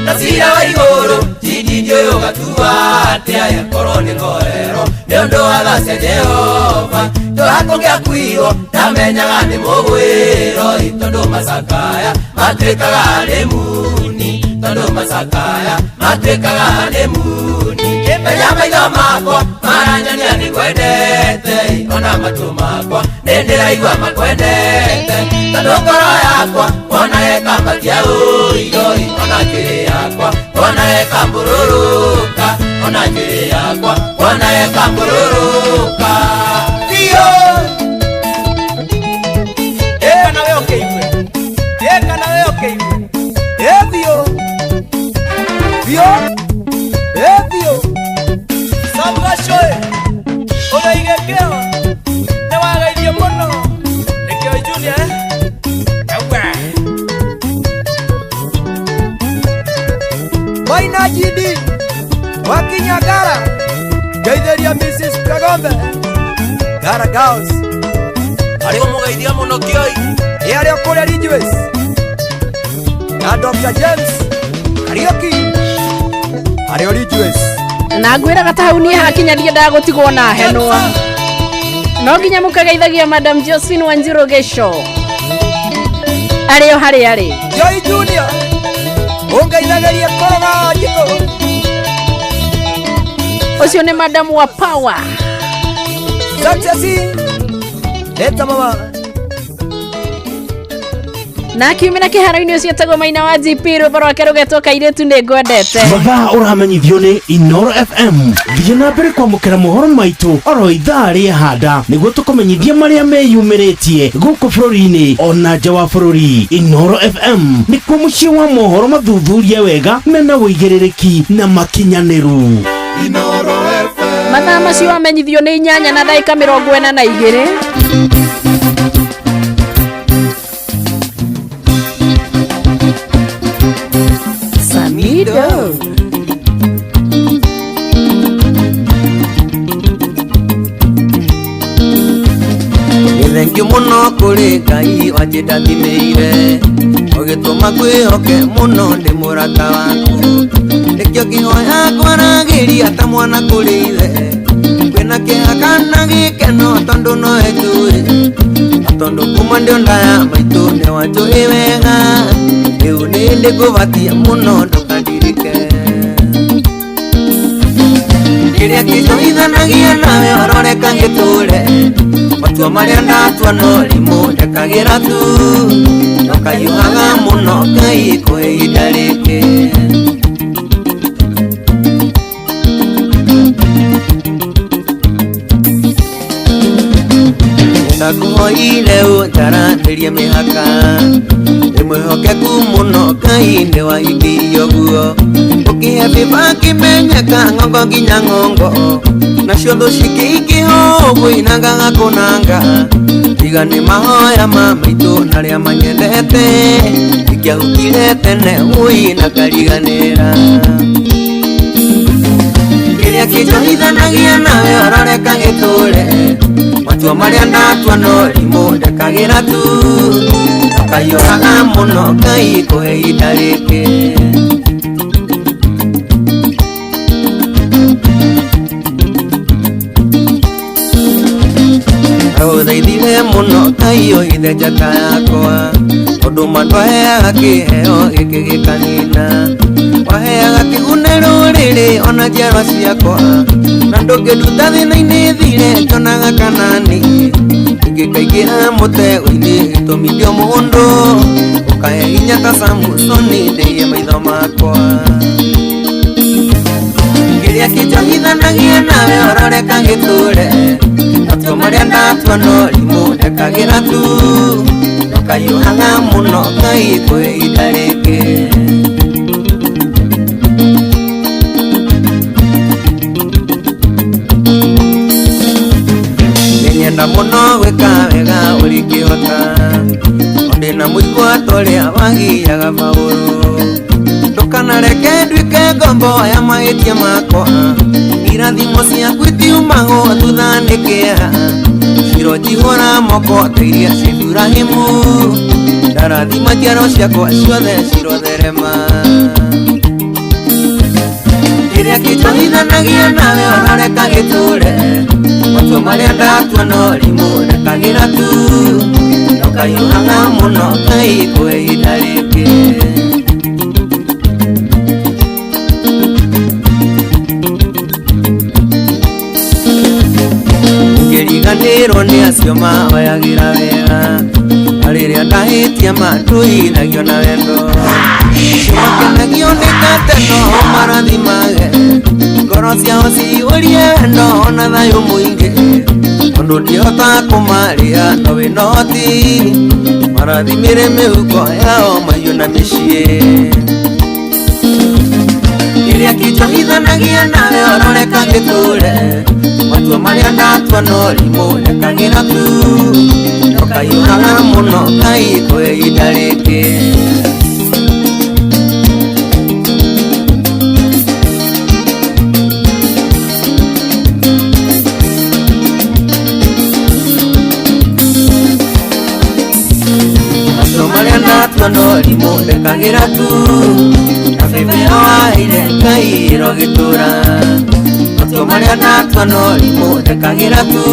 Na cira wa igũrũ njindindi ũyũ ũgatua atĩa yakorwo nĩ ngorero nĩ ũndũ wa tha cia Jehova tũrakũngĩakuirwo ndamenyaga nĩ mũgwĩro tondũ macakaya matuĩkaga nĩ muni tondũ macakaya matuĩkaga nĩ muni menya maitho makwa maranyonia nĩ kwendete ona matũ makwa nĩ ndĩraigua makwendete tondũ ngoro yakwa wona gekambatia ũioi ona njuĩrĩ yakwa wona gekambũrũrũka ona njuĩrĩ yakwa wona gekambũrũrũka. Ĩka nawe ũkĩigue ĩka nawe ũkĩigue Evio Vio Evio Samgashoe Ũraigekeo Nĩwagaithio mũno Nĩkĩo Junior Ewe Maina GD Wakinyagara Geithĩria Mrs. Kagombe Gara Girls Arĩ ũmũgeithia mũno Kĩoi Ĩ arĩ o kũrĩa Ridgeways na Dr. James Kariuki arĩ o Ridgeways Na ngwĩraga ta hau niĩ hakinya ndiendaga gũtigwo na henwa. No nginya mũkageithagia Madam Josephine Wanjiru Gĩco. Arĩ o harĩa arĩ. Joy Junior ũngeithagĩrie koroga njiko Ũcio nĩ Madam wa Power. Success leta mama Na akiumĩra kĩharo-inĩ ũcio etagwo Maina wa GP rwĩmbo rwake rũgetwo kairĩtu nĩ ngwendete. Mathaa ũramenyithio nĩ Inoro FM. Thiĩ na mbere kwamũkĩra mohoro maitũ oro ithaa rĩa handa nĩguo tũkũmenyithie marĩa meyumĩrĩtie gũkũ bũrũri-inĩ ona nja wa bũrũri. Inoro FM nĩkuo mũciĩ wa mohoro mathuthurie wega mena ũigĩrĩrĩki na makinyanĩru. Mathaa macio wamenyithio nĩ 8 na ndagĩka 42. Samido. Nĩ thengiũ mũno kũrĩ Ngai wanjĩndathimĩire ũgĩtũma kwĩhoke mũno ndĩ mũrata waku nĩkĩo ngĩhoya ngwaragĩria ta mwana kũrĩ ithe kwĩna kĩeha kana gĩkeno tondũ nowe njũĩ na tondũ kuma ndĩ nda ya maitũ nĩ wanjũĩ wega rĩu nĩ ndĩkũbatie mũno ndũkandirike kĩrĩa kĩnjohithanagia nawe ororeka gĩtũre matua marĩa ndatua no rimũ ndekagĩra tu ndũkahiũhaga mũno Ngai kũhe ihinda rĩngĩ. Ndakuhoire ũnjaranĩrie mĩhaka ndĩ mwĩhokeku mũno Ngai nĩwahingĩirie ũguo ũkĩhe bĩba kĩmenyeka ng'ongo nginya ng'ongo nacio thũ cikĩingĩha ũguo inangaga kũnanga tiga nĩ mahoya ma maitũ na arĩa manyendete ingĩahukire tene ũi na ngariganĩra kĩrĩa kĩnjohithanagia nawe ororeka gĩtũre matua marĩa ndatua no rimũ ndekagĩra tu ndũkahiũhaga mũno Ngai kũhe ihinda rĩngĩ. Ndagũthaithire mũno Ngai ũhithe njata yakwa tondũ matwaheaga kĩheo gĩkĩ gĩkanina waheaga kĩgune rũrĩrĩ ona njiarwa ciakwa na ndũngĩnduta thĩna-inĩ thire njonaga kanani ingĩkaingĩra mũtego-inĩ gĩtũmi ndio mũndũ ũkahe hinya ta Samusoni ndĩie maitho makwa kĩrĩa kĩnjohithanagia nawe ororeka gĩtũre matua marĩa ndatua no rimũ ndekagĩra tu ndũkahiũhaga mũno Ngai kũhe ihinda rĩngĩ. Nĩnyenda mũno gwĩka wega ũrĩkĩhota ndĩna mũigua ta ũrĩa wagiaga Paũlũ ndũkanareke nduĩke ngombo ya mahĩtia makwa irathimo ciaku itiumagwo thutha nĩ kĩeha cironjihũra moko ta iria cia Iburahĩmu ndarathima njiaro ciakwa ciothe cirotherema kĩrĩa kĩnjohithanagia nawe ororeka gĩtũre matua marĩa ndatua no rimũ ndekagĩra tu ndũkahiũhaga mũno Ngai kũhe ihinda rĩngĩ. Ngĩriganĩrwo nĩ acio mahoyagĩra wega na rĩrĩa ndahĩtia cia matuithagio na wendo makenagio nĩ tateno marathimage ngoro ciao ciyũrie wendo na thayũ mũingĩ tondũ ndihota kũmarĩa no wĩ noti marathimĩre mĩhuko yao mahiũ na mĩciĩ kĩrĩa kĩnjohithanagia nawe ororeka gĩtũre matua marĩa ndatua no rimũ ndekagĩra tu ndũkahiũhaga mũno Ngai kwa ihinda rĩngĩ. Matua marĩa ndatua no rimũ ndekagĩra tu na bebe waire Ngai ĩrogĩtũra matua marĩa ndatua no rimũ ndekagĩra tu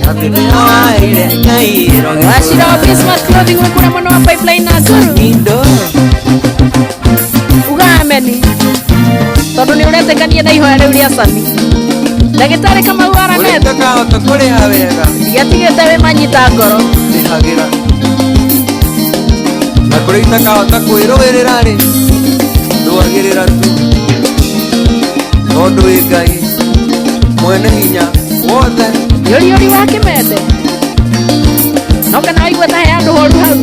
na bebe waire Ngai ĩrogĩtũra. Wachira wa Bismarck Clothing wĩ kũrĩa mwena wa Pipeline Nakuru. Uga ameni tondũ nĩ ũretĩkania na ihoya rĩu rĩa Sami. Ndagĩtarĩ Kamau Aranet ũrĩtakahota kũrĩha wega ndiatigĩte wĩ manyita ngoro rĩhagĩra na kũrĩa itakahota kwĩrũĩrĩra rĩ ndũagĩrĩra tu tondũ wĩ Ngai mwene hinya wothe. Yũriũri wa kĩmende no kana waigua ta he handũ horu hau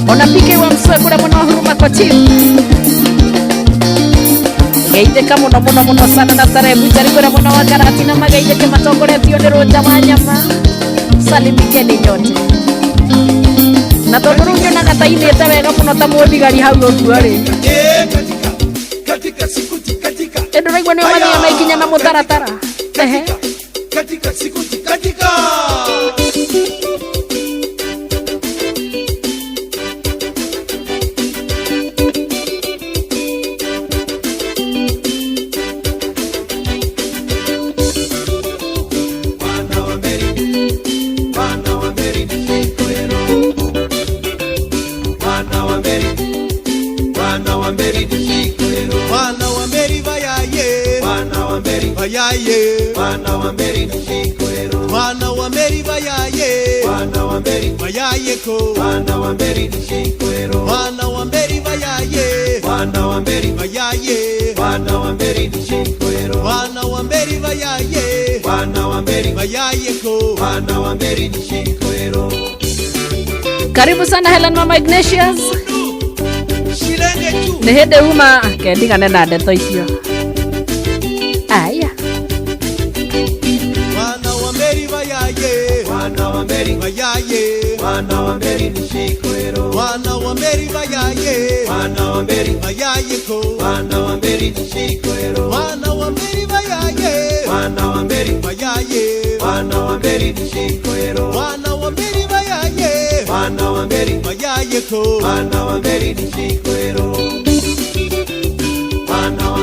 ona PK wa Mswe kũrĩa mwena wa Huruma kwa chief geithĩka mũno mũno mũno sana na Tarehe Buchari kũrĩa mwena wa Karatina mageithĩke matongoretio nĩ Rũnja wa Nyama. Salimikeni nyote na tondũ rĩu nyonaga ta inĩte wega mũno ta mũthigari hau ũguo rĩ ĩ ndũraigua nĩ ũmathiĩ na ikinya na mũtaratara. Ehe. Karibu sana Helen Mama Ignatius. Nĩ hĩndĩ uma kendigane na ndeto icio. Aya.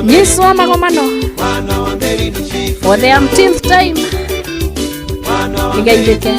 Yesu wa magomano for the umpteenth time nigeithĩke.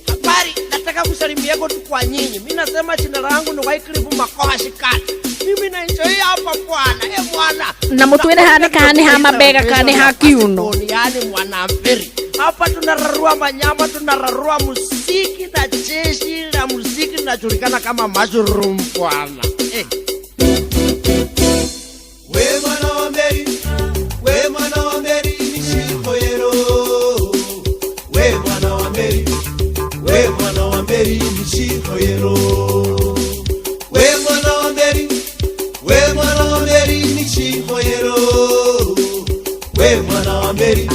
Habari, nataka kusalimiako tu kwa nyinyi. Mimi nasema jina langu ni Wycliffe Makoha Shikani. Mimi na enjoy hapa bwana. Eh bwana. Na mutwire hane kana ha mabega kana ha kiuno. Yaani mwanambiri. Hapa tunararua manyama, tunararua muziki na jeshi la muziki linajulikana kama mushroom bwana. Eh. We mwana wa Meri, we mwana wa Meri nishikoyero. We mwana wa Meri, we mwana wa Meri nishikoyero. We mwana wa Meri, we mwana wa Meri nishikoyero. We mwana wa Meri,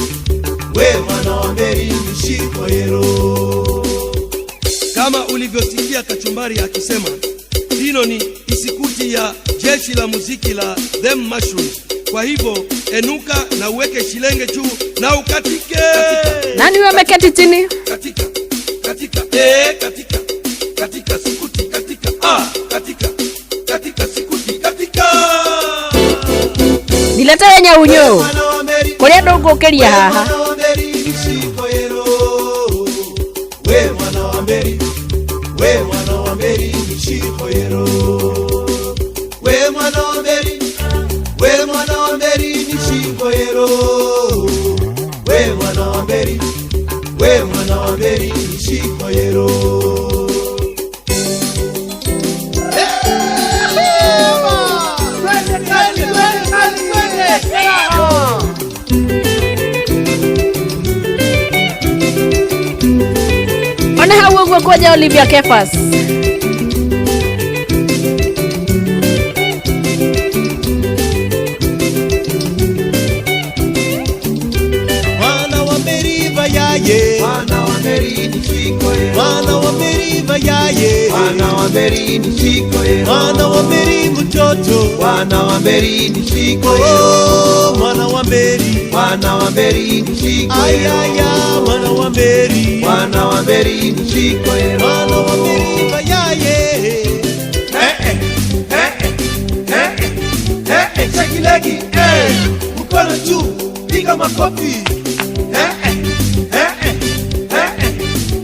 we mwana wa Meri nishikoyero. Kama ulivyosikia Kachumbari akisema, hilo ni isikuti ya jeshi la muziki la Them Mushrooms. Kwa hivyo enuka na uweke shilenge juu na ukatike. Nani wewe ameketi chini? Katika katika katika katika sikuti katika katika katika sikuti katika. Nilete nyaunyo. Kuria ndungukiria haha. We mwana wa Meri, we mwana wa Meri nishikoyero. We mwana wa Meri, we mwana wa Meri nishikoyero. We mwana wa Meri, We mwana wa Meri nishikoyero. Ona hau ũguo kwanja Olivia Kefas. Mwana wa Meri vayaye, mwana wa Meri nishikoyero, mwana wa Meri vayaye, mwana wa Meri nishikoyero, mwana wa Meri mtoto, mwana wa Meri nishikoyero, mwana wa Meri, mwana wa Meri nishikoyero, ayaya, mwana wa Meri, mwana wa Meri nishikoyero, mwana wa Meri vayaye. Eh eh eh eh eh eh, shake legi, eh, mkono juu, piga makofi. Eh eh eh eh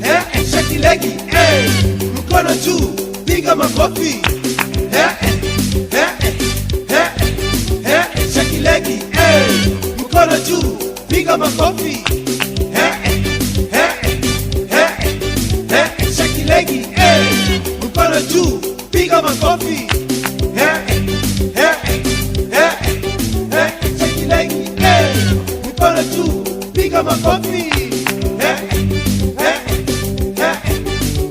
eh eh, shake legi, eh, mkono juu, piga makofi. Eh eh eh eh eh, shake legi, eh, mkono juu, piga makofi. Eh eh eh eh, shake legi, eh, mkono juu, piga makofi. Eh eh eh eh, shake legi, eh, mkono juu, piga makofi. Eh eh eh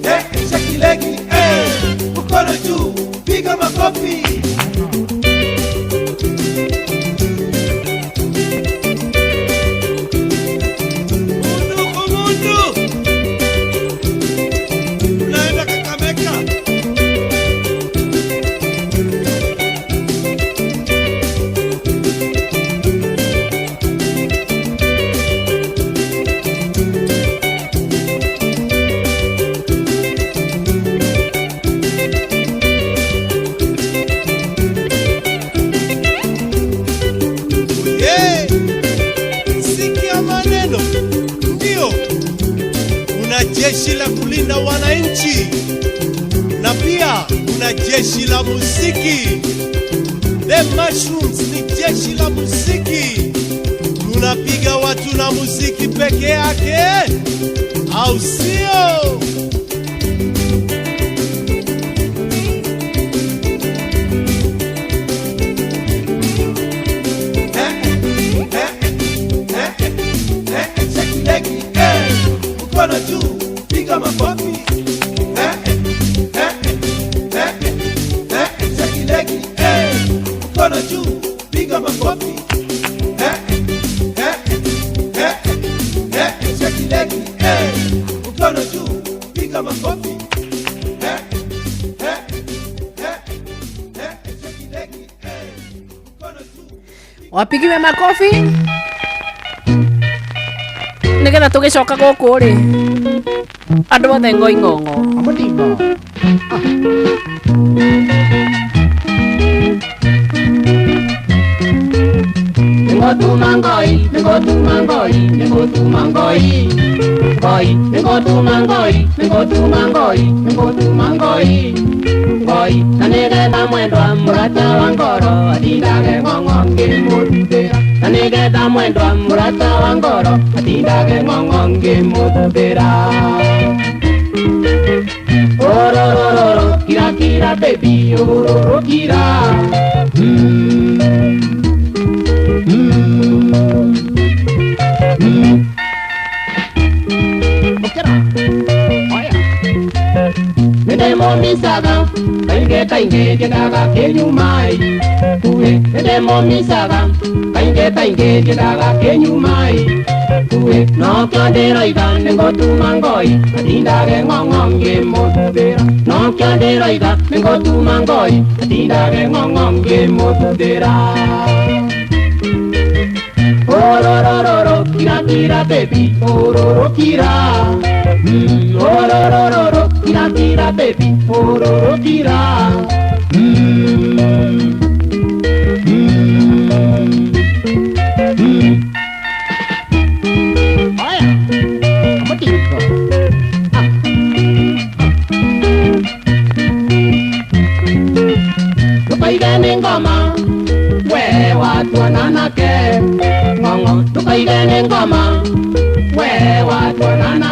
eh, shake legi, eh, mkono juu, piga makofi. Mundu kwa mundu, tunaenda Kakamega. Yeah. Sikia maneno, ndio kuna jeshi la kulinda wananchi na pia kuna jeshi la muziki. The Mushrooms ni jeshi la muziki, tunapiga watu na muziki peke yake, au sio? Mkono juu, piga makofi. Eh, eh, eh, eh, shake legi, eh, mkono juu, piga makofi. Eh, eh, eh, eh, shake legi, eh, mkono juu, piga makofi. Eh, eh, eh, eh, shake legi, eh, mkono juu. Wapigiwe makofi nigetha tugicoka guku ri andu othe ngoi ng'ong'o. Nĩngũtuma ngoi, nĩngũtuma ngoi, nĩngũtuma ngoi, ngoi, nĩngũtuma ngoi, nĩngũtuma ngoi, nĩngũtuma ngoi, ngoi, na nĩgetha mwendwa mũrata wa ngoro atindage ng'ong'o ngĩmũthuthĩra, na nĩgetha mwendwa mũrata wa ngoro atindage ng'ong'o ngĩmũthuthĩra. Ororororo, kira kira baby, ororo kira. Nĩndĩmũmicaga kaingĩ kaingĩ njendaga kĩnyumai kuĩ, nĩndĩmũmicaga kaingĩ kaingĩ njendaga kĩnyumai kuĩ, nokĩo ndĩroiga nĩngũtuma ngoi atindage ng'ong'o ngĩmũthuthĩra, nokĩo ndĩroiga nĩngũtuma ngoi atindage ng'ong'o ngĩmũthuthĩra. Ororororo, kira kira baby, ororo kira. Ororororo, kira kira baby, ororo kira. Aya, amatigo. Tukaige nĩ ngoma, we watuona nake ng'ong'o, tukaige nĩ ngoma, we watuona.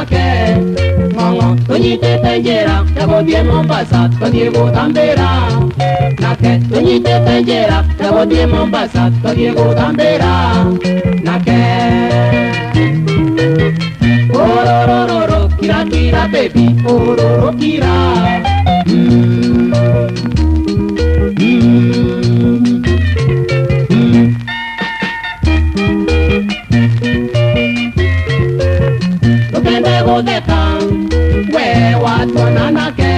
Tũnyitĩte njĩra ya gũthiĩ Mombasa tũthiĩ gũthambĩra nake. Tũnyitĩte njĩra ya gũthiĩ Mombasa tũthiĩ gũthambĩra nake. Ororororo kira kira baby ororo kira. Ndũkende gũtheka we watuona nake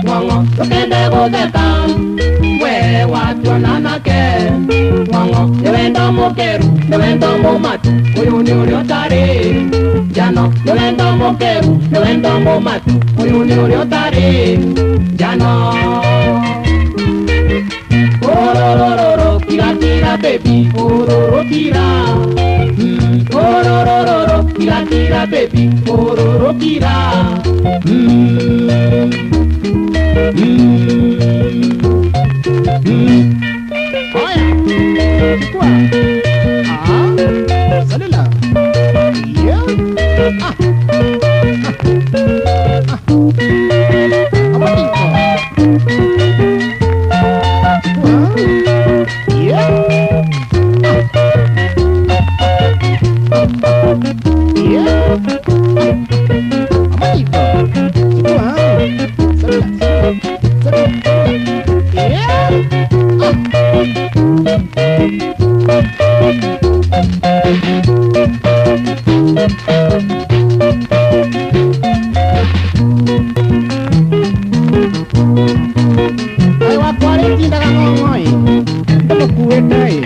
ng'ong'o, ndũkende gũtheka we watuona nake ng'ong'o. Nĩ wendo mũkĩru, nĩ wendo mũmatu, ũyũ nĩ ũrĩa ũtarĩ njano. Nĩ wendo mũkĩru, nĩ wendo mũmatu, ũyũ nĩ ũrĩa ũtarĩ njano. Ororororo kira kira baby ororo kira. Ororororo kira kira baby ororo kira. Haya, chukua. Ah, salila. Yeah. Ah. Ah. Ah. Amatiko. Chukua. Yeah. Yeah. Amatiko. Chukua. Salila. Salila. Yeah. Kaĩ wakwa rĩtindaga ng'ong'oi ndĩmũkuĩte ĩ.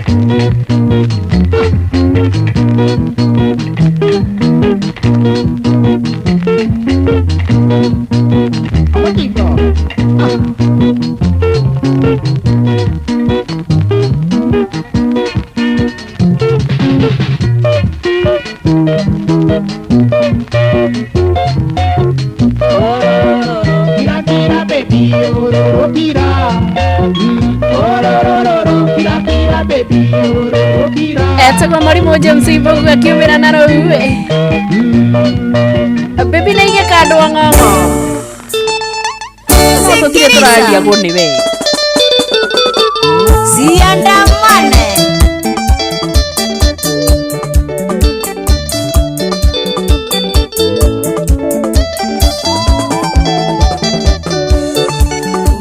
Amatiko. Kira kira baby ororo kira. Ororororo kira kira baby ororo kira. Etagwo Mũrimũ James Mbogo akiumĩra na rũu baby nĩ ige kandũ ng'ong'o no tũtirĩ tũrariagwo nĩ we. Siandamane.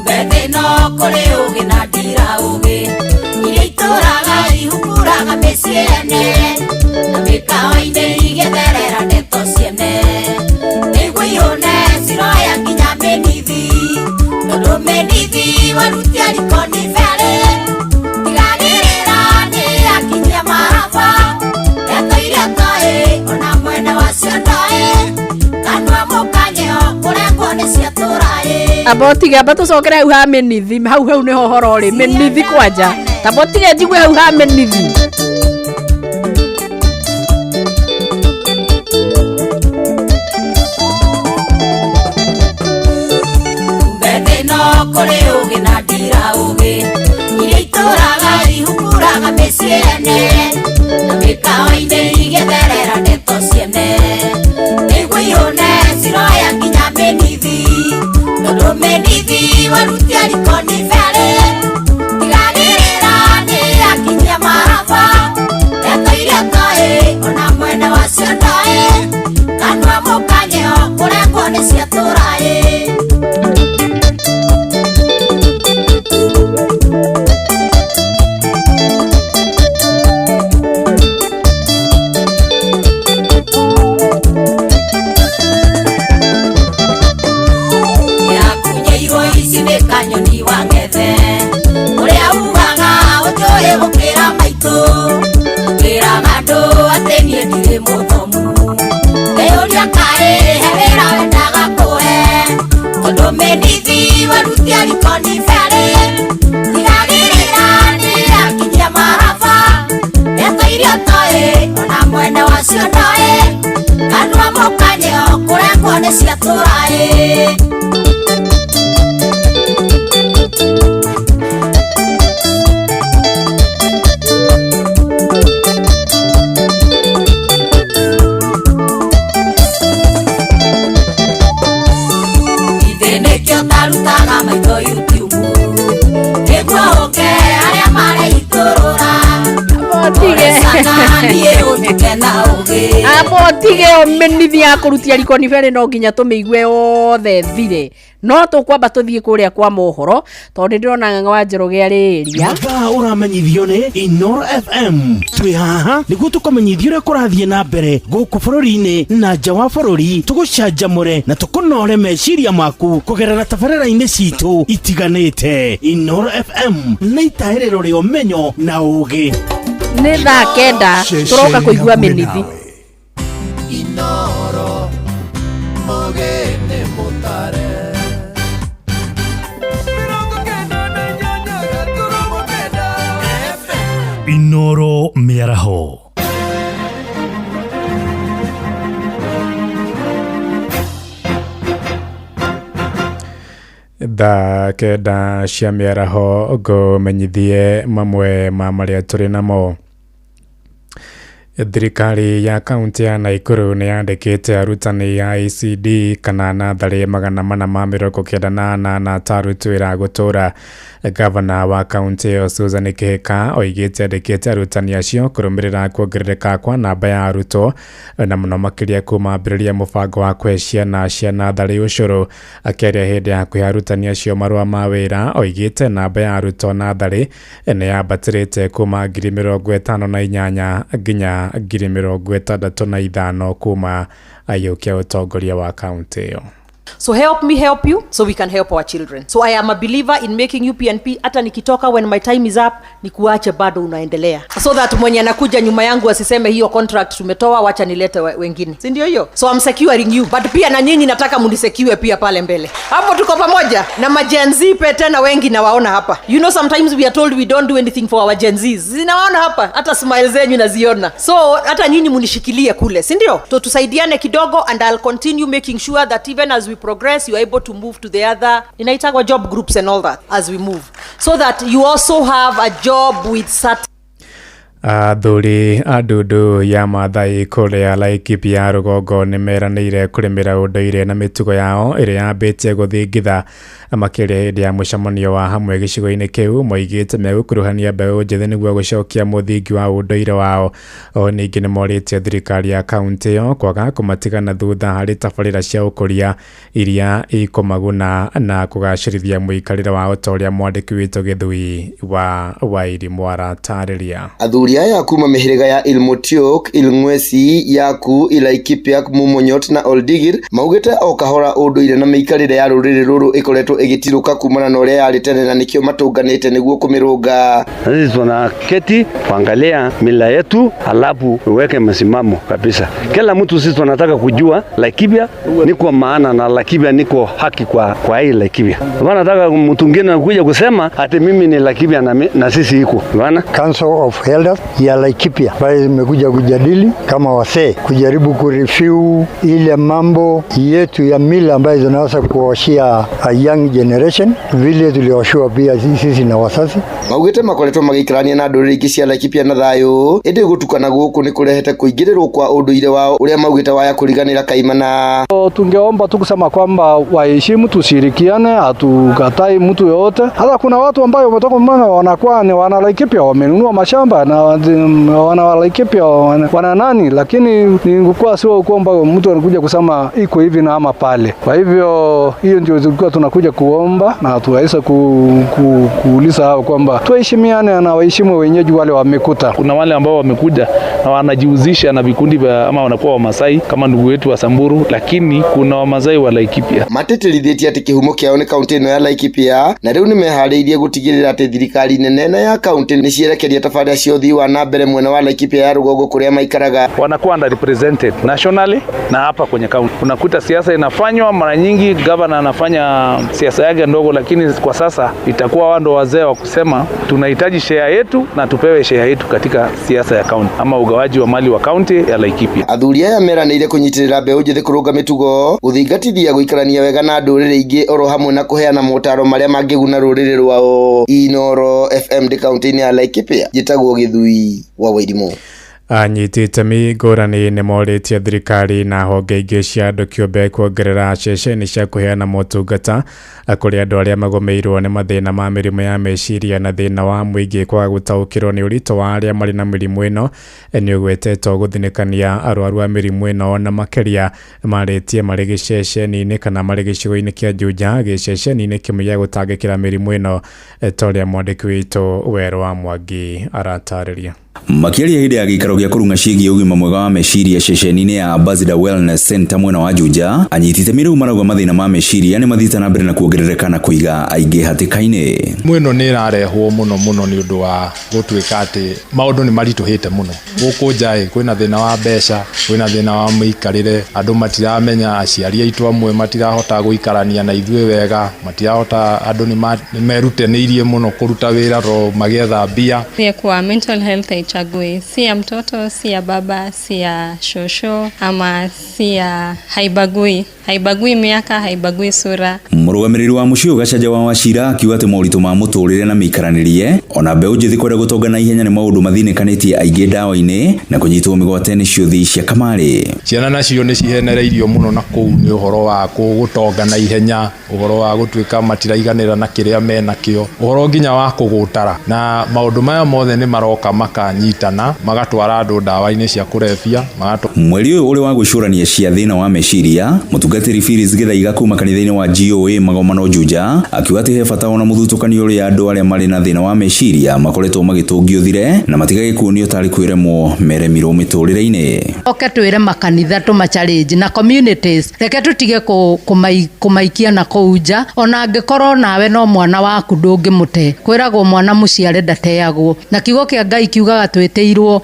Mbete no kũrĩ ũgĩ na ndira ũgĩ iria itũraga ihukuraga mĩciĩ yene na mĩkawa-inĩ igĩtherera ndeto ciene nĩguo ihũne ciroya nginya mĩnithi tondũ mĩnithi warutia riko nĩ berĩ tigagĩrĩra nĩ akinyia maraba ndeto iria toĩ ona mwene wacio ndoĩ kanua mũkanyeo kũrengwo nĩ ciatũraĩ. Amba ũtige, amba tũcokere hau ha mĩnithi, hau hau nĩho ũhoro ũrĩ mĩnithi kwanja. Tamba ũtige njigue hau ha mĩnithi. Mbete no kũrĩ ũgĩ na ndira ũgĩ iria itũraga ihukuraga mĩciĩ yene na mĩkawa-inĩ igĩtherera ndeto ciene nĩguo ihũne ciroya nginya mĩnithi tondũ mĩnithi warutia riko nĩ berĩ tigagĩrĩra nĩ akinyia maraba ndeto iria toĩ ona mwene wacio ndoĩ kanua mũkanyeo kũrengwo nĩ ciatũraĩ. Yakunyeirwo ici nĩ kanyoni wa ng'ethe ũrĩa ugaga ũnjũĩ gũkĩra maitũ wĩraga andũ atĩ niĩ ndirĩ mũthomu ngeyũria kaĩ he wĩra wendaga kũhe tondũ mĩnithi warutia riko nĩ berĩ tigagĩrĩra nĩ akinyia maraba ndeto iria toĩ ona mwene wacio ndoĩ kanua mũkanyeo kũrengwo nĩ ciatũraĩ. Ĩ nĩkĩo tarutaga maitho YouTube nĩguo ũke arĩa mareitũrũra. Amba tige ũmenithia ya kũrutia rikoni berĩ no nginya tũmĩigue yothe thire, no tũkwamba tũthiĩ kũrĩa kwa mohoro tondũ nĩ ndĩrona Ng'ang'a wa Njoroge arĩria. Mathaa ũramenyithio nĩ Inoro FM. Twĩ haha nĩguo tũkũmenyithia ũrĩa kũrathiĩ na mbere gũkũ bũrũri-inĩ na nja wa bũrũri, tũgũcanjamũre na tũkũnore meciria maku kũgerera tabarĩra-inĩ citũ itiganĩte. Inoro FM nĩ itaĩrĩro rĩa ũmenyo na ũgĩ. Nĩ thaa 9 tũroka kũigua mĩnithi. Inoro mogene mutare. Inoro Mĩaraho. Thaa 9 cia mĩaraho, ngũmenyithie mamwe ma marĩa tũrĩ namo. Thirikari ya kaunti ya Nakuru nĩ yandĩkĩte arutani a ECD kana natharĩ 498 ta aruti wĩra a gũtũũra. Gavana wa kaunti ĩyo Susan Kihika oigĩte andĩkĩte arutani acio kũrũmĩrĩra kuongerereka kwa namba ya arutwo, na mũno makĩria kuma ambĩrĩria mũbango wa kũhe ciana cia natharĩ ũcũrũ. Akĩaria hĩndĩ ya kũhe arutani acio marũa ma wĩra, oigĩte namba ya arutwo natharĩ nĩ yambatĩrĩte kuma 58,000 nginya 65,000 kuma aiyũkia ũtongoria wa kaunti ĩyo. So help me help you so we can help our children. So I am a believer in making you PNP. Hata nikitoka, when my time is up, nikuache bado unaendelea. So that mwenye anakuja nyuma yangu asiseme hiyo contract tumetoa, wacha nilete wengine. Si ndio hiyo? So I'm securing you. But pia na nyinyi nataka munisecure pia pale mbele. Hapo tuko pamoja. Na ma Gen Z pe tena wengi nawaona hapa. You know, sometimes we are told we don't do anything for our Gen Zs. Zinawaona hapa. Hata smile zenyu naziona. So hata nyinyi munishikilie kule, si ndio? So tusaidiane kidogo and I'll continue making sure that even as we progress, you are able to move to the other inaitagwa job groups and all that as we move, so that you also have a job with certain Athuri a ndundu ya Maathai kũrĩa Laikipia rũgongo nĩ meranĩire kũrĩmĩra ũndũire na mĩtugo yao ĩrĩa yambĩtie gũthingitha, makĩria hĩndĩ ya mũcemanio wa hamwe gĩcigo-inĩ kĩu. Moigĩte megũkuruhania mbeũ njĩthĩ nĩguo gũcokia mũthingi wa ũndũire wao. O ningĩ nĩ morĩtie thirikari ya kaunti ĩyo kwaga kũmatigana thutha harĩ tabarĩra cia ũkũria iria ikũmaguna na kũgacĩrithia mũikarĩre wao, ta ũrĩa mwandĩki witũ Gĩthui wa Wairimũ aratarĩria. Athuri aya kuma mĩhĩrĩga ya Ilmotiok, Ilngwesi, Yaku, Ilaikipiak, Mumonyot na Oldigir maugĩte o kahora ũndũire na mĩikarĩre ya rũrĩrĩ rũrũ ĩkoretwo ĩgĩtirũka kumana na ũrĩa yarĩ tene, na nĩkĩo matũnganĩte nĩguo kũmĩrũnga. Na sisi tunaketi kuangalia mila yetu, alafu uweke msimamo kabisa. Kila mtu sisi tunataka kujua Laikipia ni kwa maana na Laikipia niko haki kwa hii Laikipia. Bana, nataka mtu mwingine anakuja kusema ati mimi ni Laikipia na sisi iko. Bana. Council of Elders ya Laikipia ambayo imekuja kujadili kama wasee, kujaribu kureview ile mambo yetu ya mila ambayo zinaweza kuwashia a young generation vile tuliwashiwa pia sisi na wazazi. Maugĩte makoretwo magĩikarania na ndũrĩrĩ ingĩ cia Laikipia na thayũ, ĩndĩ gũtukana gũkũ nĩ kũrehete kũingĩrĩrwo kwa ũndũire wao ũrĩa maugĩte waya kũriganĩra kaimana. Tungeomba tu kusema kwamba waheshimu, tushirikiane, hatukatai mtu yoyote. Hata kuna watu ambayo wametoka mbona wanakuwa ni wana Laikipia, wamenunua mashamba na wana Laikipia, wana nani, lakini ni kwa sio kwamba mtu anakuja kusema iko hivi na ama pale. Kwa hivyo hiyo ndio tulikuwa tunakuja kuomba na tuweza kuuliza hao kwamba tuheshimiane na waheshimu wenyeji wale wamekuta. Kuna wale ambao wamekuja na wanajihusisha na vikundi vya ama wanakuwa Wamasai kama ndugu wetu wa Samburu, lakini kuna Wamasai wa Laikipia. Matĩtĩrithĩtie atĩ kĩhumo kĩao nĩ kaunti ĩno ya Laikipia, na rĩu nĩmeharĩirie gũtigĩrĩra atĩ thirikari nene na ya kaunti nĩ cierekeria tabarĩra cia ũthii wa na mbere mwena wa Laikipia ya rũgongo kũrĩa maikaraga. Wanakuwa underrepresented nationally na hapa kwenye kaunti. Unakuta siasa inafanywa mara nyingi, governor anafanya siasa yake ndogo, lakini kwa sasa itakuwa wao ndo wazee wa kusema tunahitaji share yetu na tupewe share yetu katika siasa ya kaunti ama ugawaji wa mali wa kaunti ya Laikipia. Athuri aya meranĩire kũnyitĩrĩra mbeũ njĩthĩ kũrũnga mĩtugo, gũthingatithia gũikarania wega na ndũrĩrĩ ingĩ oro hamwe na kũheana motaro marĩa mangĩguna rũrĩrĩ rwao. Inoro FM ndĩ kaunti-inĩ ya Laikipia, njĩtagwo Gĩthui wa Wairimũ. Anyiti itemi ngũrani nĩ morĩtie thirikari na honge ingĩ cia andũ kĩũmbe kuongerera ceceni cia kũheana motungata kũrĩ andũ arĩa magũmĩirwo nĩ mathĩna ma mĩrimũ ya meciria na thĩna wa mũingĩ kwaga gũtaũkĩrwo nĩ ũritũ wa arĩa marĩ na mĩrimũ ĩno nĩ ũgwetetwo gũthinĩkania arwaru a mĩrimũ ĩno na makĩria marĩtie marĩ gĩceceni-inĩ kana marĩ gĩcigo-inĩ kĩa Juja gĩceceni-inĩ kĩmwe gĩa gũtangĩkĩra mĩrimũ ĩno ta ũrĩa mwandĩki witũ Werũ wa Mwangi aratarĩria. Makĩaria hĩndĩ ya gĩikaro gĩa kũrung'a ciĩgiĩ ũgima mwega wa meciria ceceni-inĩ ya Ambassador Wellness Center mwena wa Juja, anyiti itemi rĩu marauga mathĩna ma meciria nĩ mathiĩte na mbere na kuongerereka na kũiga aingĩ hatĩka-inĩ. Mĩrimũ ĩno nĩ ĩrarehwo mũno mũno nĩ ũndũ wa gũtuĩka atĩ maũndũ nĩ maritũhĩte mũno. Gũkũ nja ĩ, kwĩna thĩna wa mbeca, kwĩna thĩna wa mĩikarĩre, andũ matiramenya, aciari aitũ amwe matirahota gũikarania na ithuĩ wega, matirahota, andũ nĩ merutanĩirie mũno kũruta wĩra to magĩetha mbia. Kwa mental health haichagui, si ya mtoto, si ya baba, si ya shosho ama si ya, haibagui, haibagui miaka, haibagui sura. Mũrũgamĩrĩri wa mũciĩ ũyũ Gachanja wa Wachira akiuga atĩ moritũ ma mũtũrĩre na mĩikaranĩrie ona mbeũ njĩthĩ kwenda gũtonga na ihenya nĩ maũndũ mathinĩkanĩtie aingĩ ndawa-inĩ na kũnyitwo mĩgwate nĩ ciũthi cia kamarĩ. Ciana nacio nĩ cihenereirio mũno na kũu nĩ ũhoro wa gũtonga na ihenya, ũhoro wa gũtuĩka matiraiganĩra na kĩrĩa menakĩo, ũhoro nginya wa kũgũtara, na maũndũ maya mothe nĩ maroka makanyitana magatwara andũ ndawa-inĩ cia kũrebia. Mweri ũyũ ũrĩ wa gwĩcũrania cia thĩna wa meciria, mũtungatĩri Phyllis Gĩthaiga kuma kanitha-inĩ wa GOA Magomano Juja akiuga atĩ he bata ona mũthutũkanio ũrĩa andũ arĩa marĩ na thĩna wa meciria makoretwo magĩtũngio thire na matigage kuonio tarĩ kwĩremwo meremirwo mĩtũrĩre-inĩ. Oke twĩre makanitha tũma challenge na communities, reke tũtige kũmaikia na kũu nja, ona angĩkorwo nawe no mwana waku ndũngĩmũte, kwĩragwo mwana mũciare ndateagwo, na kiugo kĩa Ngai kiugaga twĩtĩirwo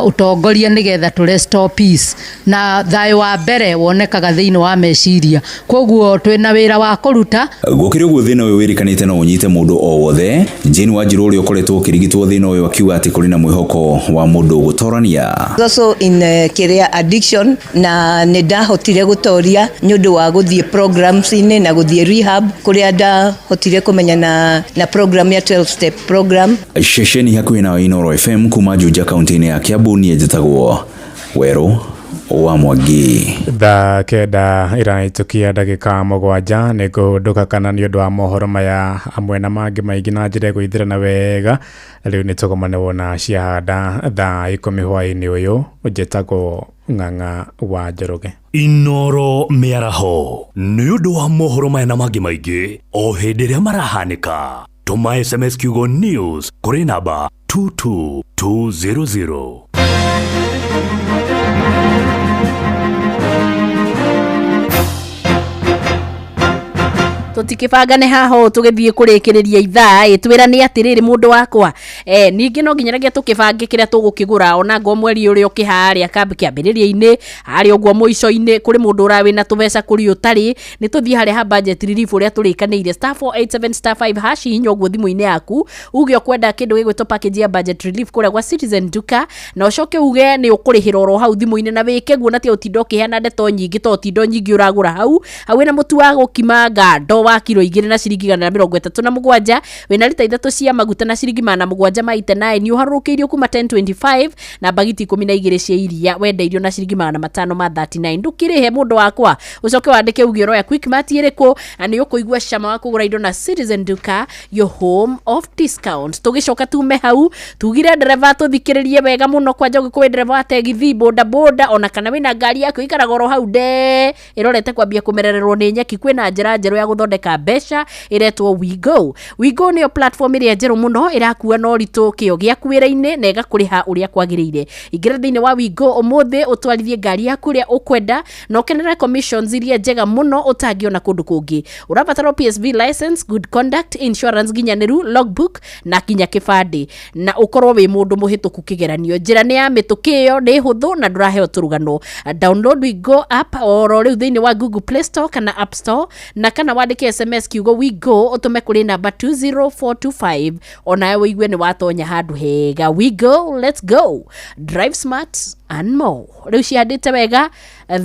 ũtongoria nĩgetha tũ restore peace, na thayũ wa mbere wonekaga thĩinĩ wa meciria, koguo twĩna wĩra wa kũruta. Gũkĩrĩ ũguo thĩna ũyũ wĩrĩkanĩte no ũnyite mũndũ o wothe. Jane Wanjiru ũrĩa ũkoretwo ũkĩrigitwo thĩna ũyũ akiuga atĩ kũrĩ na mwĩhoko wa mũndũ gũtorania. Also in kĩrĩa addiction, na nĩ ndahotire gũtoria nĩ ũndũ wa gũthiĩ programs-inĩ na gũthiĩ rehab kũrĩa ndahotire kũmenya na program ya 12 step program. Ceceni hakuhĩ na Inooro FM kuma Juja kaunti-inĩ ya Kiambu, niĩ njĩtagwo Werũ wa Mwangi. Thaa 9 ĩrahĩtũkia ndagĩka 7 nĩ ngũhũndũka kana nĩ ũndũ wa mohoro maya hamwe na mangĩ maingĩ na njĩra ĩgũithĩrana wega. Rĩu nĩ tũgomane wona ciahanda thaa 10 hwaĩ-inĩ ũyũ. Njĩtagwo Ng'ang'a wa Njoroge. Inooro mĩaraho nĩ ũndũ wa mohoro maya na mangĩ maingĩ o hĩndĩ ĩrĩa marahanĩka. Tũma SMS kiugo news kũrĩ namba 22200. Tũtikĩbangane haha ũũ tũgĩthiĩ kũrĩkĩrĩria ithaa ĩ twĩrane atĩrĩrĩ mũndũ wakwa ningĩ no nginyanagia tũkĩbange kĩrĩa tũgũkĩgũra ona ngo mweri ũrĩa ũkĩharĩa kambi kĩambĩrĩria-inĩ harĩa ũguo mũico-inĩ kũrĩ mũndũ ũra wĩna tũbeca kũrĩ ũtarĩ nĩ tũthiĩ harĩa ha budget relief ũrĩa tũrĩkanĩire *487*5 hash hihinya ũguo thimũ-inĩ yaku uge ũkwenda kĩndũ gĩgwĩtwo package ya budget relief kũrĩa gwa Citizen Duka na ũcoke uge nĩ ũkũrĩhĩra oro hau thimũ-inĩ na wĩke guo na ti ũtinda ũkĩheana ndeto nyingĩ to ũtinda nyingĩ ũragũra hau hau wĩna mũtu wa gũkima ngando wa kiro 2 na ciringi 137 wĩna lita 3 cia maguta na ciringi 700 ma 89 ũharũrũkĩirio kuma 1025 na bagiti 12 cia iria wendeirio na ciringi 539 ndũkĩrĩhe mũndũ wakwa ũcoke wandĩke uge ũroya Quickmart ĩrĩkũ na nĩ ũkũigua cama wa kũgũra indo na Citizen Duka, your home of discount. Tũgĩcoka tume hau tugire ndereba tũthikĩrĩrie wega mũno kwanja ũngĩkorwo wĩ ndereba wa tegithi boda boda ona kana wĩna ngari yaku ikaraga oro hau nde ĩrorete kwambia kũmerererwo nĩ nyeki kwĩna njĩra njerũ ya gũthondeka mbeca ĩretwo WeGo. WeGo nĩyo platform ĩrĩa njerũ mũno ĩrakua na ũritũ kĩo gĩaku wĩra-inĩ na ĩgakũrĩha ũrĩa kwagĩrĩire. Ingĩra thĩinĩ wa WeGo ũmũthĩ ũtwarithie ngari yaku ũrĩa ũkwenda na ũkenere commissions iria njega mũno ũtangĩona kũndũ kũngĩ. Ũrabatara PSV license, good conduct, insurance nginyanĩru, logbook na kinya kĩbandĩ na ũkorwo wĩ mũndũ mũhĩtũku kĩgeranio. Njĩra nĩ ya mĩtũkĩ ĩyo nĩ hũthũ na ndũraheo tũrũgano. Download WeGo app oro rĩu thĩinĩ wa Google Play Store kana App Store na kana wandĩke SMS kiugo WeGo ũtũme kũrĩ namba 20425 onawe ũigue nĩ watonya handũ hega. WeGo, let's go, drive smart and more. Rĩu cihandĩte wega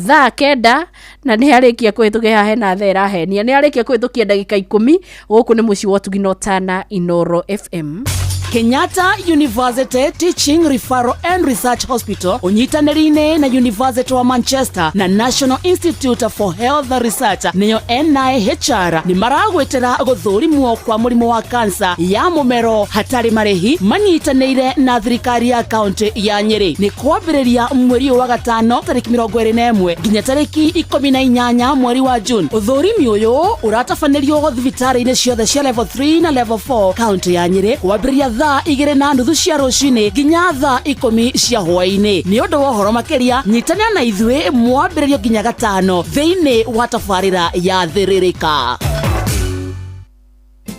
thaa 9 na nĩ arĩkia kũhĩtũkia haha hena thaa ĩrahenia nĩ arĩkia kũhĩtũkia ndagĩka 10. Gũkũ nĩ mũciĩ wa Ũtugi na Ũtana, Inooro FM. Kenyatta University Teaching Referral and Research Hospital ũnyitanĩri-inĩ na University wa Manchester na National Institute for Health Research nĩyo NIHR nĩ maragwĩtĩra gũthũrimwo kwa mũrimũ wa kansa ya mũmero hatarĩ marĩhi manyitanĩire na thirikari ya kaunti ya Nyĩrĩ. Nĩ kwambĩrĩria mweri ũyũ wa gatano tarĩki 21 nginya tarĩki 18 mweri wa June. Ũthũrimi ũyũ ũratabanĩrio thibitarĩ-inĩ ciothe cia level 3 na level 4 kaunti ya Nyĩrĩ kwambĩrĩria thaa 2:30 cia rũcinĩ nginya thaa 10 cia hwaĩ-inĩ. Nĩ ũndũ wa ũhoro makĩria nyitanĩra na ithuĩ mwambĩrĩrio nginya gatano thĩinĩ wa tabarĩra ya Thĩrĩrĩka.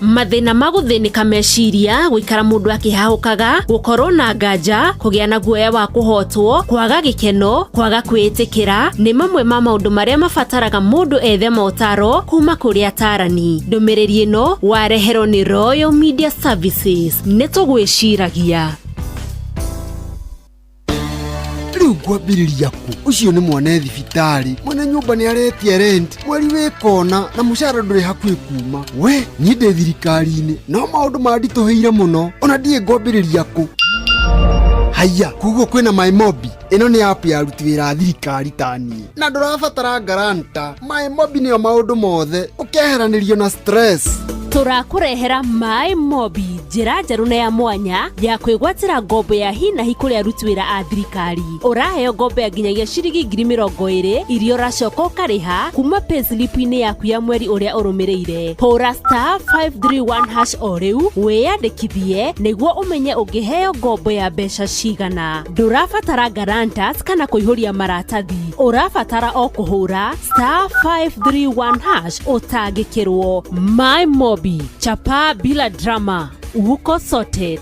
Mathĩna ma gũthĩnĩka meciria, gũikara mũndũ akĩhahũkaga, gũkorwo na nganja, kũgĩa na guoya wa kũhotwo, kwaga gĩkeno, kwaga kwĩĩtĩkĩra nĩ mamwe ma maũndũ marĩa mabataraga mũndũ ethe motaro kuma kũrĩ atarani. Ndũmĩrĩri ĩno wareherwo nĩ Royal Media Services. Nĩ tũgwĩciragia. Rĩu ngwambĩrĩria kũ? Ũcio nĩ mwana thibitarĩ, mwene nyũmba nĩ aretia rent, mweri wĩ kona na mũcara ndũrĩ hakuhĩ kuma. We niĩ ndĩ thirikari-inĩ no maũndũ manditũhĩire mũno, ona ndiĩ ngwambĩrĩria kũ. Haiya, koguo kwĩna MyMobi. Ĩno nĩ app ya aruti wĩra a thirikari ta niĩ, na ndũrabatara guarantor. MyMobi nĩyo maũndũ mothe, ũkeheranĩrio na stress. Tũrakũrehera MyMobi, njĩra njerũ na ya mwanya ya kwĩgwatĩra ngombo ya hi na hi kũrĩ aruti wĩra a thirikari. Ũraheo ngombo ya nginyagia ciringi 20,000 iria ũracoka ũkarĩha kuma payslip-inĩ yaku ya mweri ũrĩa ũrũmĩrĩire. Hũra *531# o rĩu wĩyandĩkithie nĩguo ũmenye ũngĩheo ngombo ya mbeca cigana. Ndũrabatara guarantors kana kũihũria maratathi, ũrabatara o kũhũra *531# ũtangĩkĩrwo. MyMobi, chapa bila drama, uko sorted.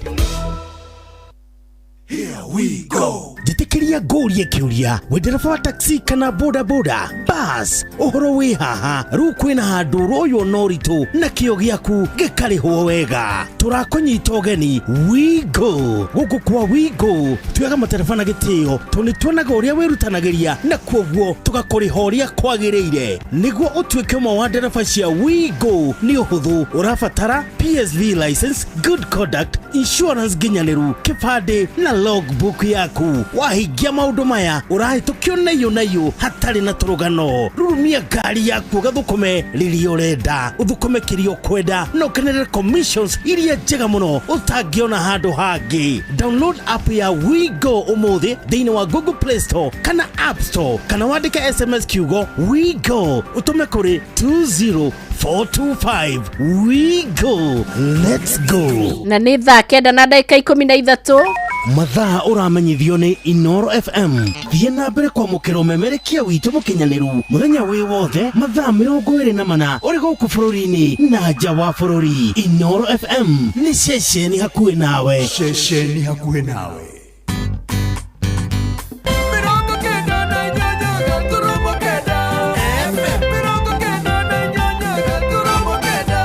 Here we go. Njĩtĩkĩria ngũrie kĩũria, wĩ ndereba wa taxi kana boda boda bas, ũhoro wĩ haha. Rĩu kwĩna handũ ũroywo na ũritũ na kĩo gĩaku gĩkarĩhwo wega. Tũrakũnyita ũgeni WeGo. Gũkũ kwa WeGo tuoyaga matereba na gĩtĩo tondũ nĩ tuonaga ũrĩa wĩrutanagĩria na kuoguo tũgakũrĩha ũrĩa kwagĩrĩire. Nĩguo ũtuĩke ũmwe wa ndereba cia WeGo nĩ ũhũthũ, ũrabatara PSV license, good conduct, insurance nginyanĩru, kĩbandĩ na logbook yaku. Wahingia maũndũ maya ũrahĩtũkio naiyũ naiyũ hatarĩ na tũrũgano. Rurumia ngari yaku ũgathũkũme rĩrĩa ũrenda, ũthũkũme kĩrĩa ũkwenda na ũkenerere commissions iria njega mũno ũtangĩona handũ hangĩ. Download app ya WeGo ũmũthĩ thĩinĩ wa Google Play Store kana App Store, kana wandĩke SMS kiugo WeGo ũtũme kũrĩ 20425. WeGo, let's go. Na nĩ thaa 9:13. Mathaa ũramenyithio nĩ Inoro FM. Thiĩ na mbere kwamũkĩra ũmemerekia witũ mũkinyanĩru mũthenya wĩ wothe mathaa 24 ũrĩ gũkũ bũrũri-inĩ na nja wa bũrũri. Inoro FM nĩ ceceni hakuhĩ nawe. Ceceni hakuhĩ nawe.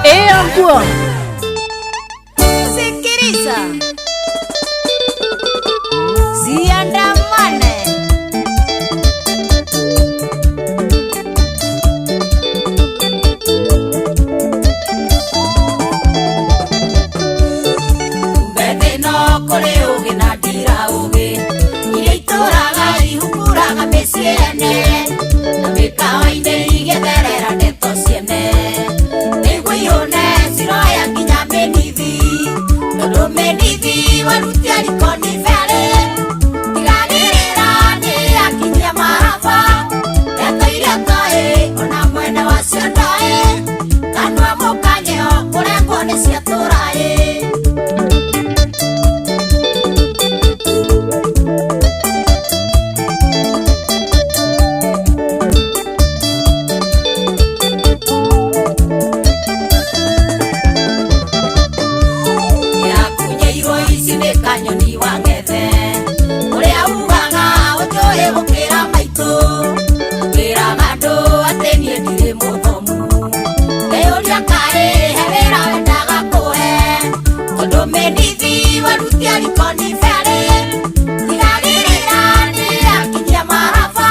Ĩyo nguo. Sikiliza. Siandamane. Mbete no kũrĩ ũgĩ na ndira ũgĩ, iria itũraga ihukuraga mĩciĩ yene, na mĩkawa-inĩ igĩtherera ndeto ciene. Nĩguo ihũne ciroya nginya mĩnithi, tondũ mĩnithi warutia riko nĩ berĩ. Tigagĩrĩra nĩ akinyia maraba, ndeto iria ũtoĩ ona mwene wacio ndoĩ, kanua mũkanyeo kũrengwo nĩ ciatũra ĩ. Yakunyeirwo ici nĩ kanyoni wa ng'ethe, ũrĩa ugaga ũnjũĩ gũkĩra maitũ, wĩraga andũ atĩ niĩ ndirĩ mũthomu. Ngeyũria kaĩ he wĩra wendaga kũhe, tondũ mĩnithi warutia riko nĩ berĩ. Tigagĩrĩra nĩ akinyia maraba,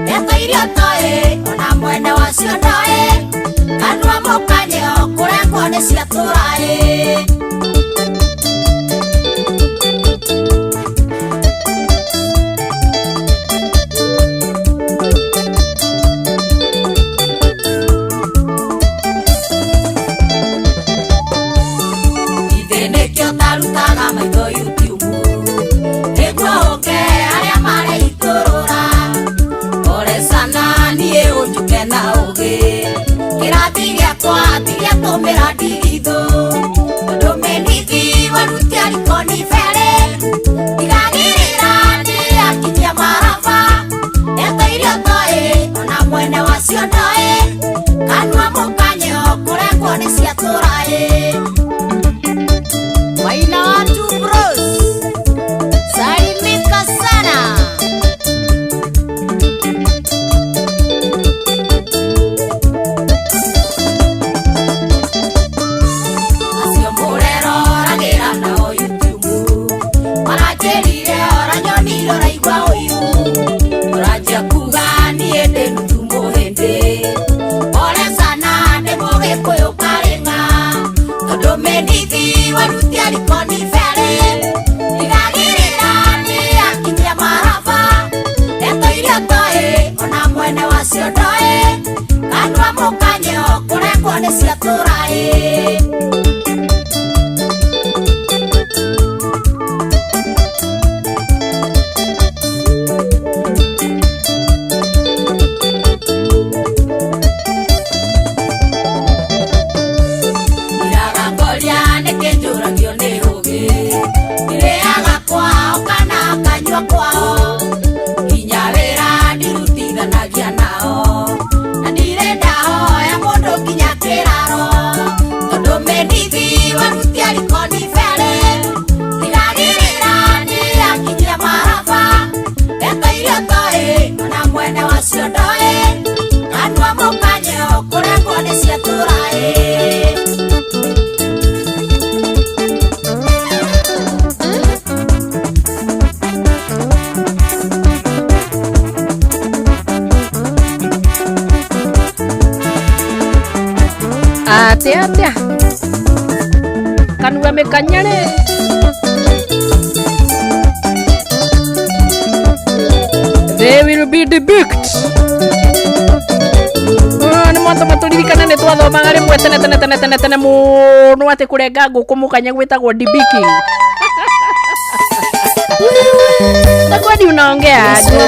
ndeto iria ũtoĩ ona mwene wacio ndoĩ, kanua mũkanyeo kũrengwo nĩ ciatũra ĩ. ndigithũ tondũ mĩnithi warutia riko nĩ bere ndigagĩrĩra nĩ akinyia maraba ndeto iria ũtoĩ ona mwene wacio ndoĩ kanua mũkanyo kũrengwo nĩ ciatũra ĩ. Waina watu bros, salimika sana. Acio mũreroragĩra nao YouTube maranjĩrire oranyonire ũraigua ũiru ũranjia kuga niĩ ndĩ nuthu mũhĩndĩ pole sana ndĩ mũgĩkũyũ karĩng'a tondũ mĩnithi warutia riko nĩ bere ndigagĩrĩra nĩ akinyia maraba ndeto iria ũtoĩ ona mwene wacio ndoĩ kanua mũkanyo kũrengwo nĩ ciatũra ĩ. Ndiragangoria nĩkĩ njũragio nĩ ũgĩ ndirĩaga kwao kana nganyua kwao nginya wĩra ndirutithanagia nao na ndirĩ ndahoya mũndũ nginya kĩraro tondũ mĩnithi warutia riko nĩ bere ndigagĩrĩra nĩ akinyia maraba ndeto iria ũtoĩ ona mwene wacio ndoĩ kanua mũkanyo kũrengwo nĩ ciatũra ĩ. Atia atia kanua mĩkanyarĩ. They will be debunked. Nĩ mwatũma tũririkane nĩ twathomaga rĩmwe tene tene tene tene tene mũno atĩ kũrenga ngũkũ mũkanya gwĩtagwo debeaking. Na kwani unaongea aje?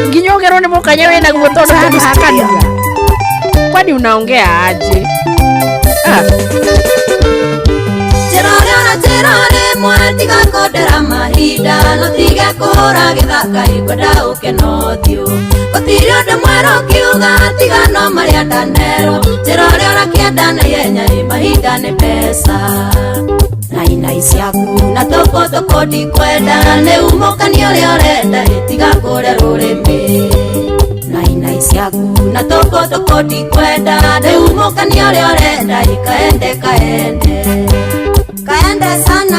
Nginya ũgerwo nĩ mũkanya wĩnaguo tondũ handũ ha kanua. Kwani unaongea aje? Ah. Njĩra rĩmwe tiga kũndera mahinda no tiga kũhũra gĩthaka ngwenda ũke na ũthiũ gũtirĩ ũndũ mwerũ ũkiuga tiga no marĩa ndanerwo njĩra ũrĩa ũrakĩenda na ihenya ĩ mahinda nĩ mbeca na inai ciaku na tũkũ ndikwenda nĩ umũkani ũrĩa ũrenda ĩ tiga kũrĩa rũrĩmĩ na inai ciaku na tũkũ ndikwenda nĩ umũkani ũrĩa ũrenda ĩ kaende kaende kaende sana.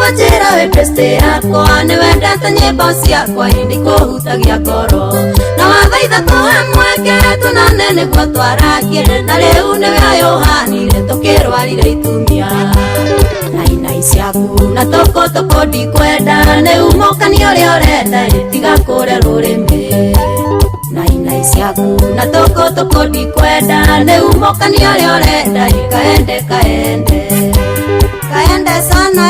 Wajira wĩ beste yakwa nĩ wendete nyĩmbo ciakwa ĩndĩ kũhutagia ngoro na wathaitha tũhe mweke tũnane nĩguo twaragie na rĩu nĩwe ũyũhanire tũkĩrwarire itumia na inai ciaku na tũkũ ndikwenda nĩ umũkani ũrĩa ũrenda ĩ tiga kũrĩa rũrĩmĩ na inai ciaku na tũkũ ndikwenda nĩ umũkani ũrĩa ũrenda ĩ kaende kaende kaende sana.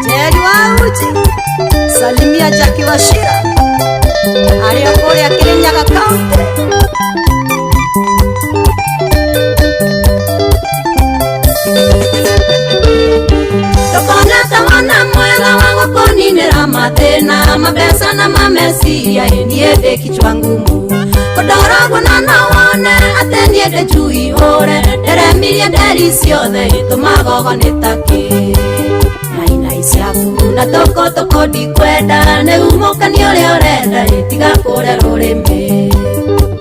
Jerry wa uji salimia Jackie Wachira arĩa kũrĩa Kirinyaga County. Ndũkona ta mwana mwega wa gũkũninĩra mathĩna mabeca na mameciria ĩ niĩ ndĩ kichwa ngumu kũndoragwo na no wone atĩ niĩ ndĩ njui hũre nderemirie nderi ciothe ĩtũmagogo nĩ takĩ na inai ciaku na tũkũ ndikwenda nĩ umũkani ũrĩa ũrenda ĩ tiga kũrĩa rũrĩmĩ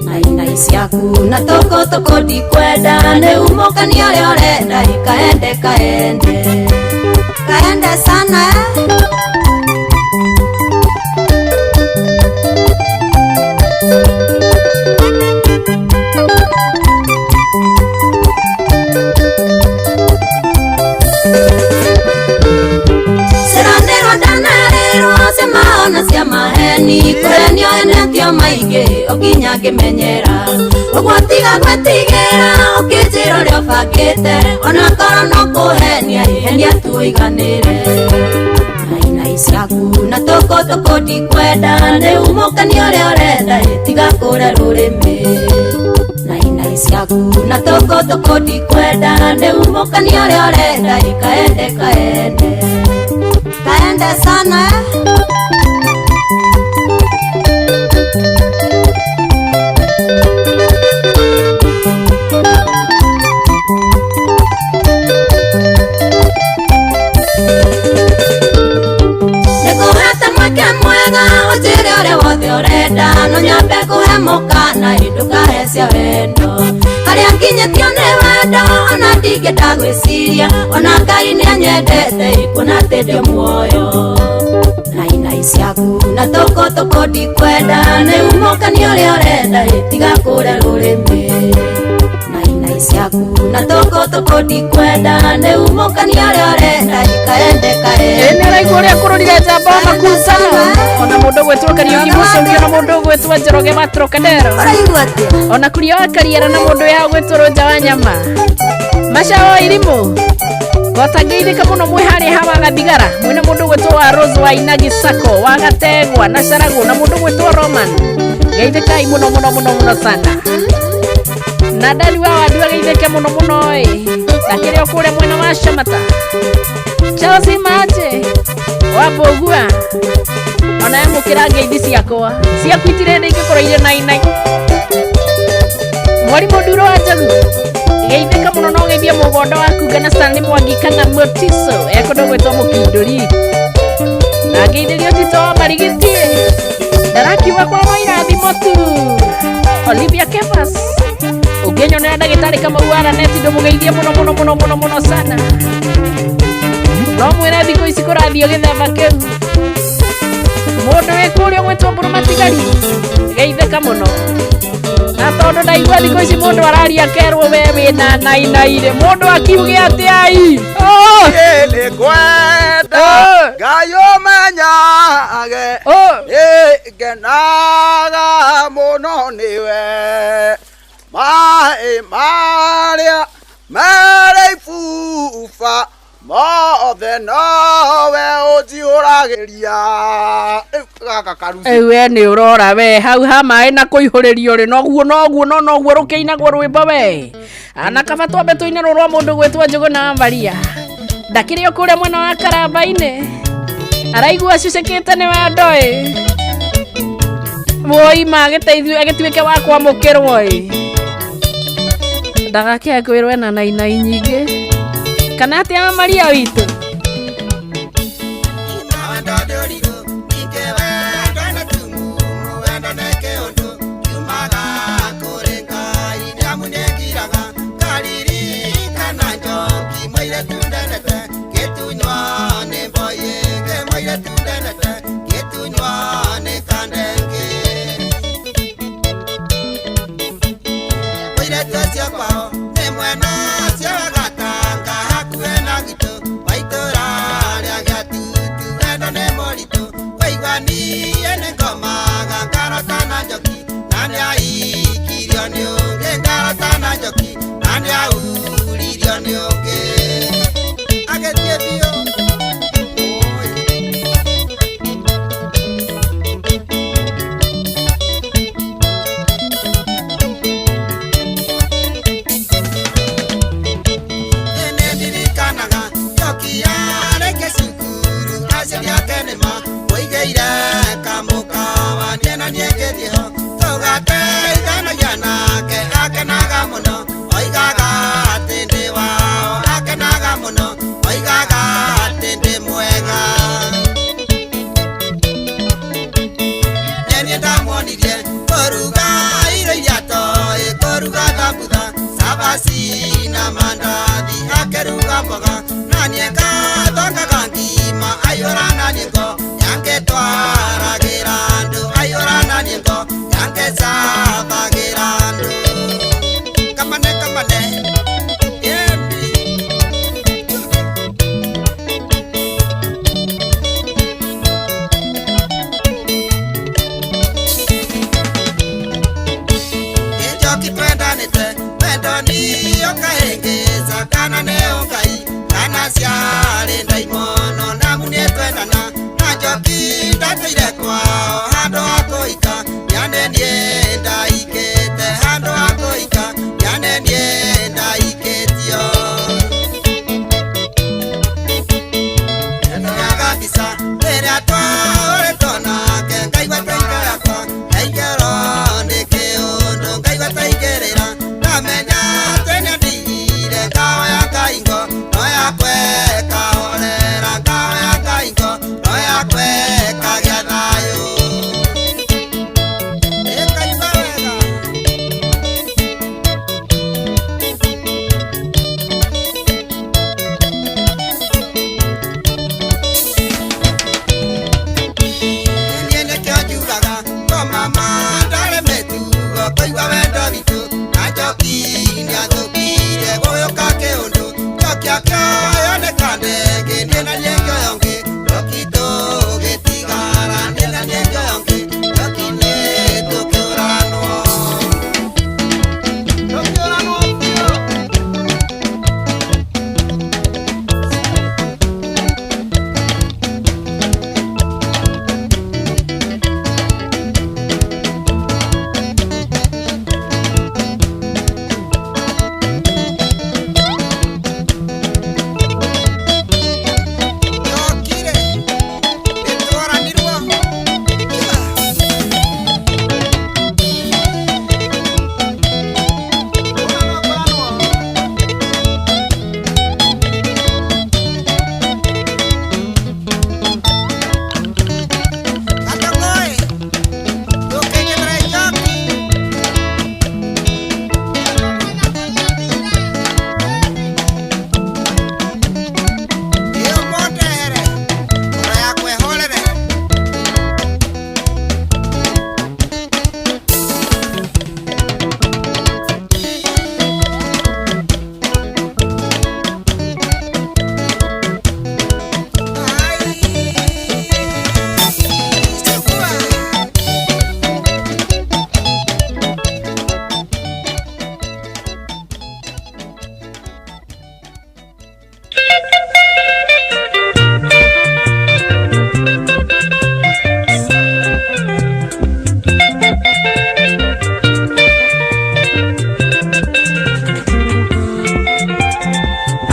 na inai ciaku na tũkũ ndikwenda nĩ umũkani ũrĩa ũrenda ĩ kaende kaende kaende sana. Ona cia maheni kũhenio enetio maingĩ o nginya ngĩmenyera ũguo tiga gwĩtigĩra Ũbangĩte ona korwo no kũhenia ihenia tuiganĩre nainai ciaku na tũkũ ndikwenda nĩ umũkani ũrĩa ũrenda tiga kũrĩa rũrĩmĩ nainai ciaku na tũkũ ndikwenda nĩ umũkani ũrĩa ũrenda kaende kaende kaende sana. Mwega ũnjĩre ũrĩa wothe ũrenda no nyambe kũhe mũkana ndũkahe cia wendo harĩa nginyĩtio nĩ wendo ona ndingĩenda gwĩciria ona Ngai nĩanyendete kuona atĩ ndĩ muoyo nainai ciaku na tũkũ ndikwenda nĩ umũkani ũrĩa ũrenda tiga kũrĩa rũrĩmĩ nainai ciaku na tũkũ ndikwenda nĩ umũkani ũrĩa ũrenda kaende kaende. Nĩ ũraigua ũrĩa kũrũrire njamba makuta ona mũndũ gwĩtwo Kariuki Mũcũngi ona mũndũ gwĩtwo Njoroge wa Trocadero ona kuria wa Kariera na mũndũ ya gwĩtwo Rũnja wa Nyama Maca wa Irimũ gotangĩithĩka mũno mwĩ harĩa hawa Gathigara mwĩna mũndũ gwĩtwo wa Rose wa Inagi Sacco wa Gategwa na Caragu na mũndũ gwĩtwo Roman geithĩkai mũno mũno mũno mũno sana na Dani wa Wandu ageithĩke mũno mũno ĩ na kĩrĩa kũrĩa mwena wa Shamata Chelsea Mache wa Bogua ona yamũkĩra ngeithi ciakwa ciaku itirĩ hĩndĩ ingĩkorwo irĩ nainai Mwarimũ Nduro wa Njagu geithĩka mũno no ũgeithie mũgondo waku kana Stanley Mwangi kana Mutiso ekũndũ gwĩtwo Mũkindũri na ngeithĩrio Tito wa Marigiti ndarakiuga kwa mairathimo tu Olivia Kefas ũngĩnyonera ndagĩtarĩ Kamau wa Raneti ndũmũgeithie mũno mũno mũno mũno mũno sana no mwĩre thikũ ici kũrathiĩ gĩthemba kĩu mũndũ wĩ kũrĩa ũgwĩtwo Mbũrũ Matigari geithĩka mũno na tondũ ndaigua thikũ ici mũndũ araria kerwo we wĩna nainairĩ mũndũ akiuge atĩai nĩngwenda Ngai ũmenyage nĩngenaga mũno nĩwe maĩ marĩa marĩ ibuba mothe nowe ũnjihũragĩria gaka karuci we nĩ ũrora we hau ha maĩ na kũihũrĩrio rĩ noguo noguo no noguo rũkĩinagwo rwĩmbo we ana kaba twambe tũine rũrũ rwa mũndũ gwĩtwo Njũgũna wa Maria ndakĩrĩ o kũrĩa mwena wa Karamba-inĩ araigua acucĩkĩte nĩ wendo ĩ woima agĩteithio agĩtuĩke wa kwamũkĩrwo ĩ ndagakĩae kwĩrwo ena nainai nyingĩ kana atĩa Maria witũ Njoki twendanĩte wendo niyo kahĩngĩ. Ciarĩ ndaimono na munĩ twendana na njoki ndatũire kwao handũ ha kũhika nyane niĩ ndaikĩte handũ ha kũhika nyane niĩ ndaikĩtio ndoyaga mbica rĩrĩa twahũrĩtwo nake ngaigua taingĩ yakwa ndaingĩrwo nĩ kĩũndũ ngaigua taingĩrĩra ndamenya atĩ nĩandigire ngahoya Ngai ngo no yakwe kahorera ngahoya Ngai ngo no yakwe kagĩa thayũ. Ĩkaigua wega. Niĩ nĩkĩo njugaga ko mama ndarĩ mĩtugo kũigua wendo witũ na njoki nĩathũkire gũgĩũka kĩũndũ njoki akĩoyo nĩ kandenge niĩ na niĩ ngĩoyo ngĩ njoki tũgĩtigara niĩ na niĩ ngĩoyo ngĩ njoki nĩ tũkĩũranwo tũkĩũranwo biũ. Njokire nĩtworanirwo Katongoe tũkĩnyitĩre njoki. Ĩyo mũndehere ngoro yakwa ĩhorere.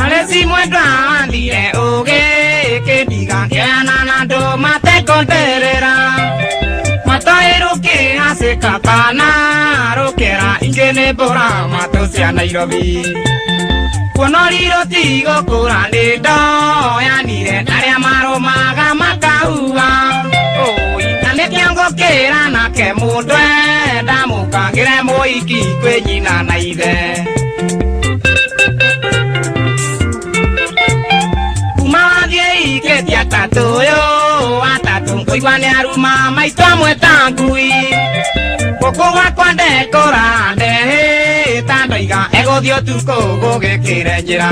Alesi mwendwa wandire uge kĩndiga kĩana na andũ matekonderera matoĩrũkĩ acĩkatana rũkĩra ingĩ nĩ mbũra matũ cia Nairobi kuonoriro tigũkũra nĩ ndoyanire arĩa marũmaga makauga ũi na nĩkĩo ngũkĩra nake mũndũ ndamũkagĩre mũiki kwĩ nyina na ithe. Kuma wathiĩ ikĩtie atatũ ũyũ atatũ ngũigua nĩ aruma maitũ amwe ta ngui gũkũ gwakwa ndekũra ndehĩta ndoiga egũthiĩ ũtukũ gũgĩkĩre njĩra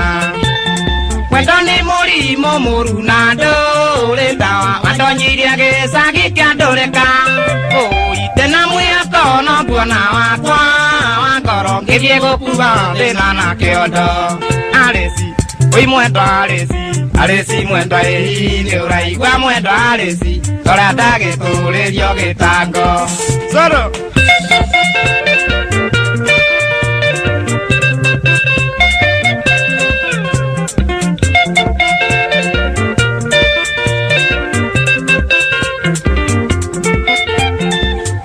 mwendo nĩ mũrimũ mũru na ndũrĩ ndawa wandonyirie gĩcagi kĩa ndũrĩka ũi ndĩna mwĩhoko no nguona wakwa wa ngoro ngĩthiĩ gũkua thĩna na kĩondo arĩci oi mwendwa arĩci arĩci mwendwa ĩhi nĩ ũraigua mwendwa arĩci tũrĩa ndagĩtũrĩrio gĩtango Soro.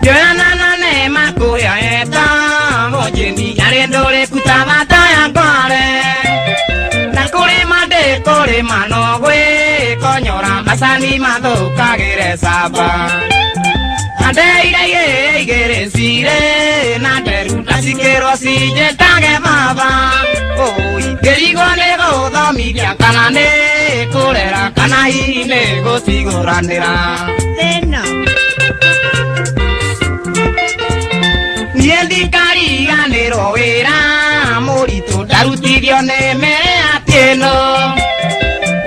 Joana na nema kũrĩa etagwo Jeni arĩ ndũrĩku ta thata ya ngware na kũrĩma ndĩkũrĩma no gwĩkonyora macani mathũkagĩre camba andeire igĩrĩ cirĩ na nderu na cikĩrwo cinjĩtage baba ũi ngĩrigwo nĩ gũthomithia kana nĩ kũrera kana hihi nĩ gũcigũranĩra thĩna niĩ ndikariganĩrwo wĩra mũritũ ndarutithio nĩ mere atiĩno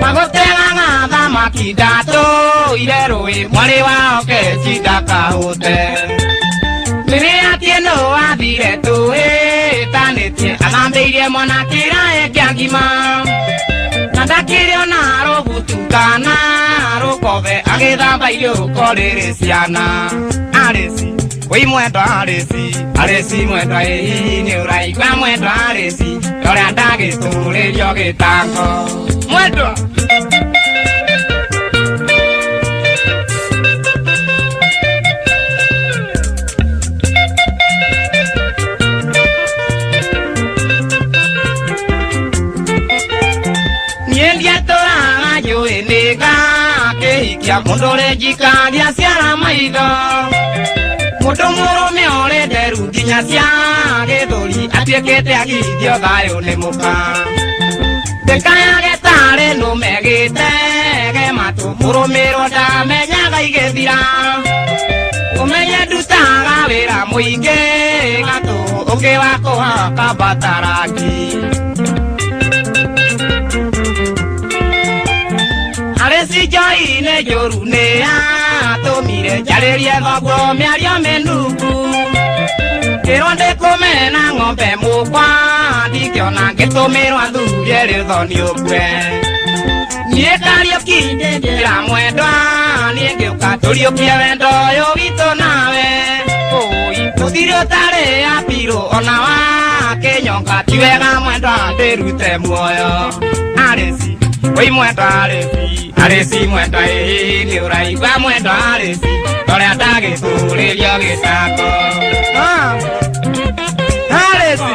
magũtegaga thamaki ndatũire rũĩ mwarĩ wao keci ndakahũte mĩrĩ atiĩno athire tũĩtanĩtie athambĩirie mwana kĩraĩ kĩa ngima na Na ndakĩrĩ ona rũgutu kana rũkobe agĩthamba irio rũkorĩrĩ ciana. Arĩci wĩ mwendwa arĩci arĩci mwendwa ĩĩ nĩ ũraigua mwendwa arĩci ũrĩa ndagĩtũrĩrio gĩtango mwendwa. Kĩhikia mũndũ ũrĩ njikagia ciara maitho mũndũ mũrũme ũrĩ nderu nginya cia gĩthũri atuĩkĩte agithio thayũ nĩ mũka ndĩkayage tarĩ nũme gĩtege matũ mũrũmĩrwo ndamenyaga igĩthira ũmenye ndutaga wĩra mũingĩ gatũ ũngĩ wa kũhaka mbataraki. Arĩci njoi-inĩ njũru nĩ atũmire njarĩrie thoguo mĩario mĩnungu ngĩrwo ndĩkũmena ng'ombe mũkwa ndingĩona ngĩtũmĩrwo athurie rĩthoni ũkue niĩ Kariũki ndĩra mwendwa niĩ ngĩũka tũriũkie wendo ũyũ witũ nawe ũi tũthire ũtarĩ apirũ ona wa kĩnyonga ti wega mwendwa ndĩrute muoyo. Arĩci wĩ mwendwa arĩci arĩci mwendwa ĩĩ nĩ ũraigua mwendwa arĩci ũrĩa ndagĩtũrĩrio gĩtango. Arĩci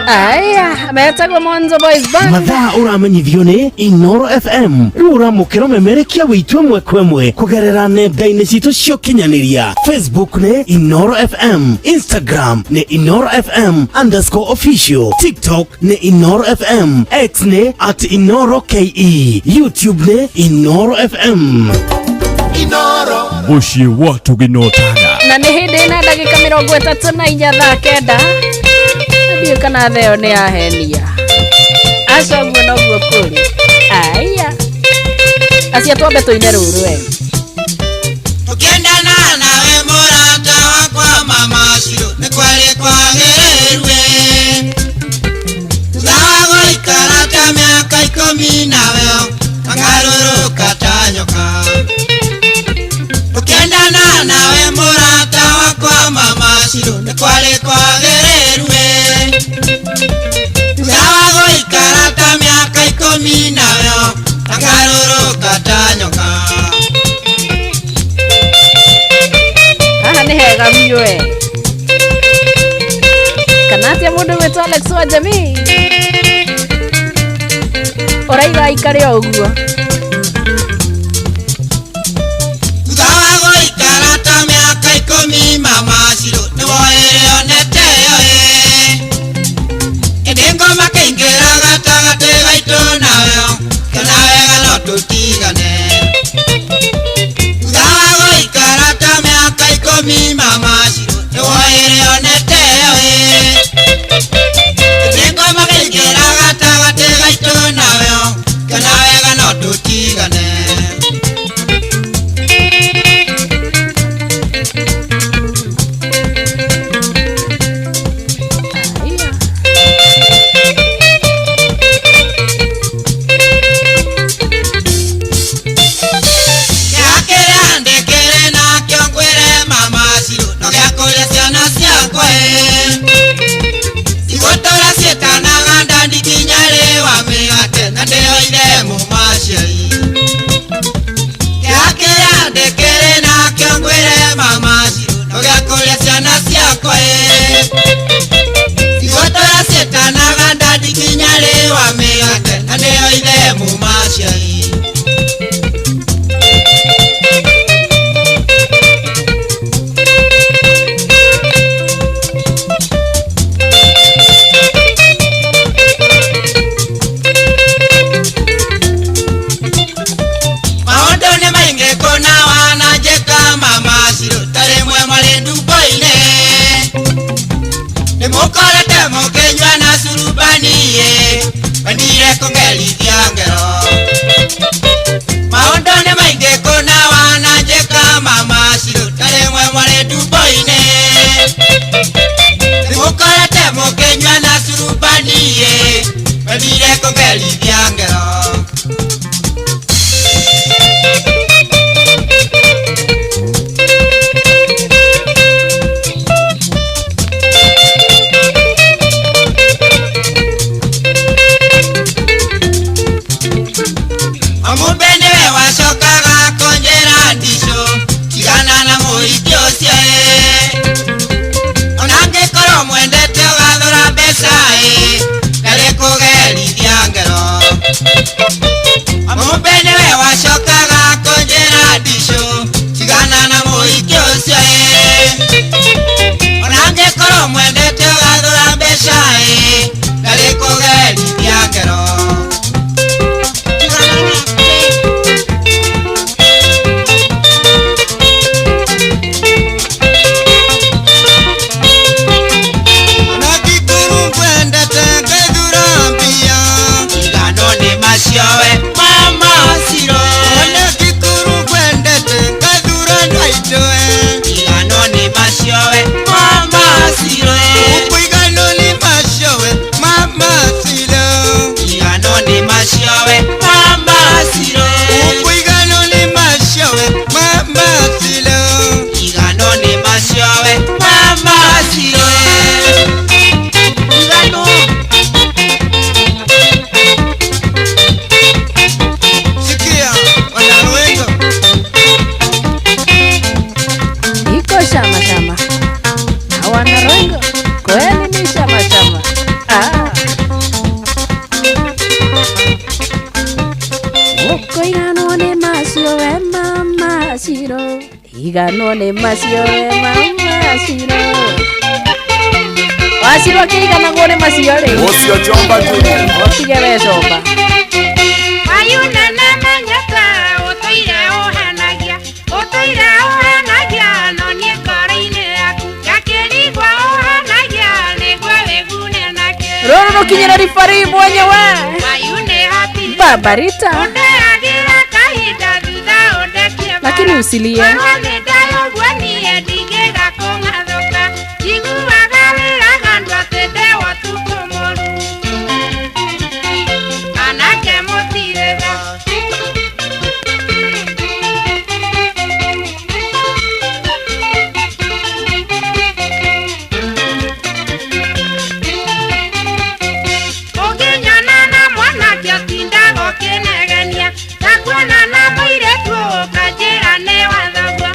Aya, metagwo Monzo Boys Band. Mathaa ũramenyithio nĩ Inoro FM rĩu ũramũkĩra ũmemerekia witũ ĩmwe kwa ĩmwe kũgerera nenda-inĩ citũ cia ũkinyanĩria. Facebook nĩ Inoro FM, Instagram nĩ Inoro FM underscore official, TikTok nĩ Inoro FM, X nĩ at Inoro KE, YouTube nĩ Inoro FM. Inoro Mũciĩ wa Tũginotana. Na nĩ hĩndĩ ĩna ndagĩka 34 thaa 9. Ndiũ kana theo nĩ ahenia aca ũguo noguo kũrĩ. Aya acia twambe tũine rũrũ we. Tũkĩendana nawe mũrata wakwa mama Shiro nĩ kwarĩ kwagĩrĩru thutha wa gũikara ta mĩaka 10 nawe makarũrũka ta nyoka. Tũkĩendana nawe mũrata wakwa mama Shiro nĩ kwarĩ kwagĩrĩru thutha wa gũikara ta mĩaka 10 nawe makarũrũka ta nyoka. Haha nĩ hega biũ we. Kana atĩa mũndũ wĩtwo Alex wa Jamii ũraiga aikare o ũguo. Thutha wa gũikara ta mĩaka 10 mama Shiro nĩ woere oneteyo ĩndĩ ngoma kĩingĩra gatagatĩ gaitũ nawe kana wega no tũtigane. Thutha wa gũikara ta mĩaka 10 mama Shiro nĩ woere oneteyo ĩndĩ ngoma kĩingĩra gatagatĩ gaitũ nawe kana wega no tũtigane. macio we mama Ciro. Ona gĩkũrũ kwendete ngathura andũ aitũ igano nĩ macio we mama Ciro. Ũkũigano nĩ macio we mama Ciro. Igano nĩ macio we mama Ciro. Ũkũigano nĩ macio we mama Ciro. Igano nĩ macio we mama Ciro. Igano. Sikia wanaruengo Iko shama shama. Hawana rengo. Kweli ni shama shama. Ah. Ũkũiganwo nĩ macio we mama Ciro. Iganwo nĩ macio we mama Ciro. Waciro akĩiganagwo nĩ macio rĩ. Ũcio chomba tu. Ũtige we comba. Wayuna na manyata ũtũire ũhanagia ũtũire ũhanagia no niĩ ngoro-inĩ yaku ngakĩrigwo ũhanagia nĩguo wĩgune nake. Rũrũ rũkinyĩre ribari mwenyewe. Wayune happy Babarita. ũndeagĩra kahinda thutha ũndekie Lakini usilie. Korwo nĩ ndayoguo niĩ ndingĩga kũng'athũka njiguaga wĩraga andũ atĩ ndewa ũtukũ mũru anake mũtirĩ tha. Ũngĩnyona na mwanake ũtindaga ũkĩnegenia ndakuona na mũirĩtu ũkanjĩra nĩ wa thoguo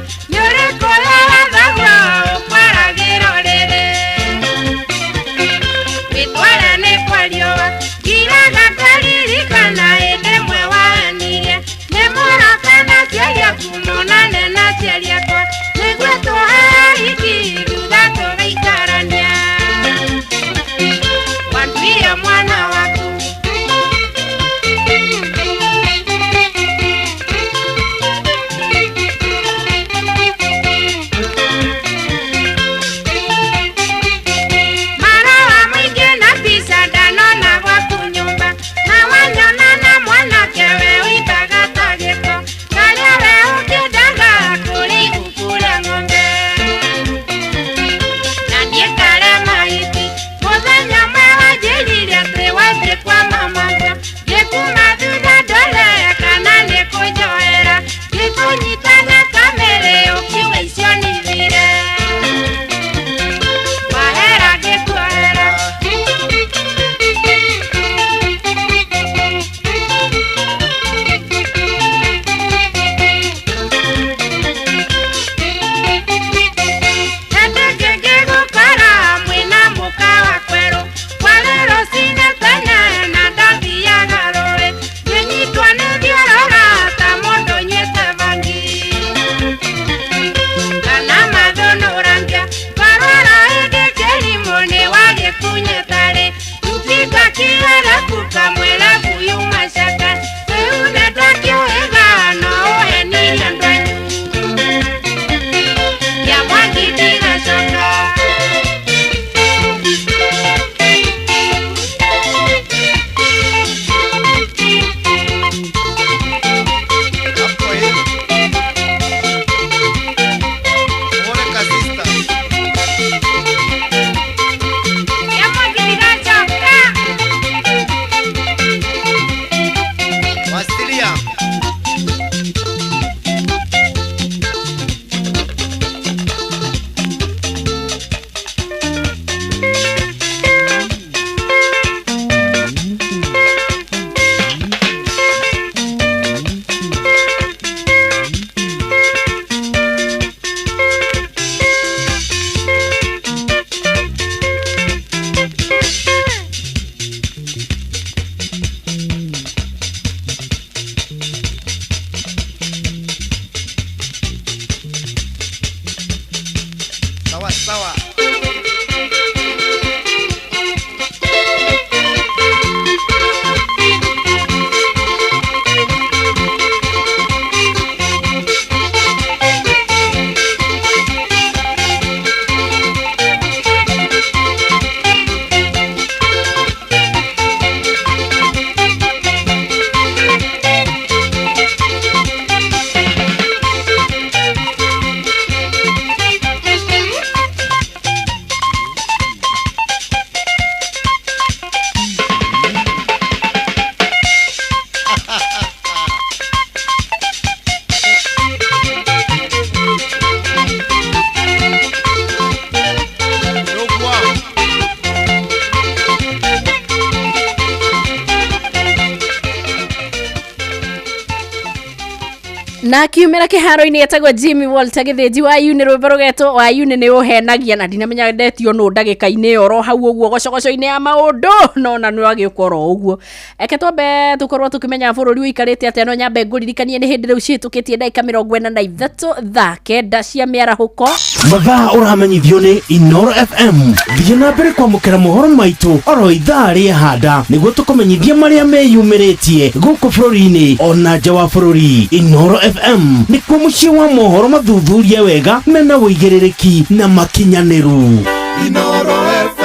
Na kiumĩra kĩharo-inĩ etagwo Jimmy Walter Gĩthĩnji wa Uni, rwĩmbo rũgetwo wa Uni nĩ ũhenagia, na ndinamenya ndetio nũ ndagĩka-inĩ ĩyo oro hau ũguo gocogoco-inĩ ya maũndũ, no na nĩ agĩũka oro ũguo. Eke twambe tũkorwo tũkĩmenya bũrũri ũikarĩte atĩa, no nyambe ngũririkanie nĩ hĩndĩ rĩu cihĩtũkĩtie ndagĩka 43 thaa 9 cia mĩarahũko. Mathaa ũramenyithio nĩ Inoro FM. Thiĩ na mbere kwamũkĩra mohoro maitũ oro ithaa rĩa handa nĩguo tũkũmenyithia marĩa meyumĩrĩtie gũkũ bũrũri-inĩ ona nja wa bũrũri. Inoro FM nĩkuo mũciĩ wa mohoro mathuthurie wega mena ũigĩrĩrĩki na makinyanĩru. Inoro FM.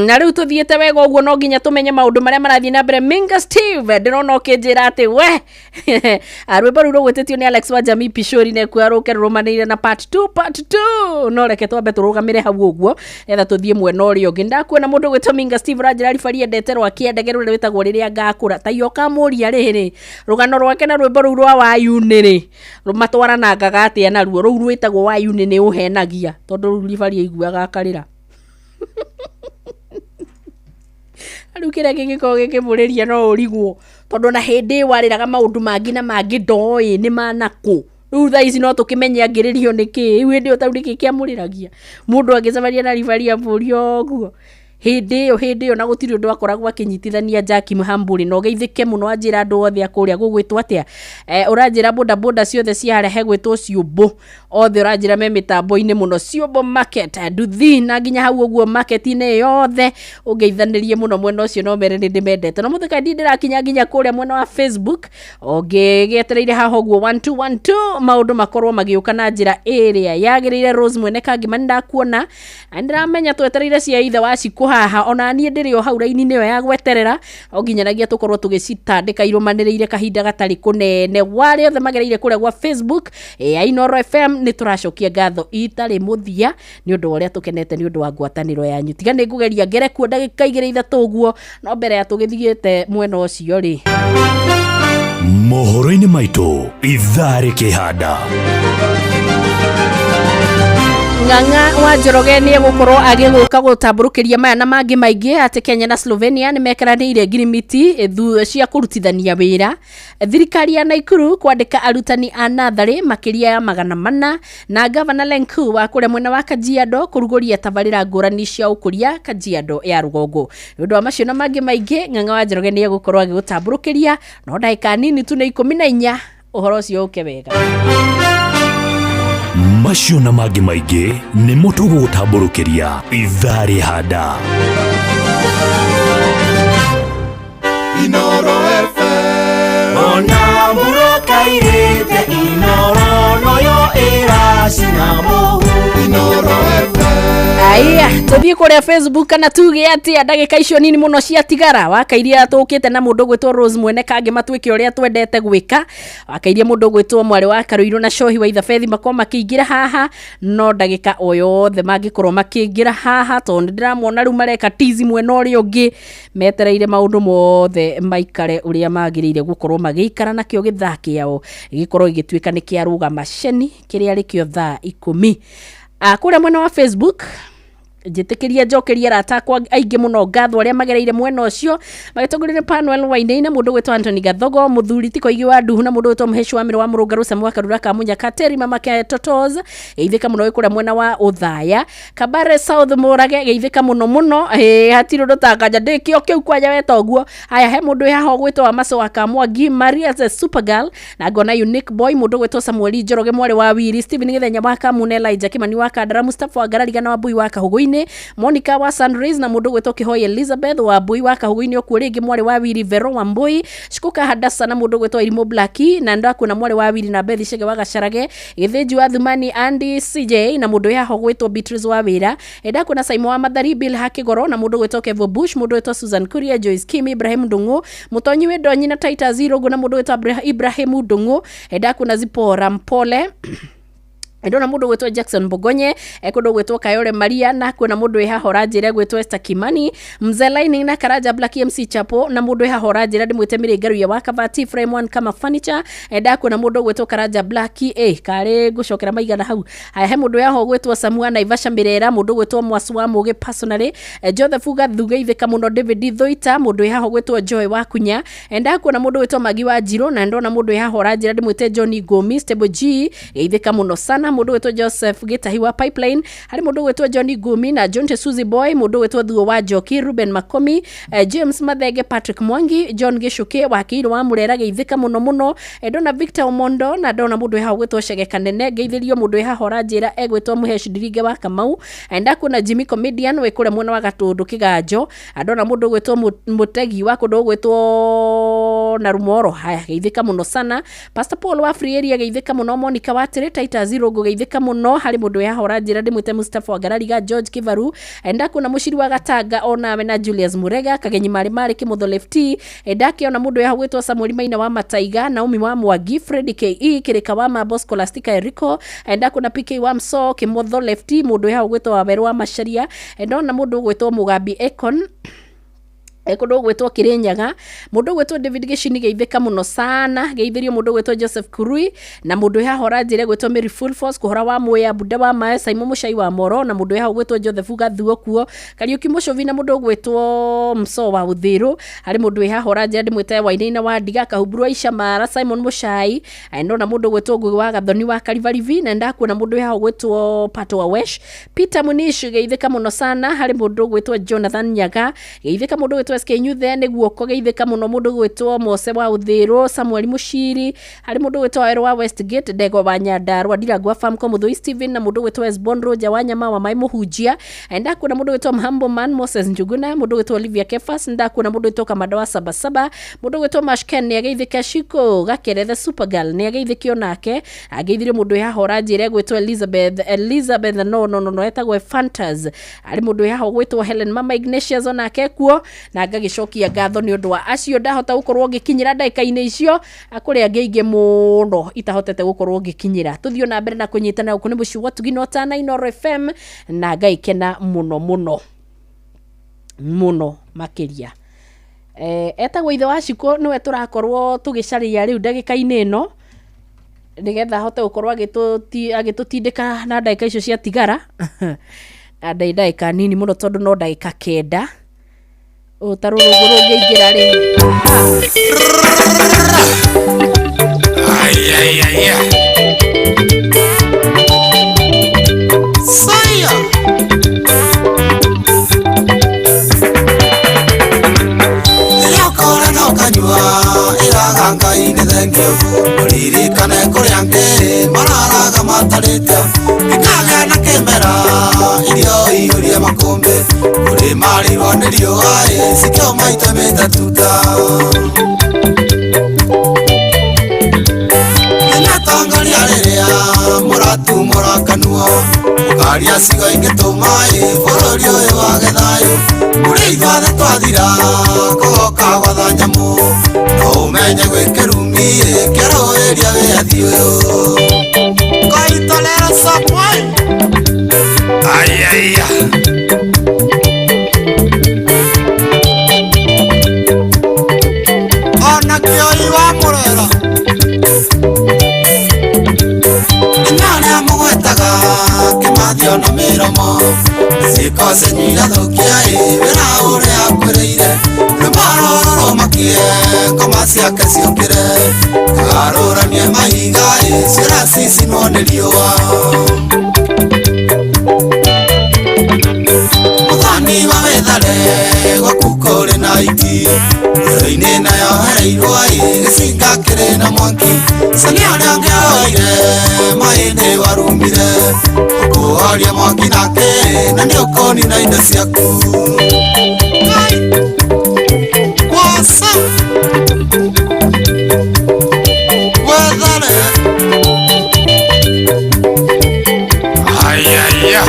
Na rĩu tũthiĩte wega ũguo no nginya tũmenye maũndũ marĩa marathiĩ na mbere. Minga Steve, ndĩrona ũkĩnjĩra atĩ we rwĩmbo rũu rũgwĩtĩtio nĩ Alex wa Jamii Pishori nekuo rũke rũrũmanĩire na part 2 part 2, no reke twambe tũrũgamĩre hau ũguo etha tũthiĩ mwena ũrĩa ũngĩ. Ndakuona mũndũ ũgwĩtwo Minga Steve ũranjĩra ribari endete rwa kĩendege rũrĩa rwĩtagwo rĩrĩa ngakũra, ta yokamũria rĩrĩ rũgano rwake na rwĩmbo rũu rwa wayuni rĩ matwaranangaga atĩa naruo rũu rwĩtagwo wayuni nĩ ũhenagia, tondũ rũu ribari aiguaga akarĩra. Rĩu kĩrĩa kĩngĩkorwo gĩkĩmũrĩria no ũrigwo, tondũ na hĩndĩ ĩyo arĩraga maũndũ mangĩ na mangĩ ndoĩ nĩ manakũ. Rĩu thaa ici no tũkĩmenye angĩrĩrio nĩkĩ, rĩu hĩndĩ ĩyo tau nĩkĩ kĩamũrĩragia mũndũ angĩcemania na ribari amũrie ũguo hĩndĩ ĩyo, na gũtirĩ ũndũ akoragwo akĩnyitithania Jackie Mhamburi. Na ũgeithĩke mũno anjĩra andũ othe a kũrĩa gũgwĩtwo atĩa, ũranjĩra boda boda ciothe cia harĩa hegwĩtwo Ciũmbũ, othe ũranjĩra me mĩtambo-inĩ mũno, Ciũmbũ market nduthi na nginya hau ũguo market-inĩ yothe ũngeithanĩrie mũno mwena ũcio, no mere nĩ ndĩmendete. No mũthika ndi ndĩrakinya nginya kũrĩa mwena wa Facebook, ũngĩgĩetereire haha ũguo 1212 maũndũ makorwo magĩũka na njĩra ĩrĩa yagĩrĩire. Rose mwene Kangima nĩndakuona, na nĩndĩramenya twetereire cia ithe wa Cikũ haha, ona niĩ ndĩrĩ o hau raini-inĩ ĩyo ya gweterera o nginyanagia tũkorwo tũgĩcitandĩka irũmanĩrĩire kahinda gatarĩ kũnene. Warĩa othe magereire kũrĩa gwa Facebook ya Inoro FM, nĩ tũracokia ngatho itarĩ mũthia nĩ ũndũ wa ũrĩa tũkenete nĩ ũndũ wa ngwatanĩro yanyu. Tiga nĩ ngũgeria ngere kuo ndagĩka igĩrĩ ithatũ ũguo, no mbere ya tũgĩthiĩte mwena ũcio rĩ, mohoro-inĩ maitũ ithaa rĩkĩhanda. Ng'ang'a wa Njoroge nĩ egũkorwo agĩgũka gũtambũrũkĩria maya na mangĩ maingĩ atĩ Kenya na Slovenia nĩ mekĩranĩire ngirimiti cia kũrutithania wĩra. Thirikari ya Naikuru kwandĩka arutani a natharĩ makĩria ya 400, na Gavana Lenku wa kũrĩa mwena wa Kajiado kũrugũria tabarĩra ngũrani cia ũkũria Kajiado ya rũgongo. Nĩ ũndũ wa macio na mangĩ maingĩ, Ng'ang'a wa Njoroge nĩ egũkorwo agĩgũtambũrũkĩria, no ndagĩka nini tu nĩ 14 ũhoro ũcio ũke wega. Macio na mangĩ maingĩ nĩmo tũgũgũtambũrũkĩria ithaa rĩhanda. Inoro FM. Ona mũrokairĩte Inoro noyo ĩracina mũhu. Inoro FM. Aya, tũthiĩ kũrĩa Facebook kana tuge atĩa ndagĩka icio nini mũno ciatigara. Wakairia tũkĩte na mũndũ ũgwĩtwo Rose mwene Kangĩ matuĩke ũrĩa twendete gwĩka. Wakairia mũndũ ũgwĩtwo mwarĩ wa Karũirũ na Cohi wa Ithabethi makorwo makĩingĩra haha, no ndagĩka o yothe mangĩkorwo makĩingĩra haha, tondũ nĩ ndĩramona rĩu mareka tizi mwena ũrĩa ũngĩ, metereire maũndũ mothe maikare ũrĩa magĩrĩire gũkorwo magĩikara, nakĩo gĩthaa kĩao gĩkorwo gĩgĩtuĩka nĩ kĩarũgama ceni kĩrĩa rĩkĩo thaa 10. Kũrĩa mwena wa Facebook njĩtĩkĩria njokeria arata akwa aingĩ mũno ngatho arĩa magereire mwena ũcio magĩtongoria nĩ Panuel Wainaina, mũndũ ũgwĩtwo Anthony Gathogo, mũthuri ti Koigi wa Nduhu, na mũndũ ũgwĩtwo Mũheci wa Mĩrũ wa Mũrũngarũ, Samu wa Karura ka Mũnyaka, Terry Mama Ke Totos, geithĩka mũno wĩ kũrĩa mwena wa Ũthaya, Kabare South Mũrage, geithĩka mũno mũno, hatirĩ ũndũ tanganja ndĩkĩo kĩu kwanja weta ũguo. Haya, he mũndũ wĩ haha ũgwĩtwo wa Maso wa Kamwangi, Maria the Supergirl, na ngona Unique Boy, mũndũ ũgwĩtwo Samuel Njoroge, mwarĩ wa Wiri, Stephen Gĩthenya wa Kamune, Elijah Kimani wa Kandara, Mustafa wa Ngararigana wa Mbui wa Kahũgũ-inĩ, Monica wa Sunrays, na mũndũ ũgwĩtwo Kĩhoi Elizabeth wa Mbui wa Kahũgũ-inĩ okuo rĩngĩ, mwarĩ wa Wiri Vero wa Mbui, Shikuka Hadasa, na mũndũ ũgwĩtwo Irimũ Blacki, na ndakuona mwarĩ wa Wiri na Bethi Chege wa Gacarage, Gĩthĩnji wa Thumani, Andy CJ, na mũndũ yaho ũgwĩtwo Beatrice wa Wĩra, ndakuona Saimo wa Mathari, Bill Hakigoro, na mũndũ ũgwĩtwo Kevo Bush, mũndũ ũgwĩtwo Susan Kuria, Joyce Kimi, Ibrahim Ndung'u, Mũtonyi wĩ Ndonyi na Titus Irũngũ, na mũndũ ũgwĩtwo Ibrahim Ndung'u, ndakuona Zipora Mpole Ndona mundu gwitwo Jackson Mbogonye, kundu gwitwo Kayore Maria, na kwina mundu haha ũranjĩra gwitwo Esther Kimani, Mzee Lining na Karanja Black MC Chapo, na mundu haha ũranjĩra ndimwite Mĩrĩngaruia wa Kabati Frame One kama furniture. Ndakuona mundu gwitwo Karanja Black, kari ngucokera maigana hau. Haya, he mundu yaho gwitwo Samua Naivasha Mirera, mundu gwitwo Mwasu wa Mugi personally, Joseph Gathuge ithika muno, David Thoita, mundu haha gwitwo Joy wa Kunya. Ndakuona mundu gwitwo Magi wa Njiro, na ndona mundu haha ũranjĩra ndimwite John Gomi Stable G, ithika muno sana, mundu gwitwo Joseph Gitahi wa Pipeline, hari mundu gwitwo John Gumi na John Suzy Boy, mundu gwitwo Thuo wa Njoki, Ruben Makomi, James Mathenge, Patrick Mwangi, John Gicuki wa Kiru wa Murera, geithika muno muno. Ndona Victor Omondo, na ndona mundu haha gwitwo Chege Kanene, geithirio mundu haha ũranjĩra egwitwo Muhesh Ndiringe wa Kamau. Ndakuona Jimmy Comedian wi kuria mwena wa Gatundu Kiganjo, ndona mundu gwitwo Mutegi wa kundu gwitwo Narumoro, haya geithika muno sana. Pastor Paul wa Free Area geithika muno, Monica wa Tere, Titus Zirongo geithika muno, hari mundu haha ũranjĩra ndimwite Mustafa Wangarariga, George Kivaru, ndakuona Muciri wa Gatanga onawe na Julius Murega, Kagenyi Mari Mari Kimotho Lefty, ndakiona mundu haha gwitwo Samuel Maina wa Mataiga, Naomi wa Mwangi, Fred KE Kirika wa Mabo, Scholastica Eriko, ndakuona PK wa Mso Kimotho Lefty, mundu haha gwitwo Waweru wa Macharia, ndona mundu gwitwo Mugambi Ekon kundu gwitwo Kirinyaga, mundu gwitwo David Gicini geithika muno sana, geithirio mundu gwitwo Joseph Kurui, na mundu haha ũranjĩra gwitwo Mary Full Force kuhora wa Muya Buda wa Mae, Simon Muchai wa Moro, na mundu haha gwitwo Joseph Gathuo kuo Kariuki Mucovi, na mundu gwitwo Mso wa Uthiru, hari mundu haha ũranjĩra ndimwite Wainaina wa Ndiga, Kahumburu wa Icamara, Simon Muchai, ndona mundu gwitwo Ngugi wa Gathoni wa Karivarivi, na ndakuona mundu haha gwitwo Pato wa Wesh, Peter Munish geithika muno sana, hari mundu gwitwo Jonathan Nyaga geithika, mundu gwitwo SK Nyuthe nĩ guoko geithika muno, mundu gwitwo Mose wa Uthiru, Samuel Mushiri, hari mundu gwitwo Waweru wa Westgate, Ndego wa Nyandarua, Ndirangwa Farm Muthui Steven, na mundu gwitwo Esbon Roger wa Nyama wa Mai Muhunjia. Ndakuona mundu gwitwo Mhambo Man Moses Njuguna, mundu gwitwo Olivia Kefas, ndakuona mundu gwitwo Kamanda wa Sabasaba, mundu gwitwo Mashken nĩ ageithika, Shiko Gakere the Supergirl nĩ ageithikio nake, ageithirio mundu haha ũranjĩra gwitwo Elizabeth no no no no etagwo Fantas, ari mundu haha gwitwo Helen Mama Ignatius onake kuo, na ngagicokia ngatho nĩ ũndũ wa acio ndahota gũkorwo ngĩkinyĩra ndagĩka-inĩ icio, kũrĩ angĩ aingĩ mũno itahotete gũkorwo ngĩkinyĩra. Tũthiĩ na mbere na kũnyitana gũkũ nĩ mũciĩ wa Tugino Tana Inooro FM, na ngaikena mũno mũno mũno makĩria. Etagwo ithe wa Shiko nĩwe tũrakorwo tũgĩcaria rĩu ndagĩka-inĩ ĩno, nĩgetha ahote gũkorwo agĩtũtindĩka na ndagĩka icio ciatigara na ndagĩka nini mũno tondũ no ndagĩka 9 ta rũrũngũ rũngĩingĩra rĩ. Saya Yakora no kanyua iraga Ngai nĩ thengio, ũririkane kũrĩa ngĩ mararaga matarĩte, ikagĩa na kĩmera irio iyũrie makũmbĩ, kũrĩ marĩirwo nĩ riũa cikĩũma itũmĩte tuta. Nĩnatongoria rĩrĩa mũratumũra kanua, mũkaria cigo ingĩtũma bũrũri ũyũ wage thayũ, kũrĩ ithuothe twathira kũgoka gwatha nyamũ, no ũmenye gwĩ kĩrumi kĩarũĩria wĩyathi ũyũ. Koitolera Samuel. Ayaya. Ona kĩoi wa Mũrera nĩ mũgwetaga kĩmathio na mĩromo, ciĩko cianyu irathũkia wĩra ũrĩa akwĩrĩire, rwĩmbo rũrũ rũmakie ngoma ciake ciũkĩre, kagarũranie mahiga ciĩra cicinwo nĩ riũa. Mũthoni wa Wĩthare gwaku kũrĩ na iti, rũĩ-inĩ nayo hereirwo gĩcinga kĩrĩ na mwaki, cani ũrĩa ũngĩ oire maĩ nĩ warumire, ũkũhoria mwaki nake na nĩ ũkũnina indo ciaku. Wasa Wĩthare. Ayaya.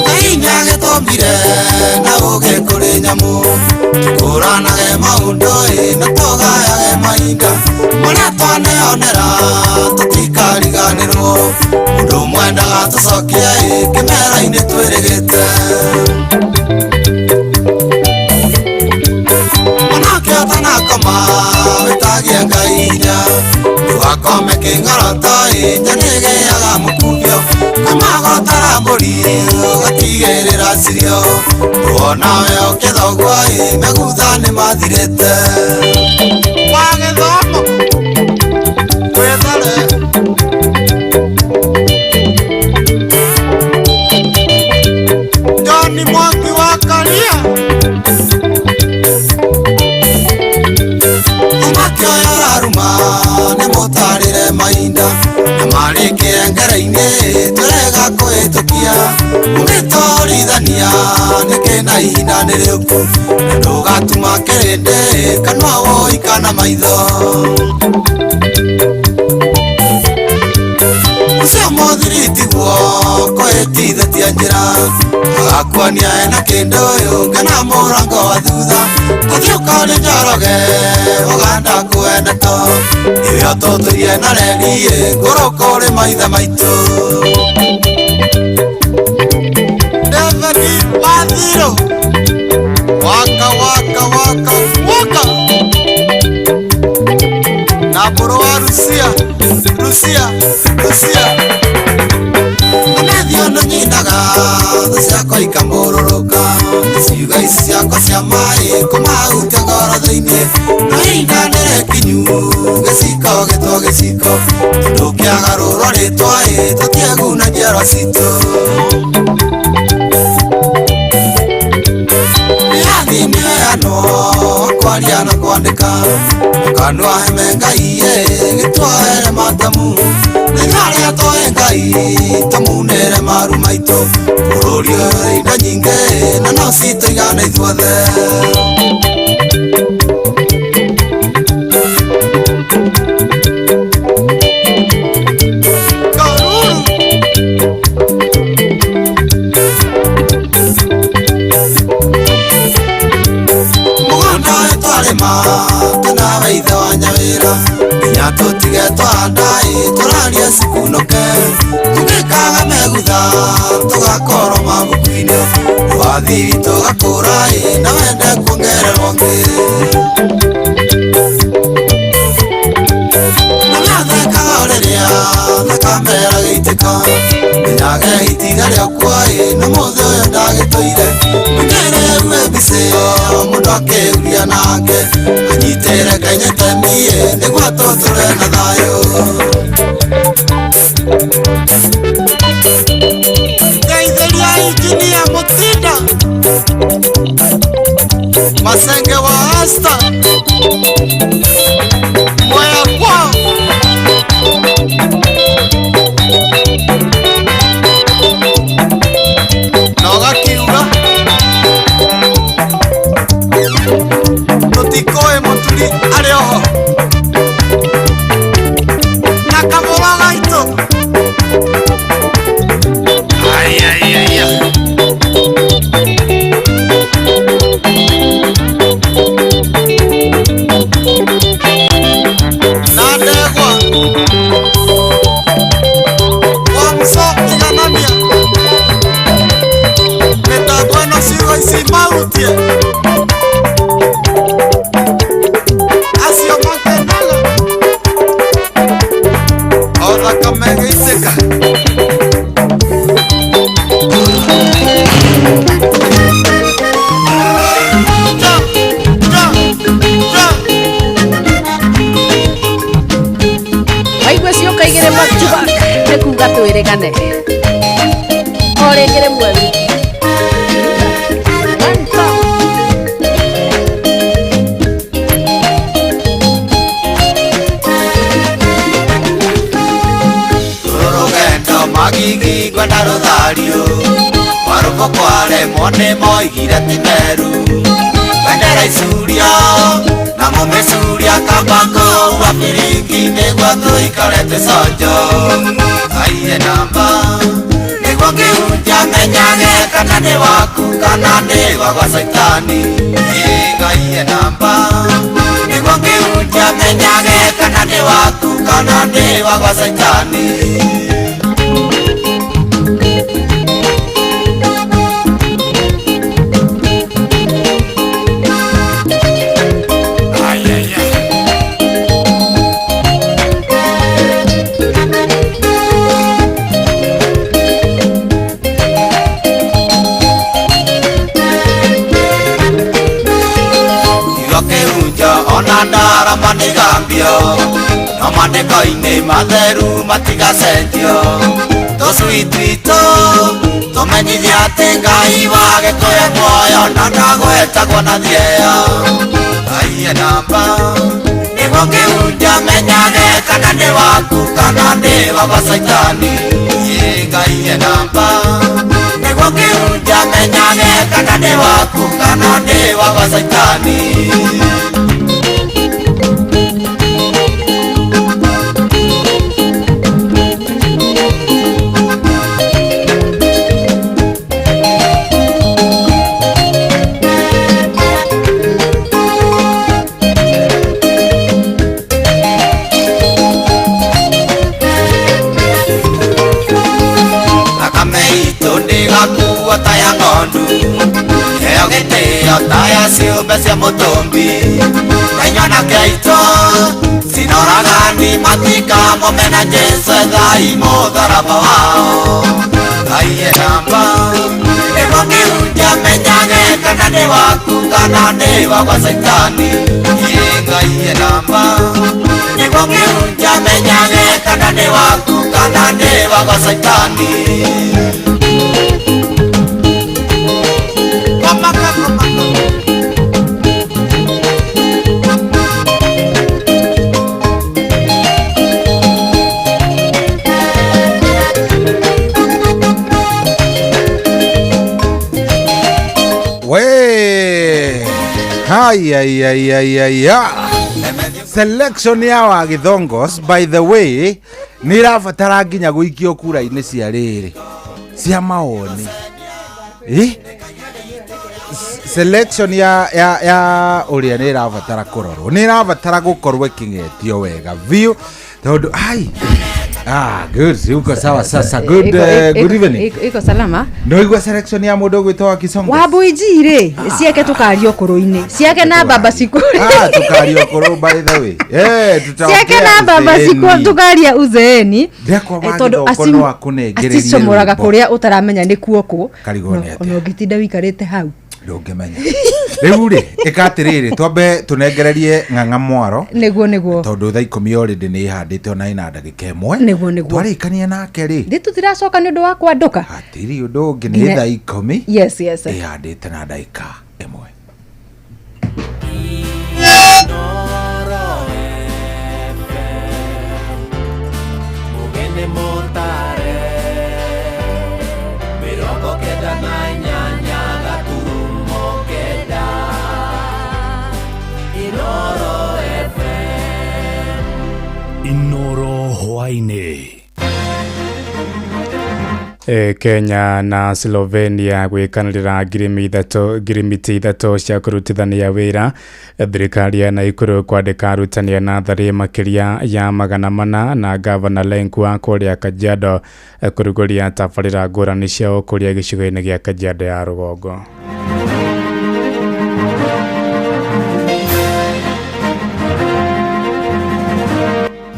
Ngai nĩagĩtũmbire na ũũgĩ kũrĩ nyamũ, tũkũranage maũndũ na tũgayage mahinda, marĩa twaneo tweyonera tũtikariganĩrwo mũndũ mwendaga tũcokie kĩmera-inĩ twĩrĩgĩte mwanake atanakoma wĩtagie Ngai inya ndũgakome kĩng'oroto nja nĩgĩaga mũkubio kamagotara mbũri ũgatigĩrĩra cirio tuonawe ũkĩthogwo megutha nĩ mathirĩte wa gĩthomo wĩthare John Mwangi wa Karia ũmake ũyũ ũraruma nĩ mũtarĩre mainda na marĩkĩre ngere-inĩ tũrega kũhĩtũkia ũgĩtũrithania nĩkĩ na ihinda nĩ rĩũku na ndũgatuma kĩrĩndĩ kanua woi kana maitho ũcio mũthiri tiguo kũhĩtithĩtie njĩra agakuonia ena kĩndũ ũyũ ngena mũrango wa thutha tũthiĩ ũkore Njoroge Ũganda kwene to ĩyo tũtũirie na reri ngũrũ kũrĩ maithe maitũ David Wathiro waka waka waka waka na mbũrũ wa Rusia Rusia Rusia Amethio nyinaga thũ ciakwa ikamũrũrũka ciuga ici ciakwa cia maĩ kũmahutia ngoro thĩinĩ na ihinda nĩ rĩkinyu gĩciko gĩtwo gĩciko tondũ kĩagarũrwo rĩtwa ĩ tũtieguna njiarwa citũ Rĩathi nĩheanwo kwaria na kwandĩka kanua heme Ngai ĩ gĩtwohere matamu nĩtharĩa twoe Ngai tũmunĩre maru maitũ bũrũri ũyũ ũrĩ indo nyingĩ na no citũigane ithuothe Mũgũnda ũyũ twarĩma tũnawe ithe wa Nyawĩra nginya tũtige twahanda ĩ tũraria cikunũke tũgĩkaga megutha tũgakorwo mabuku-inĩ wathi witũ ũgakũra ĩ na wende kuongererwo ngĩ na mĩathekaga o rĩrĩa thakamera gĩitĩka menyage itinga rĩakwa ĩ na mũthĩ ũyũ ndagĩtũire mũingĩre mbici mũndũ akĩhuria nake anyitĩre kanyetemi ĩ nĩguo tũtũre na thayũ Ngeithĩria injinia Mũtinda Masenge wa Asta Mwea kwao na ũgakiuga tũtikũĩ mũturi arĩ oho na kamũra gaitũ Ai, ai, ai, na ndegwa wa muco iganania mĩtambo ĩno ciugo ici mahutie acio makenaga o thakame ĩgĩitĩka Waigua cioka igĩrĩ back to back nĩ kuga twĩrĩgane o rĩngĩ rĩmwe wiki. One time. Rũrũgendo magigi ngwenda rũthario warũko kwaremwo nĩ moigire ti meru bendera icuria na mũmĩcuria kamba kũu mabiringi nĩguo tũikare tũconjo aiye namba nĩguo kĩhunjia menyage kana nĩ waku kana nĩ wa gwa caitani ngaiye namba nĩguo kĩhunjia menyage kana nĩ waku kana kana nĩ wa gwa Caitani. Ona ndarama nĩgambio no mandĩko-inĩ matheru matigacenjio. Tũcui twitũ tũmenyithie atĩ Ngai wa Gĩkũyũ muoyo na ndagwetagwo na thieya. Ngai e namba nĩguo kĩhunjia menyage kana nĩ waku kana nĩ wa gwa Caitani. Ngai e namba nĩguo kĩhunjia menyage kana nĩ waku kana nĩ wa gwa Caitani. Heo gĩtĩo ta ya ciũmbe cia mũtũmbi na inyuanake aitũ cinoragani matikamũmena Jesũ ethai mũtharaba wao. Ngai e namba nĩguo kĩhunjia menyage kana nĩ waku kana nĩ wa gwa Caitani. Ngai e namba nĩguo kĩhunjia menyage kana nĩ waku kana nĩ wa gwa Caitani. Ay. Selection ya wa Githongos, by the way, nĩ ĩrabatara nginya gũikio kura-inĩ cia rĩrĩ cia mawoni. Selection ya ũrĩa nĩ ĩrabatara kũrorwo, nĩ ĩrabatara gũkorwo ĩkĩng'etio wega biũ tondũ ai good, uko sawa sasa. Good, good evening. Iko salama. No igwa selection ya mundu gwitwo wa Kisongo. Wambuiji ri ciake tukario kuru-ini. Ciake na baba ciku. Tukario kuru by the way. Tutaongea. Ciake na baba ciku tukaria uzeeni. Tondu acimu acicomoraga kuria utaramenya ni kuo ku. Ono ngitinda wikarite hau. Ndũngĩmenya. Rĩu rĩ ĩka atĩrĩrĩ twambe tũnengererie ng'ang'a mwaro nĩguo tondũ thaa 10 already nĩ ĩhandĩte ona ĩna ndagĩka 1 nĩguo twarĩkania nake rĩ ndĩ tũtiracoka nĩ ũndũ wa kwandũka hatirĩ ũndũ ũngĩ nĩ thaa 10 yes ĩhandĩte na ndagĩka 1. Inoro hwaini. Kenya na Slovenia gwikanirira ngirimiti ithatũ cia kũrutithania wĩra. Thirikari ya Naikuru kwandĩka arutani a natharĩ makĩria ya 400 na gavana Lenku kũrĩa Kajiado kũrugũria tabarĩra ngũrani cia ũkũria gĩcigo-inĩ gĩa Kajiado ya rũgongo.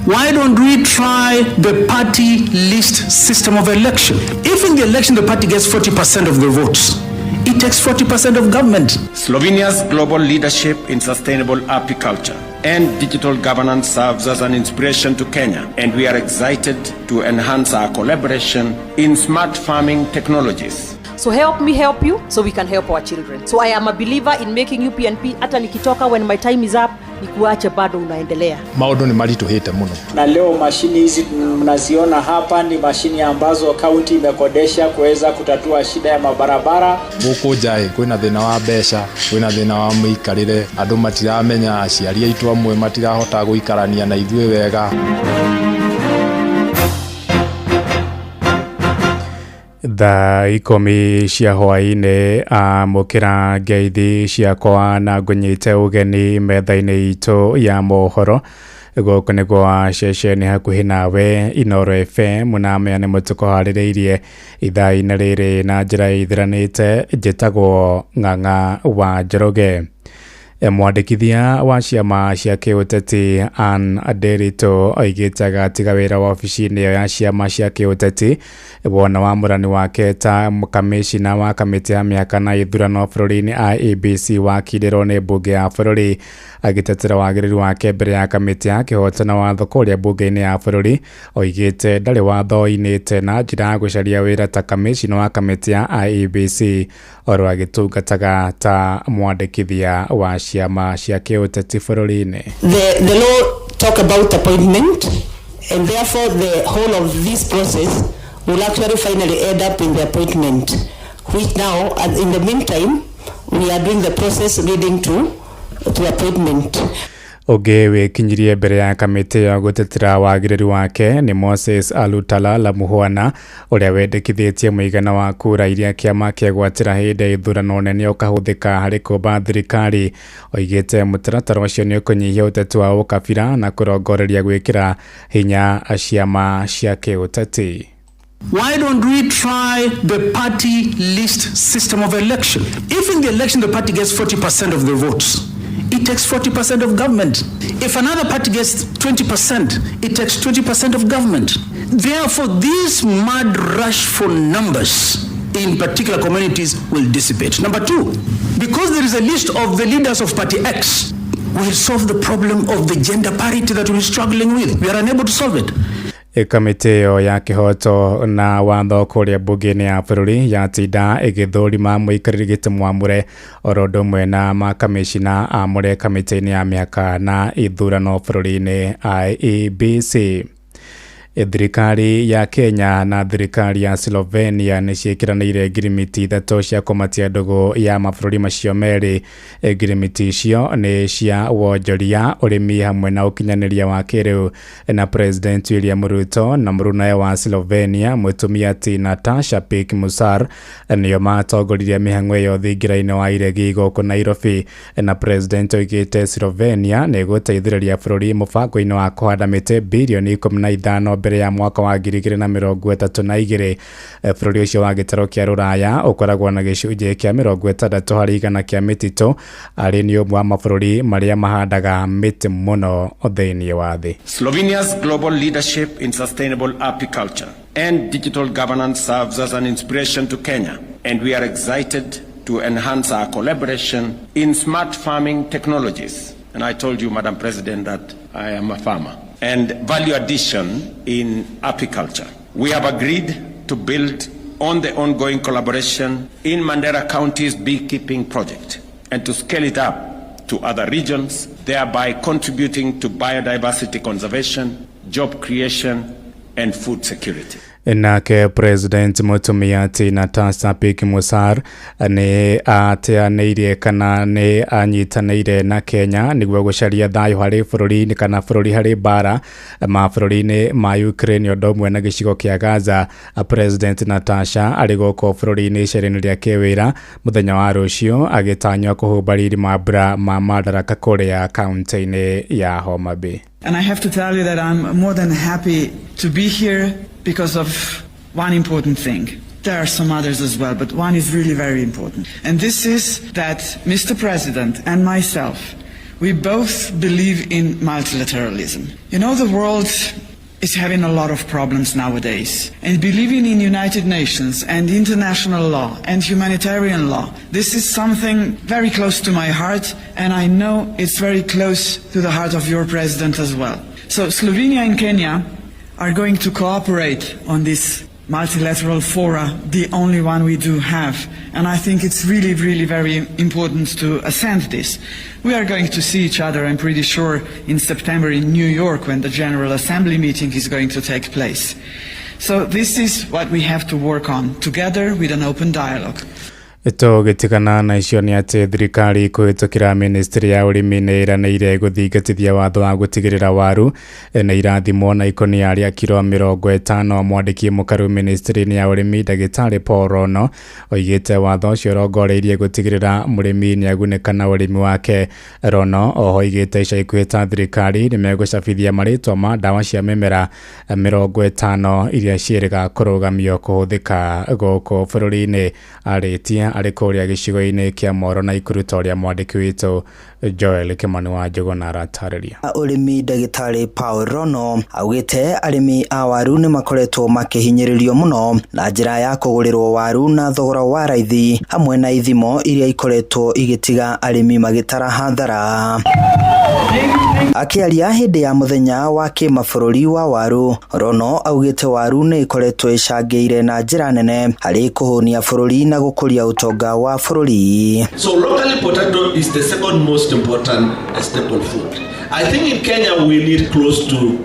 Why don't we try the party list system of election? If in the election the party gets 40% of the votes, it takes 40% of government. Slovenia's global leadership in sustainable apiculture and digital governance serves as an inspiration to Kenya, and we are excited to enhance our collaboration in smart farming technologies. So help me help you so we can help our children. So I am a believer in making UPNP. Hata nikitoka when my time is up, nikuache bado unaendelea. Maũndũ nĩ maritũhĩte mũno. Na leo mashini hizi mnaziona hapa ni mashini ambazo county imekodesha kuweza kutatua shida ya mabarabara. Gũkũ nja ĩ kwĩna thĩna wa mbeca, kwĩna thĩna wa mĩikarĩre, andũ matiramenya, aciari aitũ amwe matirahota gũikarania na ithuĩ wega. Thaa 10 cia hwaĩ-inĩ amũkĩra ngeithi ciakwa na ngũnyite ũgeni metha-inĩ itũ ya mohoro. Gũkũ nĩ gwa ceceni hakuhĩ nawe Inoro FM, na maya nĩmo tũkũharĩrĩirie ithaa-inĩ rĩrĩ na njĩra ĩthiranĩte. Njĩtagwo Ng'ang'a wa Njoroge. Mwandĩkithia wa ciama cia kĩũteti Ann Nderitu oigĩte agatiga wĩra wa obici-inĩ ĩyo ya ciama cia kĩũteti wona wamũrani wake ta kamĩcina wa kamĩtĩ ya mĩhaka na ithurano bũrũri-inĩ IEBC wakindĩrwo nĩ mbunge ya bũrũri. Agĩtetera wagĩrĩru wake mbere ya kamĩtĩ ya kĩhooto na watho kũrĩa mbunge-inĩ ya bũrũri, oigĩte ndarĩ watho oinĩte na njĩra ya gũcaria wĩra ta kamĩcina wa kamĩtĩ ya IEBC oro agĩtungataga ta mwandĩkithia wa ciama cia kĩũteti bũrũri-inĩ. The law talk about appointment, and therefore the whole of this process will actually finally end up in the appointment, which now, and in the meantime, we are doing the process leading to appointment. Ũngĩ wĩkinyirie mbere ya kamĩtĩ ya gũtetera wagĩrĩru wake nĩ Moses Alutalala Muhwana, ũrĩa wendekithĩtie mũigana wa kura iria kĩama kĩegwatĩra hĩndĩ ya ithurano nene ũkahũthĩka harĩ kũmba thirikari. Oigĩte mũtaratara ũcio nĩ ũkũnyihia ũteti wa ũkabira na kũrongoreria gwĩkĩra hinya ciama cia kĩũteti. Why don't we try the party list system of election? If in the election the party gets 40% of the votes, it takes 40% of government. If another party gets 20%, it takes 20% of government. Therefore, this mad rush for numbers in particular communities will dissipate. Number two, because there is a list of the leaders of Party X, we'll solve the problem of the gender parity that we're struggling with. We are unable to solve it. Kamĩtĩ ĩyo ya kĩhooto na watho kũrĩa mbunge-inĩ ya bũrũri yatinda ĩgĩthũrima mũikarĩri gĩtĩ mwamũre oro ũndũ ũmwe na makamĩcina amũre kamĩtĩ-inĩ ya mĩhaka na ithurano bũrũri-inĩ IEBC. Thirikari ya Kenya na thirikari ya Slovenia nĩ ciĩkĩranĩire ngirimiti ithatũ cia kũmatia ndũgũ ya mabũrũri macio merĩ. Ngirimiti icio nĩ cia wonjoria, ũrĩmi hamwe na ũkinyanĩria wa kĩrĩu. Na President William Ruto na mũrunawe wa Slovenia mũtumia ti Natasha Pick Musar nĩo matongoririe mĩhang'o ĩyo thingira-inĩ wa iregi gũkũ Nairobi. Na President oigĩte Slovenia nĩ ĩgũteithĩrĩria bũrũri mũbango-inĩ wa kũhanda mĩtĩ birioni 15 mbere ya mwaka wa 2032. Bũrũri ũcio wa gĩtarũ kĩa rũraya ũkoragwo na gĩcunjĩ kĩa 60 harĩ igana kĩa mĩtitũ, arĩ nĩ ũmwe wa mabũrũri marĩa mahandaga mĩtĩ mũno thĩinĩ wa thĩ. Slovenia's global leadership in sustainable apiculture and digital governance serves as an inspiration to Kenya, and we are excited to enhance our collaboration in smart farming technologies. And I told you, Madam President, that I am a farmer. And value addition in apiculture. We have agreed to build on the ongoing collaboration in Mandera County's beekeeping project and to scale it up to other regions, thereby contributing to biodiversity conservation, job creation, and food security. Nake President mũtumia ti Natasha Pick Musar nĩ ateanĩirie kana nĩ anyitanĩire na Kenya nĩguo gũcaria thayũ harĩ bũrũri-inĩ kana bũrũri harĩ mbara mabũrũri-inĩ ma Ukraine ũndũ ũmwe na gĩcigo kĩa Gaza. President Natasha arĩ gũkũ bũrũri-inĩ icera-inĩ rĩa kĩwĩra mũthenya wa rũciũ agĩtanywo kũhumba riri mambura ma Madaraka kũrĩa kaunti-inĩ ya Homa Bay. And I have to tell you that I'm more than happy to be here because of one important thing. There are some others as well, but one is really very important. And this is that Mr. President and myself, we both believe in multilateralism. You know, the world is having a lot of problems nowadays. And believing in United Nations and international law and humanitarian law, this is something very close to my heart, and I know it's very close to the heart of your president as well. So Slovenia and Kenya are going to cooperate on this multilateral fora, the only one we do have. And I think it's really, really very important to ascend this. We are going to see each other, I'm pretty sure, in September in New York when the General Assembly meeting is going to take place. So this is what we have to work on together with an open dialogue. Tũgĩtigana na icio nĩ atĩ thirikari kũhĩtũkĩra ministry ya ũrĩmi nĩ ĩranĩire gũthingatithia watho wa gũtigĩrĩra waru nĩ irathimwo na ikũnia rĩa kiro 50. Mwandĩki mũkaru ministry-inĩ ya ũrĩmi ndagĩtarĩ Paul Rono oigĩte watho ũcio ũrongoreirie gũtigĩrĩra mũrĩmi nĩ agunĩka na ũrĩmi wake. Rono oho oigĩte ica ikuhĩ ta thirikari nĩ megũcabithia marĩtwa ma ndawa cia mĩmera 50 iria ciĩrĩga kũrũgamio kũhũthĩka gũkũ bũrũri-inĩ. Arĩtie arĩ kũrĩa gĩcigo-inĩ kĩa Moro na Ikuru ta ũrĩa mwandĩki witũ Joel Kimani wa Njũgũna aratarĩria. Ũrĩmi ndagĩtarĩ Paul Rono augĩte arĩmi a waru nĩ makoretwo makĩhinyĩrĩrio mũno na njĩra ya kũgũrĩrwo waru na thogora wa raithi hamwe na ithimo iria ikoretwo igĩtiga arĩmi magĩtara hathara. Akĩaria hĩndĩ ya mũthenya wa kĩmabũrũri wa waru, Rono augĩte waru nĩ ikoretwo ĩcangĩire na njĩra nene harĩ kũhũnia bũrũri na gũkũria ũtonga wa bũrũri. So locally potato is the second most important staple food. I think in Kenya we need close to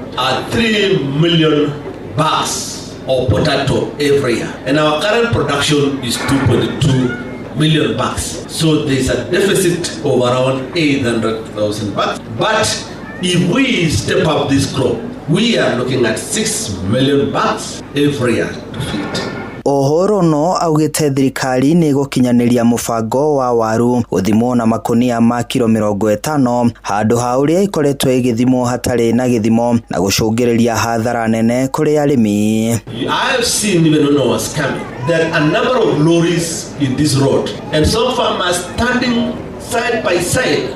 3 million bags of potato every year. And our current production is 2.2 million bags. So there's a deficit of around 800,000 bags. But if we step up this crop, we are looking at 6 million bags every year to feed. Oho Rono augĩte thirikari nĩ ĩgũkinyanĩria mũbango wa waru gũthimwo na makũnia ma kiro 50 handũ ha ũrĩa ĩkoretwo ĩgĩthimwo hatarĩ na gĩthimo na gũcũngĩrĩria hathara nene kũrĩ arĩmi. I have seen even when I was coming that a number of lorries in this road and some farmers standing side by side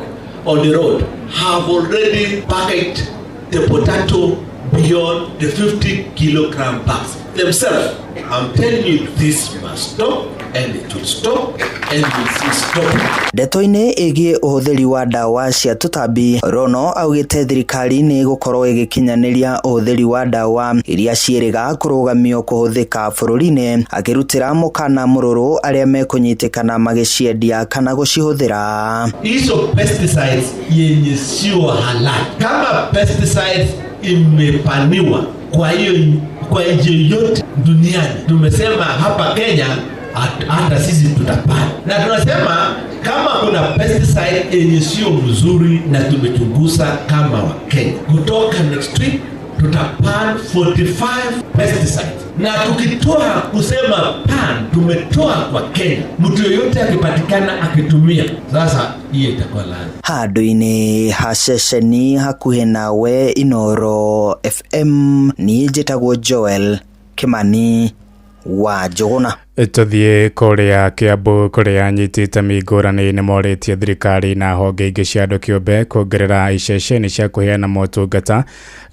on the road have already packaged the potato beyond the 50 kilogram bags themselves. I'm telling you, this must stop, and it will stop, and it will stop. Ndeto-inĩ ĩgiĩ ũhũthĩri wa ndawa cia tũtambi, Rono augĩte thirikari nĩ ĩgũkorwo ĩgĩkinyanĩria ũhũthĩri wa ndawa iria ciĩrĩga kũrũgamio kũhũthĩka bũrũri-inĩ, akĩrutĩra mũkana mũrũrũ arĩa mekũnyitĩkana magĩciendia kana gũcihũthĩra. Hizo pesticides yenye sio halali, kama pesticides imepaniwa kwa hiyo kwa nchi yote duniani, tumesema hapa Kenya hata sisi tutapata, na tunasema kama kuna pesticide yenye sio mzuri na tumechunguza kama wa Kenya, kutoka next week tutapan 45 pesticides. Na tukitoa kusema pan, tumetoa kwa Kenya, mtu yoyote akipatikana akitumia, sasa hiyo itakuwa laana. Handũ-inĩ ha ceceni hakuhĩ nawe Inooro FM, niĩ njĩtagwo Joel Kimani wa Njũgũna. Tũthiĩ kũrĩa Kiambu kũrĩa anyiti itemi ngũrani nĩ morĩtie thirikari na honge ingĩ cia andũ kĩũmbe kuongerera iceceni cia kũheana motungata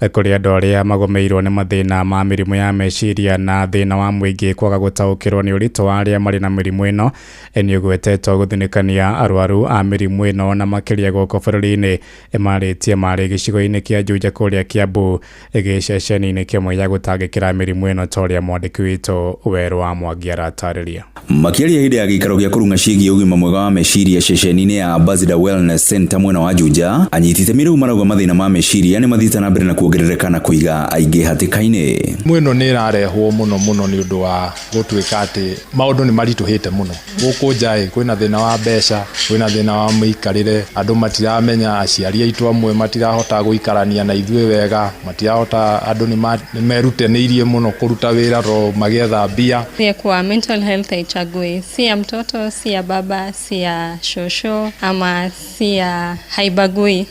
kũrĩ andũ arĩa magomeirwo nĩ mathĩna ma mĩrimũ ya meciria na thĩna wa mũingĩ kwaga gũtaũkĩrwo nĩ ũritũ wa arĩa marĩ na mĩrimũ ĩno. Nĩ ũgwetetwo gũthinĩkania arwaru a mĩrimũ ĩno na makĩria gũkũ bũrũri-inĩ. Marĩtie marĩ gĩcigo-inĩ kĩa Juja kũrĩa Kiambu gĩceceni-inĩ kĩmwe gĩa gũtangĩkĩra mĩrimũ ĩno ta ũrĩa mwandĩki witũ Werũ wa Mwangi aratarĩria. Makĩaria hĩndĩ ya gĩikaro gĩa kũrung'a ciĩgiĩ ũgima mwega wa meciria ceceni-inĩ ya Ambassador Wellness Center mwena wa Juja, anyiti itemi rĩu marauga mathĩna ma meciria nĩ mathiĩte na mbere na kuongerereka na kũiga aingĩ hatĩka-inĩ. Mwĩno nĩ ĩrarehwo mũno mũno nĩ ũndũ wa gũtuĩka atĩ maũndũ nĩ maritũhĩte mũno gũkũ nja ĩ, kwĩna thĩna wa mbeca, kwĩna thĩna wa mĩikarĩre, andũ matiramenya, aciari aitũ amwe matirahota gũikarania na ithuĩ wega, matirahota, andũ nĩ merutanĩirie mũno kũruta wĩra to magĩetha mbia. Kwa mental health haichagui, si ya mtoto, si ya baba, si ya shosho ama si ya, haibagui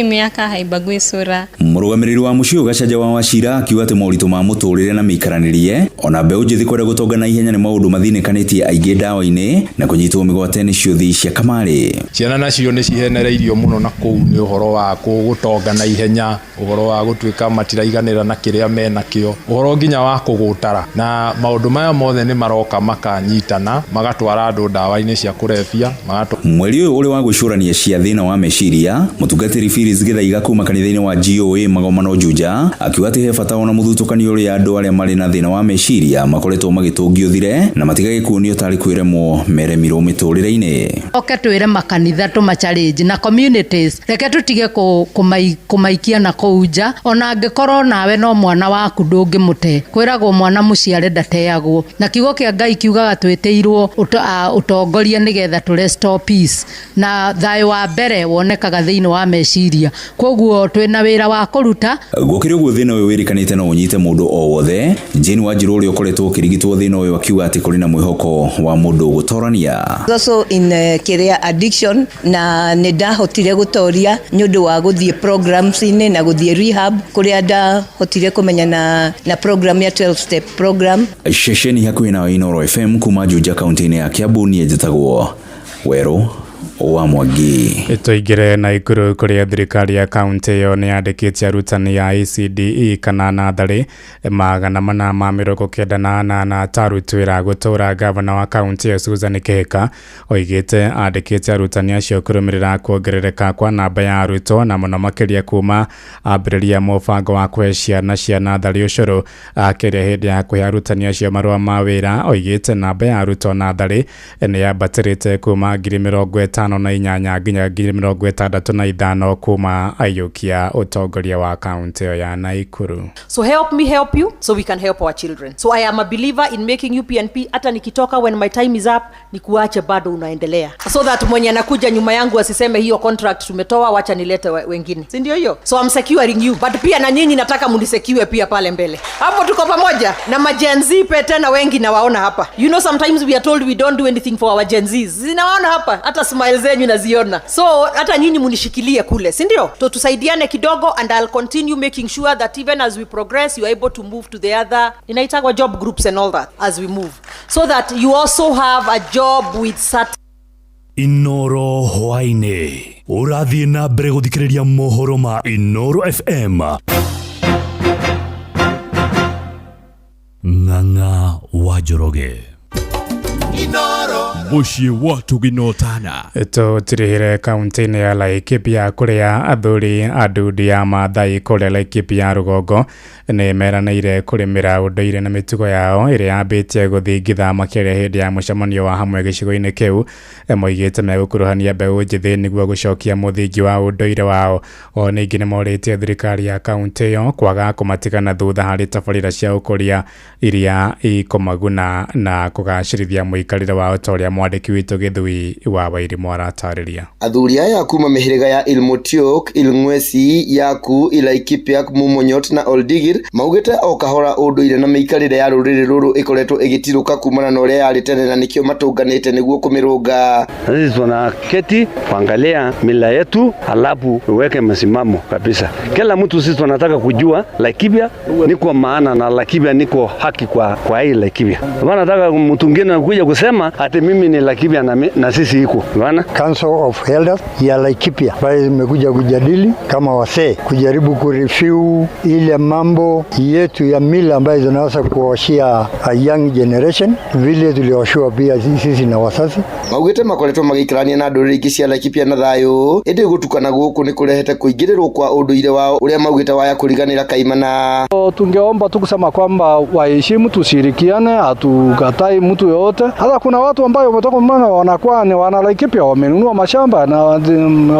miaka, haibagui sura. Mũrũgamĩrĩri wa mũciĩ ũyũ Gachanja wa Wachira akiuga atĩ moritũ ma mũtũrĩre na mĩikaranĩrie ona mbeũ njĩthĩ kwenda gũtonga na ihenya nĩ maũndũ mathinĩkanĩtie aingĩ ndawa-inĩ na kũnyitwo mĩgwate nĩ ciũthi cia kamarĩ. Ciana nacio nĩ cihenereirio mũno na kũu nĩ ũhoro wa gũtonga na ihenya, ũhoro wa gũtuĩka matiraiganĩra na kĩrĩa menakĩo, ũhoro nginya wa kũgũtara, na maũndũ maya mothe nĩ maroka makanyitana magatwara andũ ndawa-inĩ cia kũrebia. Mweri ũyũ ũrĩ wa gwĩcũrania cia thĩna wa meciria, mũtungatĩri Mũtungatĩri Phyllis Gĩthaiga kuma kanitha-inĩ wa GOA Magomano Juja akiuga atĩ he bata ona mũthutũkanio ũrĩa andũ arĩa marĩ na thĩna wa meciria makoretwo magĩtũngio ũthire na matigage kuonio tarĩ kwĩremwo meremirwo mĩtũrĩre-inĩ. Oke twĩre makanitha tũma challenge na communities, reke tũtige kũmaikia na kũu nja, ona angĩkorwo nawe no mwana waku ndũngĩmũte. Kwĩragwo mwana mũciare ndateagwo, na kiugo kĩa Ngai kiugaga twĩtĩirwo ũtongoria nĩgetha tũ restore peace, na thayũ wa mbere wonekaga thĩinĩ wa meciria, koguo twĩna wĩra wa kũruta. Gũkĩrĩ ũguo, thĩna ũyũ wĩrĩkanĩte no ũnyite mũndũ o wothe. Jane Wanjiru ũrĩa ũkoretwo ũkĩrigitwo thĩna ũyũ akiuga atĩ kũrĩ na mwĩhoko wa mũndũ gũtorania. Also in kĩrĩa addiction, na nĩ ndahotire gũtoria nĩ ũndũ wa gũthiĩ programs-inĩ na gũthiĩ rehab, kũrĩa ndahotire kũmenya na program ya 12 step program. Ceceni hakuhĩ na Inooro FM kuma Juja kaunti-inĩ ya Kiambu, niĩ njĩtagwo Werũ wa Mwangi. Tũingĩre Naikuru kũrĩa thirikari ya kaunti ĩyo nĩ yandĩkĩte arutani a ECDE kana natharĩ 498 ta aruti wĩra gũtũra. Gavana wa kaunti ĩyo Susan Kihika oigĩte andĩkĩte arutani acio kũrũmĩrĩra kuongerereka kwa namba ya arutwo, na mũno makĩria kuma ambĩrĩria mũbango wa kũhe ciana cia natharĩ ũcũrũ. Akĩaria hĩndĩ ya kũhe arutani acio marũa ma wĩra, oigĩte namba ya arutwo natharĩ nĩ yambatĩrĩte kuma 58,000 nginya 65,000 kuma aiyũkia ũtongoria wa kaunti ĩyo ya Naikuru. So help me help you so we can help our children. So I am a believer in making you PNP. Hata nikitoka, when my time is up, nikuache bado unaendelea. So that mwenye anakuja nyuma yangu asiseme hiyo contract tumetoa, wacha nilete wengine. Si ndio hiyo? So I'm securing you. But pia na nyinyi nataka munisecure pia pale mbele. Hapo tuko pamoja. Na ma Gen Z pe tena wengi nawaona hapa. You know, sometimes we are told we don't do anything for our Gen Zs. Zinawaona hapa. Hata smile zenyu naziona. So hata nyinyi munishikilie kule, si ndio? So tusaidiane kidogo, and I'll continue making sure that even as we progress you are able to move to the other inaitagwa job groups and all that as we move, so that you also have a job with certain. Inoro hwaĩ-inĩ ũrathiĩ na mbere gũthikĩrĩria mohoro ma Inoro FM. Ng'ang'a wa Njoroge. Mũciĩ wa Tuginotana. Tũtirihire kaunti-inĩ ya Laikipia kũrĩa athuri a ndundu ya Maathai kũrĩa Laikipia rũgongo nĩ meranĩire kũrĩmĩra ũndũire na mĩtugo yao ĩrĩa yambĩtie gũthingitha, makĩria hĩndĩ ya mũcemanio wa hamwe gĩcigo-inĩ kĩu. Moigĩte megũkuruhania mbeũ njĩthĩ nĩguo gũcokia mũthingi wa ũndũire wao. O ningĩ nĩ morĩtie thirikari ya kaunti ĩyo kwaga kũmatigana thutha harĩ tabarĩra cia ũkũria iria ikũmaguna na kũgacĩrithia mũikarĩre wao, ta ũrĩa mwandĩki witũ Gĩthui wa Wairimũ aratarĩria. Athuri aya kuma mĩhĩrĩga ya Ilmotiok, Ilng'wesi, Yaku, Ilaikipiak, Mumonyot na Oldigir maugĩte o kahora ũndũire na mĩikarĩre ya rũrĩrĩ rũrũ ĩkoretwo ĩgĩtirũka kumana na ũrĩa yarĩ tene, na nĩkĩo matũnganĩte nĩguo kũmĩrũnga. Na sisi tunaketi kuangalia mila yetu, alafu uweke msimamo kabisa. Kila mtu sisi tunataka kujua Laikipia ni kwa maana na Laikipia niko haki kwa hii Laikipia. Wanataka mtu mwingine anakuja kusema ati mimi ni Laikipia na sisi iko. Bana. Council of Elders ya Laikipia ambayo imekuja kujadili kama wasee, kujaribu kureview ile mambo yetu ya mila ambayo zinaweza kuwashia a young generation vile tuliwashiwa pia sisi na wazazi. Maugĩte makoretwo magĩikarania na ndũrĩrĩ ingĩ cia Laikipia na thayũ, ĩndĩ gũtukana gũkũ nĩ kũrehete kũingĩrĩrwo kwa ũndũire wao ũrĩa maugĩte waya kũriganĩra kaimana. Tungeomba tu kusema kwamba waheshimu, tushirikiane, hatukatai mtu yoyote. Hata kuna watu ambao wametoka mwana wanakuwa ni wana Laikipia, wamenunua mashamba na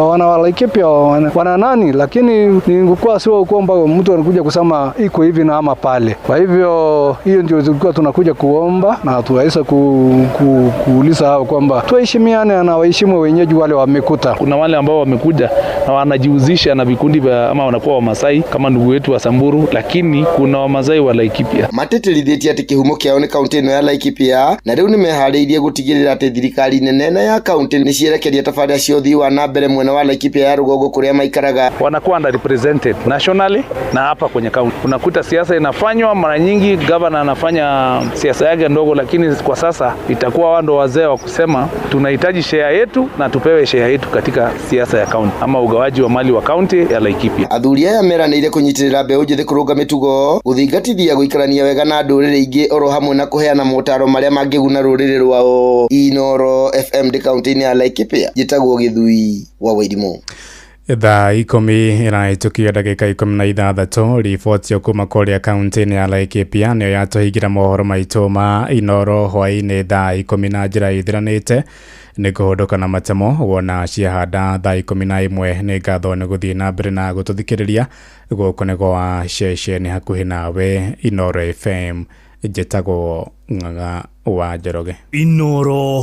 wana Laikipia wana nani, lakini ni kwa sio kwamba mtu anakuja kusema iko hivi na ama pale. Kwa hivyo hiyo ndio tulikuwa tunakuja kuomba na tuweza kuuliza hao kwamba tuheshimiane na waheshimu wenyeji wale wamekuta. Kuna wale ambao wamekuja na wanajihusisha na vikundi vya ama wanakuwa Wamasai kama ndugu wetu wa Samburu, lakini kuna Wamasai wa Laikipia. Matĩtĩrithĩtie atĩ kĩhumo kĩao nĩ kaunti ĩno ya Laikipia, na rĩu nĩmeharĩirie gũtigĩrĩra atĩ thirikari nene na ya kaunti nĩ cierekeria tabarĩra cia ũthii wa na mbere mwena wa Laikipia ya rũgongo kũrĩa maikaraga. Wanakuwa underrepresented nationally na hapa kwenye kaunti. Unakuta siasa inafanywa mara nyingi, governor anafanya siasa yake ndogo, lakini kwa sasa itakuwa wao ndo wazee wa kusema tunahitaji share yetu na tupewe share yetu katika siasa ya kaunti ama ugawaji wa mali wa kaunti ya Laikipia. Athuri aya meranĩire kũnyitĩrĩra mbeũ njĩthĩ kũrũnga mĩtugo, gũthingatithia gũikarania wega na ndũrĩrĩ ingĩ oro hamwe na kũheana motaro marĩa mangĩguna rũrĩrĩ rwao. Inooro FM ndĩ kaunti-inĩ ya Laikipia, njĩtagwo Gĩthui wa Wairimũ. Thaa 10 ĩrahĩtũkia ndagĩka 16. Riboti kuma kũrĩa kaunti-inĩ ya Laikipia nĩyo yatũhingĩra mohoro maitũ ma Inoro hwaĩ-inĩ thaa 10 na njĩra ĩthiranĩte. Nĩ kũhũndũka na matemo wona ciahanda thaa 11. Nĩ ngatho nĩ gũthiĩ na mbere na gũtũthikĩrĩria. Gũkũ nĩ gwa ceceni hakuhĩ nawe Inoro FM. Njĩtagwo Ng'ang'a wa Njoroge. Inoro.